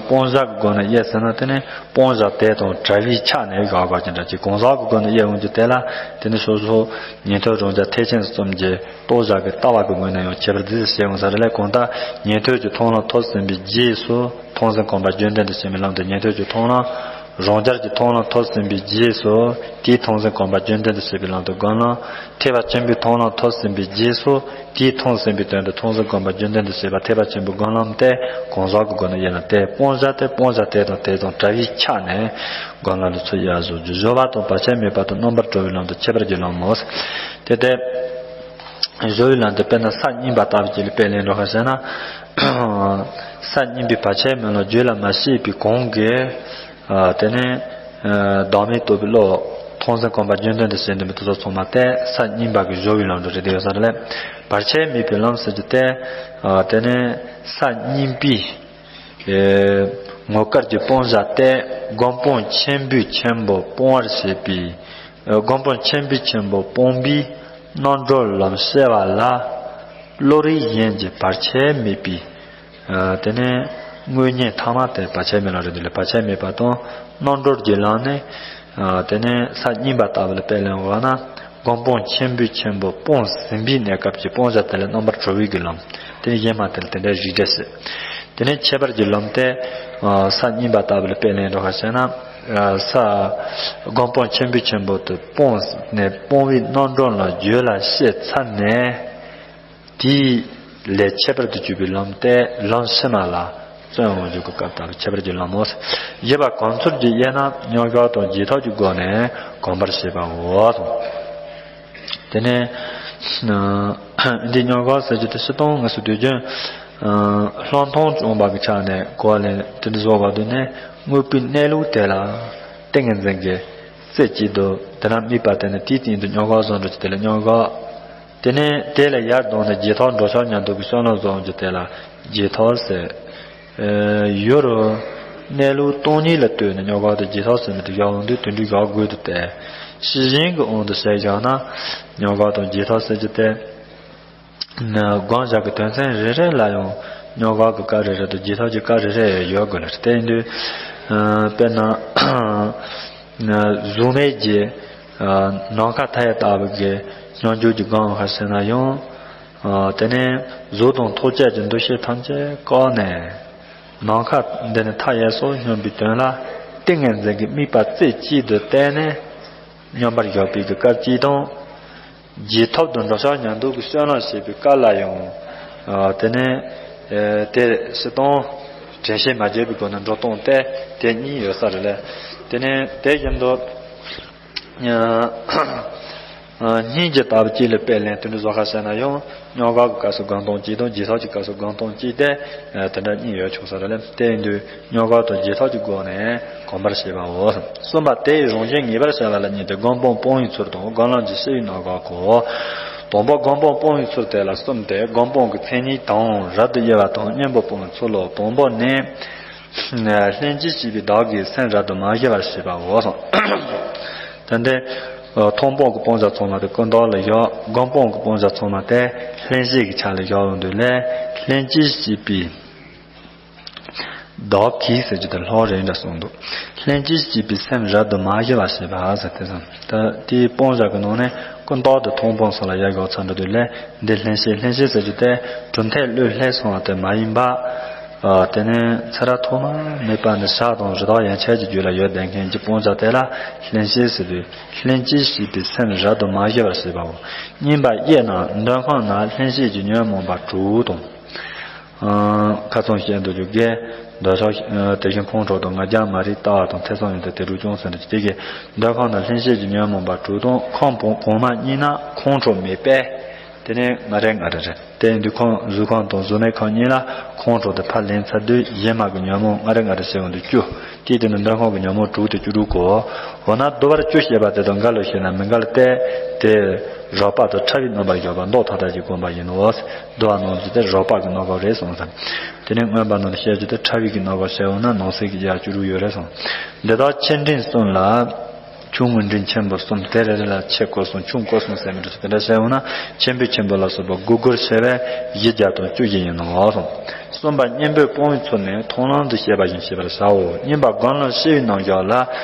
སྤང་བྱ་གི་སྒོ་ནས་དབྱེ་ཟེར་ན། དེ་ནས་སྤང་བྱ་དེ་དང་བྲལ་བའི་ཆ་ནས་བཞག་པ་ཅི་འདྲ་ཅིག་གང་ཟག་གི་སྒོ་ནས་དབྱེ་འོང་རྒྱུ་དེ་ལ། དེ་ནས་སོ་སོ་ཉན་ཐོས་རང་རྒྱལ་ཐེག་ཆེན་གསུམ་གྱི་རྟོགས་བྱ་གི་ལྟ་བ་གི་ངོས་ནས་ཡང་ཁྱད་པར་རྫས་སུ་བཤད་འོང་ས་རེད་ལ། གང་ལྟར་ཉན་ཐོས་ཀྱི་མཐོང་ལམ་ཐོབ་ཟིན་པའི་རྗེས་སུ། མཐོང་ཟིན་གོམས་པ་རྒྱུན་ལྡན་དུ་བྱེད་པའི་ལམ་དུ་ཉན་ཐོས་ཀྱི་མཐོང་ལམ། རང་རྒྱལ་གྱི་མཐོང་ལམ་ཐོབ་ཟིན་པའི་རྗེས་སུ། དེའི་མཐོང་ཟིན་གོམས་པ་རྒྱུན་ལྡན་དུ་བྱེད་པའི་ལམ་དུ་སྒོམ་ལམ། ཐེག་པ་ཆེན་པོའི་མཐོང་ལམ་ཐོབ་ཟིན་པའི་རྗེས་སུ། དེའི་མཐོང་ཟིན་པའི་དོན་དུ་མཐོང་ཟིན་གོམས་པ་རྒྱུན་ལྡན་དུ་བྱེད་པ་ཐེག་པ་ཆེན་པོའི་སྒོམ་ལམ་སྟེ། གང་ཟག་གི་སྒོ་ནས་དབྱེ་ན་སྟེ། སྤང་བྱ་སྟེ། སྤང་བྱ་དེ་དང་དེ་དང་བྲལ་བའི་ཆ་ནས་སྒོམ་ལམ་ལ་ཚུར་དབྱེ་བ་བཟོ་རྒྱུ། སྦྱོར་བ་དང་བར་ཆད་མེད་པ་དང་རྣམ་པར་གྲོལ་བའི་ལམ་དུ་ཁྱད་པར་གྱི་ལམ་མོ། དེ་སྟེ། སྦྱོར་བའི་ལམ་དེ་དཔེར་ན་ས་གཉིས་པ་ལྟ་བུ་ཅིག་ལ་དཔེ་ལེན་འགྲོ་ཁ་བྱས་ན། ས་གཉིས་པའི་བར་ཆད་མེད་ལམ་རྒྱུད་ལ་མ་སྐྱེས་པའི་གོང་གི། དེ་ནས་བདག་མེད་རྟོགས་པའི་བློ། མཐོང་ཟིན་གོམས་པ་རྒྱུན་ལྡན་དུ་བྱེད་འདུན་པའི་དེ་ཚོ་ཚང་མ་སྟེ། ས་གཉིས་པ་གི་སྦྱོར་བའི་ལམ་དུ་རེད་དེ་ཡོད་ས་རེད་ལ། བར་ཆད་མེད་པའི་ལམ་ཟེར་རྒྱུ་སྟེ། དེ་ནས་ས་གཉིས་པའི། ངོ་སྐལ་གྱི་སྤང་བྱ་སྟེ། སྒོམ་སྤང་ཆེན་པོས་ཆེན་པོ་སྤོང་བར་བྱེད་པའི། སྒོམ་སྤང་ཆེན་པོས་ཆེན་པོ་སྤོང་བའི་རྣམ་གྲོལ་ལམ་བྱེ་བ་ལ། བློ་རིག་གཞན་གྱི་བར་ཆད་མེད་པའི། དེ་ནས་དངོས་གཉེན་ཐ་མ་སྟེ། བར་ཆད་མེད་ལམ་རེད་འདུག་ལ། བར་ཆད་མེད་པ་དང་རྣམ་གྲོལ་གྱི་ལམ་ནི། དེ་ནས་ས་གཉིས་པ་ལྟ་བུ་ལ་དཔེ་ལེན་འོང་ན། སྒོམ་སྤང་ཆེན་པོས་ཆེན་པོ་སྤོང་ཟིན་པའི་གནས་སྐབས་ཀྱི་སྤང་བྱ་དེ་ལ་རྣམ་པར་གྲོལ་བའི་གི་ལམ། དེ་ནས་གཞན་མ་དེ་ལ་དེ་འདྲའི་རིགས་འགྲེ་ཟེར། དེ་ནས་ཁྱད་པར་གྱི་ལམ་སྟེ། ས་གཉིས་པ་ལྟ་བུ་ལ་དཔེ་ལེན་འགྲོ་ཁ་བྱས་ན། ས། སྒོམ་སྤང་ཆེན་པོས་ཆེན་པོ་དེ་སྤོང་ནས་སྤོང་བའི་རྣམ་གྲངས་ལ་རྒྱུད་ལ་ཤེས་ཚར་ནས། དེའི་ལས་ཁྱད་པར་དུ་གྱུར་པའི་ལམ་སྟེ། ལམ་ཕྱི་མ་ལ་བརྩོན་འོང་འཇུག་གི་སྐབས་ལྟ་བུ་ཁྱད་པར་གྱི་ལམ་མོ། བཞི་པ་གོམས་ཚུལ་གྱི་དབྱེ་ན་མཉམ་བཞག་དང་རྗེས་ཐོབ་ཀྱི་སྒོ་ནས་གོམས་པར་བྱེད་པའོ། དེ་ནས་འདི་མཉམ་བཞག་ཟེར་རྒྱུ་དེ་སྤྱིར་བཏང་དངོས་སུ་དུས་རྒྱུན་ལྷག་མཐོང་སྦྱོང་བ་གི་ཆ་ནས་གོ་བ་ལེན་དེ་འདྲ་བཟོ་བ་དུས་ནས། དངོས་པོའི་གནས་ལུགས་དེ་ལ་ཏིང་ངེ་འཛིན་གྱི་རྩེ་གཅིག་ཏུ། དེ་ན་དམིགས་པ་དེ་ནི་དེའི་སྟེང་དུ་མཉམ་བཞག་བཟོ་འགྲོ་རྒྱུ་དེ་ལ་མཉམ་བཞག་དེ་ནས་དེ་ལས་ཡར་ལྡང་ནས་རྗེས་ཐོབ་འགྲོ་ཕྱོགས་ཉམས་རྟོགས་ཀྱི་བསོད་ནམས་བཟོ་འོང་རྒྱུ་དེ་ལ་རྗེས་ཐོབ་ཟེར། ཡུལ་རུ་གནས་ལུགས་སྟོང་ཉིད་ལ་ལྟོས་ནས་མཉམ་བཞག་དང་རྗེས་ཐོབ་ཟེར་མི་དེ་བཞག་འོང་དུས། དེ་འདྲའི་བཞག་དགོས་འདུག་སྟེ། ཤེས་བཞིན་གྱི་དབང་དུ་བྱས་བཞག་ན་མཉམ་བཞག་དང་རྗེས་ཐོབ་ཟེར་རྒྱུ་དེ། སྒོམ་བྱ་གི་དོན་ཚན་རེ་རེ་ལ་ཡང་མཉམ་བཞག་གི་སྐབས་རེ་རེ་དང་རྗེས་ཐོབ་ཀྱི་སྐབས་རེ་རེ་ཡོད་དགོས་ལ། དེ་ཡིན་དུས། དཔེར་ན། གཟུགས་མེད་ཀྱི་ནམ་མཁའ་མཐའ་ཡས་ལྟ་བུ་གི་སྙོམས་འཇུག་གི་སྒོམ་ཁ་ཟེར་ན་ཡང་། དེ་ནས་གཟུགས་དང་ཐོགས་བཅས་ཀྱི་འདུ་ཤེས་ཐམས་ཅད་བཀག་ནས། ནམ་མཁའ་འདི་ནི་མཐའ་ཡས་སོ་སྙམ་པའི་དོན་ལ་ཏིང་ངེ་འཛིན་གྱི་དམིགས་པ་རྩེ་གཅིག་ཏུ་བསྟན་ནས་མཉམ་པར་བཞག་པའི་གི་སྐབས་གཅིག་དང་། རྗེས་ཐོབ་ཏུ་འགྲོ་ཕྱོགས་ཉམས་རྟོགས་ཀྱི་བསོད་ནམས་བྱེད་པའི་སྐབས་ལ་ཡང་། དེ་ནས་དེ་སྤྱིར་བཏང་དྲན་ཤེས་མ་བརྗེད་པའི་སྒོ་ནས་འགྲོ་སྟངས་ཏེ་དེ་གཉིས་ཡོད་ས་རེད་ལ། དེ་ནས་དེ་བཞིན་དུ་སྙིང་རྗེ་ལྟ་བུ་གཅིག་ལ་དཔེ་ལེན་དེ་འདྲ་བཟོ་ཁ་བྱས་ན་ཡང་། མཉམ་བཞག་གི་སྐབས་སུ་སྒོམ་སྟངས་གཅིག་དང་རྗེས་ཐོབ་ཀྱི་སྐབས་སུ་སྒོམ་སྟངས་གཅིག་སྟེ། དེ་འདྲ་གཉིས་ཡོད་ཆོག་ས་རེད་ལ། དེ་ཡིན་དུས་མཉམ་བཞག་དང་རྗེས་ཐོབ་ཀྱི་སྒོ་ནས་གོམས་པར་བྱེད་པའོ། གསུམ་པ་དེ་ཡི་རང་བཞིན་ངེས་པར་བྱ་བ་ལ་གཉིས་ཏེ། སྒོམ་སྤང་སྤོང་བའི་ཚུལ་དང་སྒོམ་ལམ་གྱི་བྱེ་བའི་རྣམ་གཞག་གོ། དང་པོ་སྒོམ་སྤང་སྤོང་བའི་ཚུལ་དེ་ལ་གསུམ་སྟེ། སྒོམ་སྤང་གི་མཚན་ཉིད་དང་རབ་ཏུ་དབྱེ་བ་དང་གཉེན་པོ་སྤོང་བའི་ཚུལ་ལོ། དང་པོ་ནི། ལྷན་ཅིག་སྐྱེས་པའི་བདག་གིས་སེམས་རབ་ཏུ་མ་བཞི་བར་བྱེད་པའོ། དེ་འདི་མཐོང་སྤང་གི་སྤང་བྱ་ཚང་མ་དེ་ཀུན་བརྟགས་ལ་བཞག་སྒོམ་སྤང་གི་སྤང་བྱ་ཚང་མ་དེ་ལྷན་སྐྱེས་ཀྱི་ཆ་ལ་བཞག་ཡོང་དུས་ལས། ལྷན་ཅིག་སྐྱེས་པའི་བདག་གིས་ཟེར་རྒྱུ་དེ་ལྷག་རེད་འདྲ་གསུངས་འདུག་ལྷན་ཅིག་སྐྱེས་པའི་སེམས་རབ་ཏུ་མ་བཞི་བར་བྱེད་པ་ཟེར་དེ་ཙམ། ད་དེའི་སྤང་བྱ་གི་ནང་ནས་ཀུན་བརྟགས་དང་མཐོང་སྤང་སོགས་ལ་ཡར་བཞག་ཚར་འགྲོ་དུས་ལས། འདི་ལྷན་སྐྱེས། ལྷན་སྐྱེས་ཟེར་རྒྱུ་དེ་གྲུབ་མཐས་བློས་བསླད་སོང་བ་དེ་མ་ཡིན་པ། དེ་ནས་ཚེ་རབས་ཐོག་མ་མེད་པ་ནས་བྱ་དང་རི་དྭགས་ཡན་ཆད་ཀྱི་རྒྱུད་ལ་ཡོད་བསྡད་མཁན་གྱི་སྤང་བྱ་དེ་ལ་ལྷན་སྐྱེས་ཟེར་དུས། ལྷན་ཅིག་སྐྱེས་པའི་སེམས་རབ་ཏུ་མ་བཞི་བར་བྱེད་པའོ། གཉིས་པ་དབྱེ་ན་འདོད་ཁམས་ན་ལྷན་སྐྱེས་ཀྱི་ཉོན་མོངས་པ་དྲུག་དང་། ཁ་ཚང་བཤད་འདུག་རྒྱུ་གས། འདོད་ཆགས་དེ་བཞིན་ཁོང་ཁྲོ་དང་ང་རྒྱལ་མ་རིག་ལྟ་བ་དང་ཐེ་ཚོམ་ཡོད་དེ་དེ་དྲུག་ཀྱང་ཟིན་རེད། དེ་གའི་འདོད་ཁམས་དང་ལྷན་སྐྱེས་ཀྱི་ཉོན་མོངས་པ་དྲུག་དང་ཁམས་གོང་མ་གཉིས་ན་ཁོང་ཁྲོ་མེད་པས། དེ་ནས་ང་རེ་ང་རེ་རེད། དེ་ཡིན་དུས་ཁམས་གཟུགས་ཁམས་དང་གཟུགས་མེད་ཁམས་གཉིས་ལ་ཁོང་ཁྲོ་དེ་ཕར་ལེན་ཚར་དུས་གཞན་མ་གི་ཉོན་མོངས་ང་རེ་ང་རེ་བྱེད་ཡོང་དུས་བཅུ། དེའི་སྟེང་དུ་འདོད་ཁམས་ཀྱི་ཉོན་མོངས་དྲུག་དེ་བཅུ་དྲུག་གོ། འོ་ན་བསྡུ་བར་བཅུ་བཤད་པ་དེ་དང་འགལ་ལོ་ཞེ་ན་མི་འགལ་ཏེ། དེ་རགས་པ་དང་ཕྲ་བའི་རྣམ་པར་འཇོག་པ་མདོ་མཐའ་དག་གི་དགོངས་པ་ཡིན་ནོ། བསྡུ་བ་རྣམ་བཞི་དེ་རགས་པ་གི་རྣམ་པ་རེད་གསུངས་སོ། དེ་ནས་མངོན་པ་རྣམས་བཤད་རྒྱུ་དེ་ཕྲ་བའི་གི་རྣམ་པ་བཤད་འོང་ན་ནང་གསེས་ཀྱི་ཡ་བཅུ་དྲུག་ཡོད་རེད་གསུངས། འདི་དག་ཆེ་འབྲིང་གསུམ་ལ། ཆུང་ངུ་འབྲིང་ཆེན་པོ་གསུམ་དེ་རེ་རེ་ལ་ཆེ་སྐོར་གསུམ་ཆུང་སྐོར་གསུམ་ཟེར་མི་འདུག་དེ་འདྲ་བཤད་འོང་ན་ཆེ་འབྲིང་ཆེན་པོ་ལ་སོགས་པ་དགུ་དགུར་བཤད་པས་བཞི་བརྒྱ་དང་བཅུ་བཞི་ཡིན་ནོ་གསུངས། གསུམ་པ་གཉེན་པོའི་སྤོང་བའི་ཚུལ་ནི་མཐོང་ལམ་དུ་བཤད་པ་བཞིན་བཤད་པར་བྱའོ། གཉིས་པ་སྒོམ་ལམ་ཤེས་པའི་རྣམ་གཞག་ལ་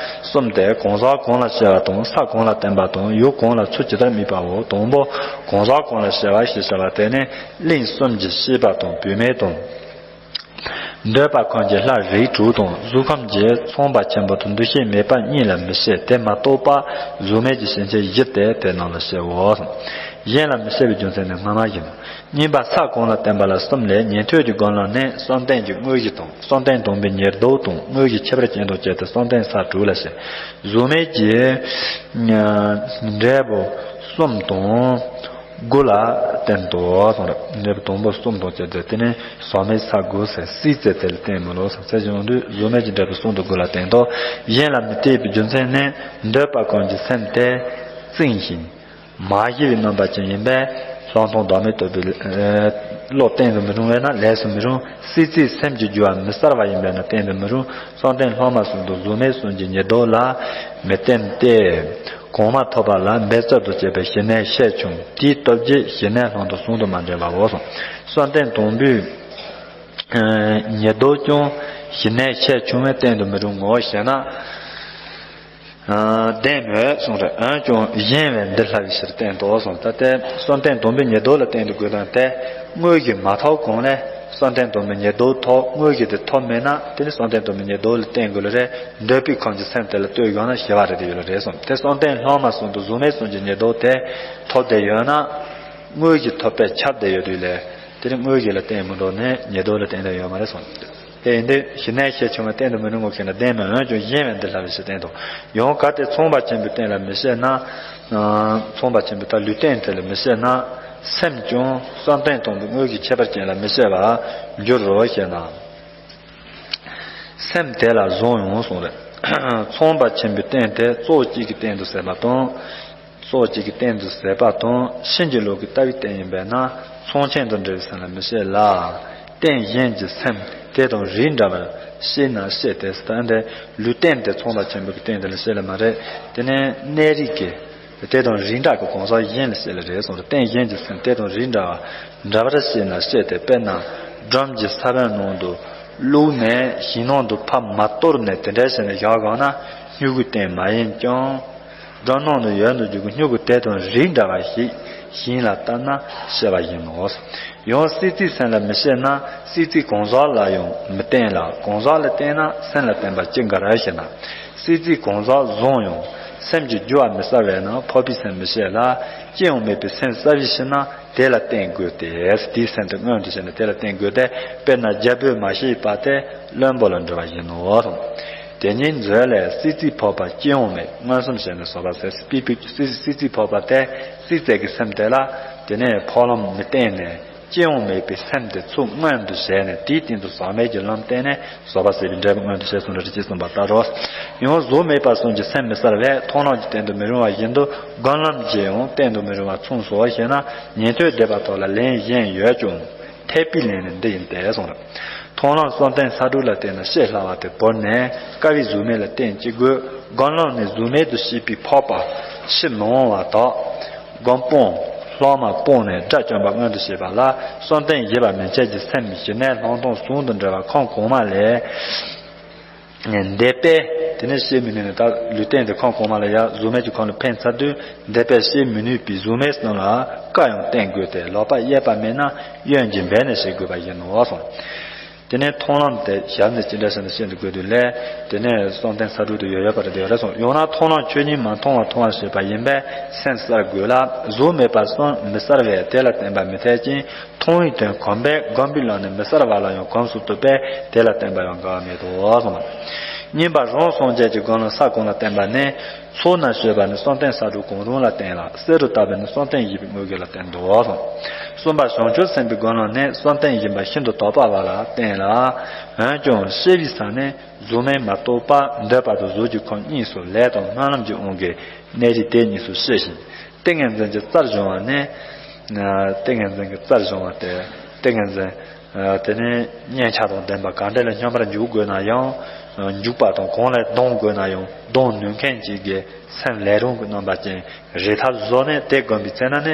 གསུམ་སྟེ། གང་ཟག་གང་ལ་བཤད་པ་དང་ས་གང་ལ་བསྟན་པ་དང་ཡུལ་གང་ལ་ཚུལ་ཇི་ལྟར་དམིགས་པའོ། དང་པོ་གང་ཟག་གང་ལ་བཤད་པ་ཞེས་བྱ་བ་དེ་ནི་གླིང་གསུམ་གྱི་སྐྱེས་པ་དང་བུད་མེད་དང་། འདོད་པ་ཁམས་ཀྱི་ལྷ་རིགས་དྲུག་དང་གཟུགས་ཁམས་ཀྱི་ཚངས་པ་ཆེན་པོ་དང་འདུ་ཤེས་མེད་པ་གཉིས་ལ་མི་བཤད། དེ་མ་གཏོགས་པ་གཟུགས་མེད་ཀྱི་སེམས་ཅན་བཞི་སྟེ་དེ་རྣམས་ལ་བཤད་འོ། གཞན་ལ་མི་བཤད་པའི་རྒྱུ་མཚན་ནི་སྔ་མ་བཞིན། གཉིས་པ་ས་གང་ལ་བསྟན་པ་ལ་གསུམ་ལས། ཉན་ཐོས་ཀྱི་སྒོམ་ལམ་ནི་བསམ་གཏན་གྱི་དངོས་གཞི་དང་བསམ་གཏན་དང་པོའི་ཉེར་བསྡོགས་དང་དངོས་གཞི་ཁྱད་པར་ཅན་དང་བཅས་ཏེ་བསམ་གཏན་ས་དྲུག་ལ་བཤད། གཟུགས་མེད་ཀྱི་འབྲས་བུ་གསུམ་དང་དགུ་ལ་བསྟན་ཏོ་གསུངས་རེད། འབྲས་བུ་དང་པོ་གསུམ་དང་བཅས་ཏེ་དེ་ནི་ཟག་མེད་ས་དགུ་ཟེར་སྲིད་རྩེ་དེ་ལ་བསྟན་མི་ལོ་ཟེར་ཟེར་བྱུང་དུས་གཟུགས་མེད་ཀྱི་འབྲས་བུ་གསུམ་དང་དགུ་ལ་བསྟན་ཏོ། གཞན་ལ་མི་བལྟས་པའི་རྒྱུ་མཚན་ནི་འདོད་པ་ཁམས་ཀྱི་སེམས་དེ་རྩིང་ཞིང་། མ་ཞི་བའི་རྣམ་པ་ཅན་ཡིན་པས་བསམ་སྟངས་བདག་མེད་རྟོགས་པའི་བློ་བསྟན་དུ་མི་རུང་བས་ན་ལས་སུ་མི་རུང་། སྲིད་རྩེའི་སེམས་ཀྱི་རྒྱུ་བ་མི་གསལ་བ་ཡིན་པས་ན་བསྟན་དུ་མི་རུང་། བསམ་གཏན་ལྷག་མ་གསུམ་དང་གཟུགས་མེད་གསུམ་གྱི་ཉེར་བསྡོགས་ལ་མི་བསྟན་ཏེ། གོང་མ་ཐོབ་པ་ལ་འབད་རྩོལ་དུ་བྱེད་པའི་ཞི་གནས་ཤས་ཆུང་། དེའི་སྟོབས་ཀྱིས་ཞི་གནས་ལྷག་མཐོང་ཟུང་དུ་མ་འབྲེལ་བའོ་གསུངས། བསམ་གཏན་དང་པོའི་ཉེར་བསྡོགས་ཀྱང་ཞི་གནས་ཤས་ཆུང་བས་བསྟན་དུ་མི་རུང་ངོ་ཞེ་ན། ལྡན་མོད་གསུངས་རེད། འོན་ཀྱང་གཞན་བས་འདི་ལྷ་བའི་ཕྱིར་བསྟན་ཏོ་གསུངས། ད་ལྟའི་བསམ་གཏན་དང་པོའི་ཉེར་བསྡོགས་ལ་བསྟན་དུ་དགོས་དོན་དེ་དངོས་གཞི་མ་ཐོབ་གོང་ལས་བསམ་གཏན་དང་པོའི་ཉེར་བསྡོགས་ཐོབ། དངོས་གཞི་དེ་ཐོབ་མེད་ན་དེ་ནི་བསམ་གཏན་དང་པོའི་ཉེར་བསྡོགས་ལ་བསྟན་དགོས་ལ་རེད། འདོད་པའི་ཁམས་ཀྱི་སེམས་དེ་ལ་ལྟོས་དགོས་ན་ཞི་བ་རེད་དེ་ཡོད་ལ་རེད་གསུངས། དེ་བསམ་གཏན་ལྷག་མ་གསུམ་དང་གཟུགས་མེད་གསུམ་གྱི་ཉེར་བསྡོགས་དེ་ཐོབ་བསྡད་ཡོད་ན་དངོས་གཞི་ཐོབ་པས་ཁྱབ་བསྡད་ཡོད་དུས་ལས། དེ་ནི་དངོས་གཞི་ལ་བརྟེན་མི་འགྲོ་ནས་ཉེར་བསྡོགས་ལ་བརྟེན་ཏེ་ཡོད་མ་རེད་གསུངས། དེ་ཡིན་དུས་ཞི་གནས་ཤས་ཆུང་བས་བསྟན་དུ་མི་རུང་ངོ་ཞེ་ན་ལྡན་མོད། འོན་ཀྱང་གཞན་བས་འདི་ལྷ་བའི་ཕྱིར་བསྟན་ཏོ། ཡང་གལ་ཏེ་ཚངས་པ་ཆེན་པོའི་རྟེན་ལ་མི་བཤད་ན། ཚངས་པ་ཆེན་པོའི་ད་ལུས་རྟེན་དེ་ལ་མི་བཤད་ན། སེམས་ཀྱང་བསམ་གཏན་དང་པོའི་དངོས་ཀྱི་ཁྱད་པར་ཅན་ལ་མི་བཤད་པར་འགྱུར་རོ་ཞེ་ན། སེམས་དེ་ལ་བཟུང་ཡང་གསུངས་རེད། ཚངས་པ་ཆེན་པོའི་རྟེན་དེ་ཙོག་གཅིག་གི་སྟེང་དུ་ཟད་པ་དང་། ཙོག་གཅིག་གི་སྟེང་དུ་ཟད་པ་དང་ཕྱིན་ཅི་ལོག་གི་ལྟ་བའི་རྟེན་ཡིན་པས་ན་ཚངས་ཆེན་དང་འབྲེལ་བའི་སེམས་ལ་མི་བཤད་ལ། རྟེན་གཞན་གྱི་སེམས་དེ་དང་རིགས་འདྲ་བར་བཤད་ན་བཤད་དེ་ཟེར། ད་འདི་ལུས་རྟེན་དེ་ཚངས་པ་ཆེན་པོ་གི་རྟེན་དེ་ལ་བཤད་ལ་མ་རེད། དེ་ནས་གནས་རིགས་ཀྱི་དེ་དང་རིགས་འདྲ་གི་གང་ཟག་གཞན་ལ་བཤད་ལ་རེད་གསུངས་རེད། རྟེན་གཞན་གྱི་སེམས་དེ་དང་རིགས་འདྲ་བ་འདྲ་བར་བཤད་ན་བཤད་དེ། དཔེར་ན་སྒྲོམ་གྱི་ས་བོན་ནང་དུ་བླུགས་ནས་ཞིང་ནང་དུ་ཕར་མ་གཏོར་ནས་དེ་འདྲ་བྱས་ནས་བཞག་གང་ན་སྨྱུ་གུའི་རྟེན་མ་ཡིན་ཀྱང་། སྒྲོམ་ནང་དུ་ཡོད་དུ་འཇུག་གི་སྨྱུ་གུ་དེ་དང་རིགས་འདྲ་བ་ཞིག་ཞིང་ལ་བཏབ་ན་ཤེས་པ་ཡིན་ནོ། ཡང་སྲིད་རྩེའི་སེམས་ལ་མི་བཤད་ན་སྲིད་རྩེའི་གང་ཟག་ལ་ཡང་མི་བརྟེན་ལ། གང་ཟག་ལ་བརྟེན་ན་སེམས་ལ་བརྟེན་པ་ཅི་འགལ་ཞེ་ན། སྲིད་རྩེའི་གང་ཟག་བཟུང་ཡང་སེམས་ཀྱི་རྒྱུ་བ་མི་གསལ་བས་ན་འཕགས་པའི་སེམས་མི་བཤད་ལ། ཅི་ཡང་མེད་པའི་སེམས་གསལ་བའི་ཕྱིར་ན། དེ་ལ་བརྟེན་དགོས་ཏེ། དེའི་སེམས་དེ་མངོན་དུ་བྱས་ནས་དེ་ལ་བརྟེན་དགོས་ཏེ། དཔེར་ན་རྒྱལ་པོས་མ་བཤད་པ་དེ་བླུན་པོ་ལ་འགྲོ་བ་ཡིན་ནོ། དེ་ཉིད་མཛོད་ལས་སྲིད་རྩེའི་འཕགས་པ་ཅི་ཡང་མེད། མངོན་སུམ་བྱས་ནས་བཟོད་པ་ཟེར། སྲིད་རྩེའི་འཕགས་པ་དེ་སྲིད་རྩེ་གི་སེམས་དེ་ལ་དེ་ནས་འཕགས་ལམ་མི་བསྟེན་ནས་ཅི་ཡང་མེད་པའི་སེམས་དེ་ཚུར་མངོན་དུ་བྱས་ནས་དེའི་སྟེང་དུ་ཟག་མེད་ཀྱི་ལམ་བསྟེན་ནས། བཟོད་པ་ཟེར་བའི་འབྲས་བུ་མངོན་དུ་བྱས་གསུངས་རེད་ཅེས་གསུངས་པ་ལྟར་རོ། ཡང་གཟུགས་མེད་པ་གསུམ་གྱི་སེམས་མི་གསལ་བས་མཐོང་ལམ་གྱིས་བསྟན་དུ་མི་རུང་བ་བཞིན་དུ་སྒོམ་ལམ་གྱིས་ཡང་བསྟན་དུ་མི་རུང་བ་མཚུངས་སོ་ཞེ་ན། ཉན་ཐོས་སྡེ་པ་ཐོག་ལ་ལན་གཞན་ཡོད་ཀྱང་འཐད་པའི་ལན་ནི་འདི་ཡིན་ཏེ་གསུངས་རེད། མཐོང་ལམ་བསམ་གཏན་ས་དྲུག་ལ་བརྟེན་ན་ཤེས་སླ་བ་དེ་བོར་ནས་དཀའ་བའི་གཟུགས་མེད་ལ་བརྟེན་ཅི་དགོས། སྒོམ་ལམ་ནི་གཟུགས་མེད་དུ་ཤེས་པའི་འཕགས་པ་ཕྱིར་མི་འོང་བ་དག་སྒོམ་སྤང་། ལྷག་མ་སྤངས་ནས་དགྲ་བཅོམ་པ་མངོན་དུ་བྱེད་པ་ལ་བསམ་གཏན་བཞི་པ་མན་ཆད་ཀྱི་སེམས་ཞི་གནས་ལྷག་མཐོང་ཟུང་དུ་འབྲེལ་བ་ཁམས་གོང་མ་ལས་འདས་པས། དེ་ནས་བཤད་མི་ནུས་ནས་ད་ལུས་རྟེན་དེ་ཁམས་གོང་མ་ལ་ཡ་གཟུགས་མེད་ཀྱི་ཁམས་ལ་འཕེན་ཚར་དུས་འདས་པས་བཤད་མི་ནུས་པའི་གཟུགས་མེད་གསུམ་ལ་བཀའ་ཡང་བསྟན་དགོས་ཏེ། ལོག་པ་གཡས་པ་མེད་ན་གཡོན་གྱིས་འབད་ནས་བཤད་དགོས་པ་ཡིན་ནོ་གསུངས། དེ་ནས་མཐོང་ལམ་དེ་ཞལ་ནས་ཅི་འདྲ་ཞིག་ནས་བཤད་དུ་དགོས་དུས་ལས། དེ་ནས་བསམ་གཏན་ས་དྲུག་ཏུ་ཡོད་ཡོད་པར་དེ་རེ་སོང་། ཡང་ན་མཐོང་ལམ་ཆོས་ཉིད་མ་མཐོང་བ་མཐོང་བར་བྱེད་པ་ཡིན་པས་སེམས་གསལ་དགོས་ལ། གཟུགས་མེད་པར་སེམས་མི་གསལ་བས་དེ་ལ་བརྟེན་པ་མི་འཐད་ཅིང་། མཐོང་བའི་དོན་གོམས་པས་གོམས་པའི་ལམ་ནི་མི་གསལ་བ་ལ་ཡང་གོམས་སུ་བཏུབ་པས་དེ་ལ་བརྟེན་པ་ཡང་འགལ་བ་མེད་དོ་གསུངས། གཉིས་པ་རང་སངས་རྒྱས་ཀྱི་སྒོམ་ལམ་ས་གོང་ལ་བརྟེན་པ་ནི། ཚོགས་རྣམས་སྤྱོད་པ་ནི་བསམ་གཏན་ས་དྲུག་གང་རུང་ལ་བརྟེན་ལ། གསེར་དུ་བཏབ་པ་ནི་བསམ་གཏན་བཞི་པའི་དངོས་བརྒྱད་ལ་བརྟེན་ཏོ་གསུངས། གསུམ་པ་བྱང་ཆུབ་སེམས་དཔའི་སྒོམ་ལམ་ནི་བསམ་གཏན་བཞི་པ་ཤིན་ཏུ་དག་པ་བ་ལ་བརྟེན་ལ། འོན་ཀྱང་སྐྱེ་བའི་ས་ནི། གཟུགས་མེད་མ་གཏོགས་པ་འདོད་པ་དང་གཟུགས་ཀྱི་ཁམས་གཉིས་སུ་ལས་དང་སྨོན་ལམ་གྱི་དབང་གིས་གནས་རིས་དེ་གཉིས་སུ་སྐྱེ་ཞིང་། ཏིང་ངེ་འཛིན་གྱི་རྩལ་སྦྱོང་བ་ནི། ཏིང་ངེ་འཛིན་གྱི་རྩལ་སྦྱོང་བ་སྟེ། ཏིང་ངེ་འཛིན། དེ་ནི་སྙན་ཆ་དང་ལྡན་པ་ག་འདྲ་ལ་སྙོམས་པར་འཇུག་དགོས་ན་ཡང་། འཇུག་པ་དང་གང་ལ་ལྡང་དགོས་ན་ཡང་ལྡང་ནུས་མཁན་ཅིག་གི་སེམས་ལས་རུང་གི་རྣམ་པ་ཅན། རེ་ཐག་བཟོ་ནས་དེ་བསྒོམས་པའི་ཚེ་ན་ནི།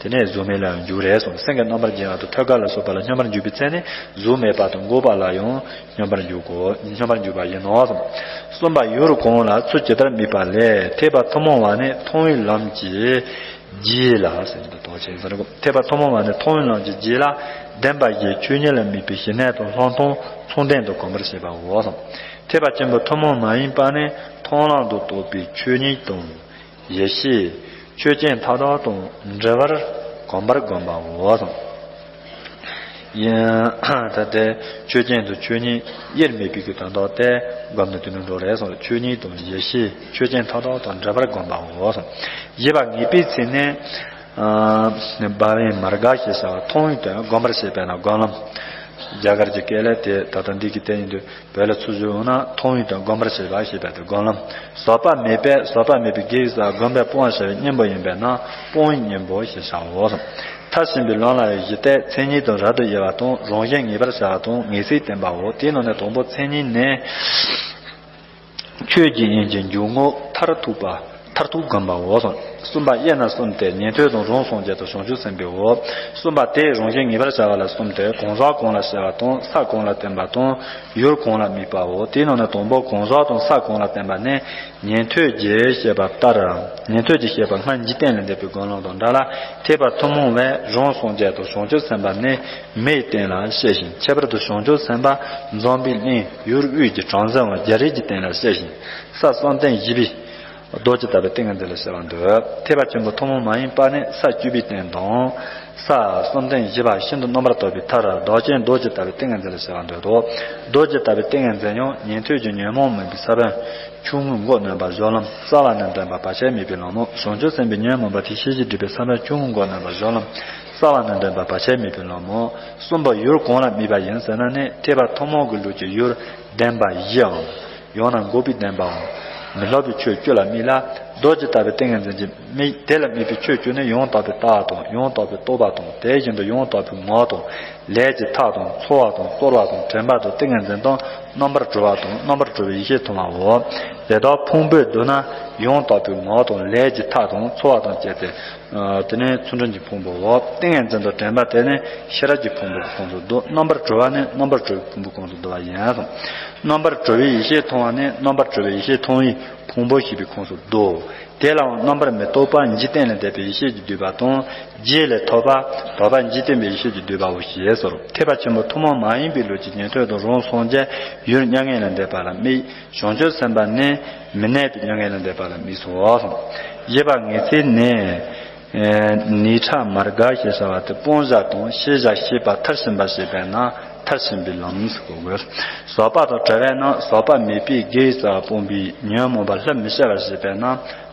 དེ་ནས་གཟུགས་མེད་ལ་འཇུག་རེད་གསུངས། སེང་གེ་རྣམ་པར་བསྒྱིངས་པ་དང་ཐོད་རྒལ་ལ་སོགས་པ་ལ་སྙོམས་པར་འཇུག་པའི་ཚེ་ནི་གཟུགས་མེད་པ་དང་འགོག་པ་ལ་ཡང་སྙོམས་པར་འཇུག་གོ། སྙོམས་པར་འཇུག་པ་ཡིན་ནོ་གསུངས། གསུམ་པ་ཡུལ་གང་ལ་ཚུལ་ཇི་ལྟར་དམིགས་པ་ལས་ཐེག་པ་ཐུན་མོང་བ་ནི་མཐོང་བའི་ལམ་གྱི་རྗེས་ལ་ཟེར་འདུག་དོགས་ཆེན་ཟེར་གོ། ཐེག་པ་ཐུན་མོང་བ་ནི་མཐོང་བའི་ལམ་གྱི་རྗེས་ལ་བདེན་པ་བཞིའི་ཆོས་ཉིད་ལ་དམིགས་པའི་ཞི་གནས་དང་ལྷག་མཐོང་མཚུངས་ལྡན་དུ་གོམས་པར་བྱེད་པའོ་གསུངས། ཐེག་པ་ཆེན་པོ་ཐུན་མོང་མ་ཡིན་པ་ནི་མཐོང་ལམ་དུ་གཏོགས་པའི་ཆོས་ཉིད་དང་། ཡེ་ཤེས་ཆོས་ཅན་མཐའ་དག་དང་འབྲེལ་བར་གོམས་པར་བསྒོམ་པའོ་གསུངས། ཡིན། ད་ལྟའི་ཆོས་ཅན་དུ་ཆོས་ཉིད་དབྱེར་མེད་པའི་གི་དོན་དག་དེ་བསྒོམས་ནས་དེ་ནས་འགྲོ་རེད་གསུངས། ཆོས་ཉིད་དང་ཡེ་ཤེས་ཆོས་ཅན་མཐའ་དག་དང་འབྲེལ་བར་བསྒོམ་པའོ་གསུངས། བཞི་པ་ངེས་པའི་ཚིག་ནི། ཨ་བྷཱ་ཝེ་མཱརྒ་ཞེས་བྱ་བ་མཐོང་བའི་དོན་བསྒོམ་པར་བྱེད་པས་ན་སྒོམ་ལམ། རྒྱ་གར་གྱི་སྐད་ལས་དེ་ད་ལྟ་འདི་གི་དེ་ཡིན་དུས། བོད་ལ་ཚུར་ཞུས་ཡོང་ན་མཐོང་བའི་དོན་བསྒོམ་པར་བྱེད་པ་ཞེས་པ་དེ་སྒོམ་ལམ། ཟག་པ་མེད་པས་ཟག་པ་མེད་པའི་དགེ་བའི་རྩ་བསྒོམ་པས་སྤང་བར་བྱ་བའི་གཉེན་པོ་ཡིན་པས་ན་སྤང་བའི་གཉེན་པོ་ཞེས་བྱའོ། མཐར་ཕྱིན་པའི་ལམ་ལ་ཡང་བཞི་སྟེ། མཚན་ཉིད་དང་རབ་ཏུ་དབྱེ་བ་དང་། རང་བཞིན་ངེས་པར་བྱ་བ་དང་། ངེས་ཚིག་བསྟན་པའོ། དེའི་ནང་ནས་དང་པོ་མཚན་ཉིད་ནི། ཆོས་ཀྱི་དབྱིངས་ཀྱི་འཇུག་ངོགས་མཐར་ཐུག་པ། མཐར་ཐུག་བསྒོམ་པའོ། གསུམ་པ་དབྱེ་ན་གསུམ་སྟེ། ཉན་ཐོས་དང་རང་སངས་རྒྱས་དང་བྱང་ཆུབ་སེམས་དཔའོ། གསུམ་པ་དེའི་རང་བཞིན་ངེས་པར་བྱ་བ་ལ་གསུམ་སྟེ། གང་ཟག་གང་ལ་བྱ་བ་དང་། ས་གང་ལ་བརྟེན་པ་དང་། ཡུལ་གང་ལ་དམིགས་པའོ། དེའི་ནང་ནས་དང་པོ་གང་ཟག་དང་ས་གང་ལ་བརྟེན་པ་ནི། ཉན་ཐོས་ཀྱིས་བཤད་པ་ལྟར། ཉན་ཐོས་ཀྱིས་བཤད་པ་སྔར་འཇིག་རྟེན་ལས་འདས་པའི་སྒོམ་ལམ་དང་འདྲ་ལ། ཐེག་པ་ཐུན་མོང་བས་རང་སངས་རྒྱས་དང་བྱང་ཆུབ་སེམས་དཔའ་ནི་མེའི་སྟེང་ལ་བཤད་ཅིང་། ཁྱད་པར་དུ་བྱང་ཆུབ་སེམས་དཔའ་འཛམ་བུའི་གླིང་ཡུལ་དབུས་ཀྱི་གྲངས་འཛིན་པ་རྒྱ་རིགས་ཀྱི་སྟེང་ལ་བཤད་ཅིང་། ས་བསམ་གཏན་བཞི་པའི་རྡོ་རྗེ་ལྟ་བུའི་ཏིང་ངེ་འཛིན་ལ་བཤད་པར་འདོད། ཐེག་པ་ཆེན་པོ་ཐུན་མོང་མ་ཡིན་པ་ནི་ས་བཅུ་པའི་སྟེང་དང་། ས་བསམ་གཏན་བཞི་པ་ཤིན་ཏུ་རྣམ་པར་དག་པའི་མཐར་བདག་རྐྱེན་རྡོ་རྗེ་ལྟ་བུའི་ཏིང་ངེ་འཛིན་ལ་བཤད་པར་འདོད་དོ། རྡོ་རྗེ་ལྟ་བུའི་ཏིང་ངེ་འཛིན་ཡང་ཉན་ཐོས་ཀྱི་ཉོན་མོངས་མུན་པའི་ས་བོན་ཆུང་ངུའི་མགོ་གནོན་པ་སྦྱོར་ལམ། རྩ་བ་ནས་འདྲེན་པ་བར་ཆད་མེད་པའི་ལམ་མོ། བྱང་ཆུབ་སེམས་དཔའི་ཉོན་མོངས་པ་དེ་ཤེས་བྱའི་སྒྲིབ་པའི་ས་བོན་ཆུང་ངུའི་མགོ་གནོན་པ་སྦྱོར་ལམ། རྩ་བ་ནས་འདྲེན་པ་བར་ཆད་མེད་པའི་ལམ་མོ། གསུམ་པ་ཡུལ་གང་ལ་དམིགས་པ་ཡིན་ཟེར་ན་ནི། ཐེག་པ་ཐུན་མོང་གི་ལུགས་ཀྱི་ཡུལ་བདེན་པ་བཞིའམ། ཡང་ན་འགོག་པའི་བདེན་པའམ། མི་སློབ་པའི་ཆོས་བཅུ་ལ་དམིགས་ལ། རྡོ་རྗེ་ལྟ་བུའི་ཏིང་ངེ་འཛིན་གྱི་དམིགས་དེ་ལ་དམིགས་པའི་ཆོས་བཅུ་ནི། ཡང་དག་པའི་བརྟགས་དང་། ཡང་དག་པའི་རྟོག་པ་དང་། དེ་བཞིན་དུ་ཡང་དག་པའི་ངོགས་དང་། ལས་ཀྱི་མཐའ་དང་། ཚོར་བ་དང་། གསོལ་བ་དང་། དྲན་པ་དང་། ཏིང་ངེ་འཛིན་དང་། རྣམ་པར་གྲོལ་བ་དང་། རྣམ་པར་གྲོལ་བའི་ཡེ་ཤེས་མཐོང་བའོ། དེ་དག་ཕུང་པོས་བསྡུ་ན། ཡང་དག་པའི་ངོགས་དང་། ལས་ཀྱི་མཐའ་དང་། ཚོར་བ་དང་བཅས་ཏེ། དེ་ནས་ཚུལ་ཁྲིམས་ཀྱི་ཕུང་པོའོ། ཏིང་ངེ་འཛིན་དང་དྲན་པ་དེ་ནི་ཤེས་རབ་ཀྱི་ཕུང་པོའི་ཁོངས་སུ་འདུ། རྣམ་པར་གྲོལ་བ་ནི་རྣམ་པར་གྲོལ་བའི་ཕུང་པོའི་ཁོངས་སུ་འདུ་བ་ཡིན། རྣམ་པར་གྲོལ་བའི་ཡེ་ཤེས་མཐོང་བ་ནི་རྣམ་པར་གྲོལ་བའི་ཡེ་ཤེས་མཐོང་བའི་ཕུང་པོ་ཞེས་པའི་ཁོངས་སུ་འདུ། དེ་ལའང་རྣམ་པར་མི་རྟོག་པ་འཇིག་རྟེན་ལས་འདས་པའི་ཡེ་ཤེས་ཀྱིས་བསྡུས་པ་དང་། རྗེས་ལས་ཐོབ་པ་དག་པ་འཇིག་རྟེན་པའི་ཡེ་ཤེས་ཀྱིས་བསྡུས་པའོ་ཞེས་ཟེར། ཐེག་པ་ཆེན་པོ་ཐུན་མོང་མ་ཡིན་པའི་ལུགས་ཀྱི་ཉན་ཐོས་དང་རང་སངས་རྒྱས་ཡུལ་མྱ་ངན་ལས་འདས་པ་ལ་དམིགས། བྱང་ཆུབ་སེམས་དཔའ་ནི་མི་གནས་པའི་མྱ་ངན་ལས་འདས་པ་ལ་དམིགས་སོ། བཞི་པ་ངེས་ཚིག་ནི། ནི་ཊ་མཱརྒ་ཞེས་བྱ་བ་སྟེ། སྤང་བྱ་དང་ཤེས་བྱ་ཤེས་པ་མཐར་ཕྱིན་པ་ཞེས་པས་ན་མཐར་ཕྱིན་པའི་ལམ་ཟེར་དགོས། ཟག་པ་དང་བྲལ་བས་ན་ཟག་པ་མེད་པའི་དགེ་བའི་རྩ་སྤངས་པའི་ཉོན་མོངས་པ་སླད་མི་སྐྱེ་བ་ཞེས་པས་ན་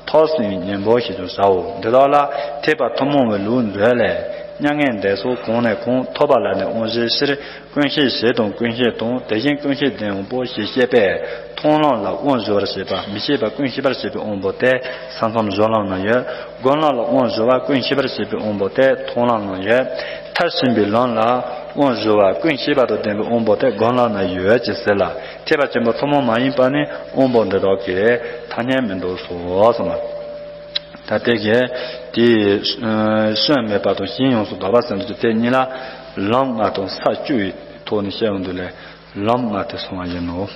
ཐོབ་ཟིན་པའི་གཉེན་པོ་ཞེས་ཀྱང་བྱའོ། འདི་དག་ལ་ཐེག་པ་ཐུན་མོང་བའི་ལུགས་མཛོད་ལས། མྱ་ངན་འདས་སོགས་གང་ནས་གང་ཐོབ་པ་ལ་ནི་དབང་བྱའི་ཕྱིར། ཀུན་ཤེས་བྱེད་དང་ཀུན་ཤེས་དང་། དེ་བཞིན་ཀུན་ཤེས་ལྡན་དབང་པོ་ཞེས་བཤད་པས། མཐོང་ལམ་ལ་དབང་བྱེད་པར་བྱེད་པ་མི་ཤེས་པ་ཀུན་ཤེས་པར་བྱེད་པའི་དབང་པོ་དེ་ས་མཚམས་སྦྱོར་ལམ་ན་ཡོད། སྒོམ་ལམ་ལ་དབང་བྱེད་པ་ཀུན་ཤེས་པར་བྱེད་པའི་དབང་པོ་དེ་མཐོང་ལམ་ན་ཡོད། མཐར་ཕྱིན་པའི་ལམ་ལ་དབང་བྱེད་པ་ཀུན་ཤེས་པ་དང་ལྡན་པའི་དབང་པོ་དེ་སྒོམ་ལམ་ན་ཡོད་ཅེས་ཟེར་ལ། ཐེག་པ་ཆེན་པོ་ཐུན་མོང་མ་ཡིན་པ་ནི་དབང་པོ་འདི་དག་གི་ཐ་སྙད་མིན་འདུག་གསུངས་སོ། ད་དེ་གས་དེ་སྐྱོན་མེད་པ་དང་གཞན་ཡོངས་སུ་དག་པ་ཟེར་འདུག་དེ་གཉིས་ལ་ལམ་ལྔ་དང་ས་བཅུ་ཡི་ཐོག་ནས་བཤད་ཡོང་དུས་ལས། ལམ་ལྔ་དེ་སོང་བ་ཡིན་ནོ།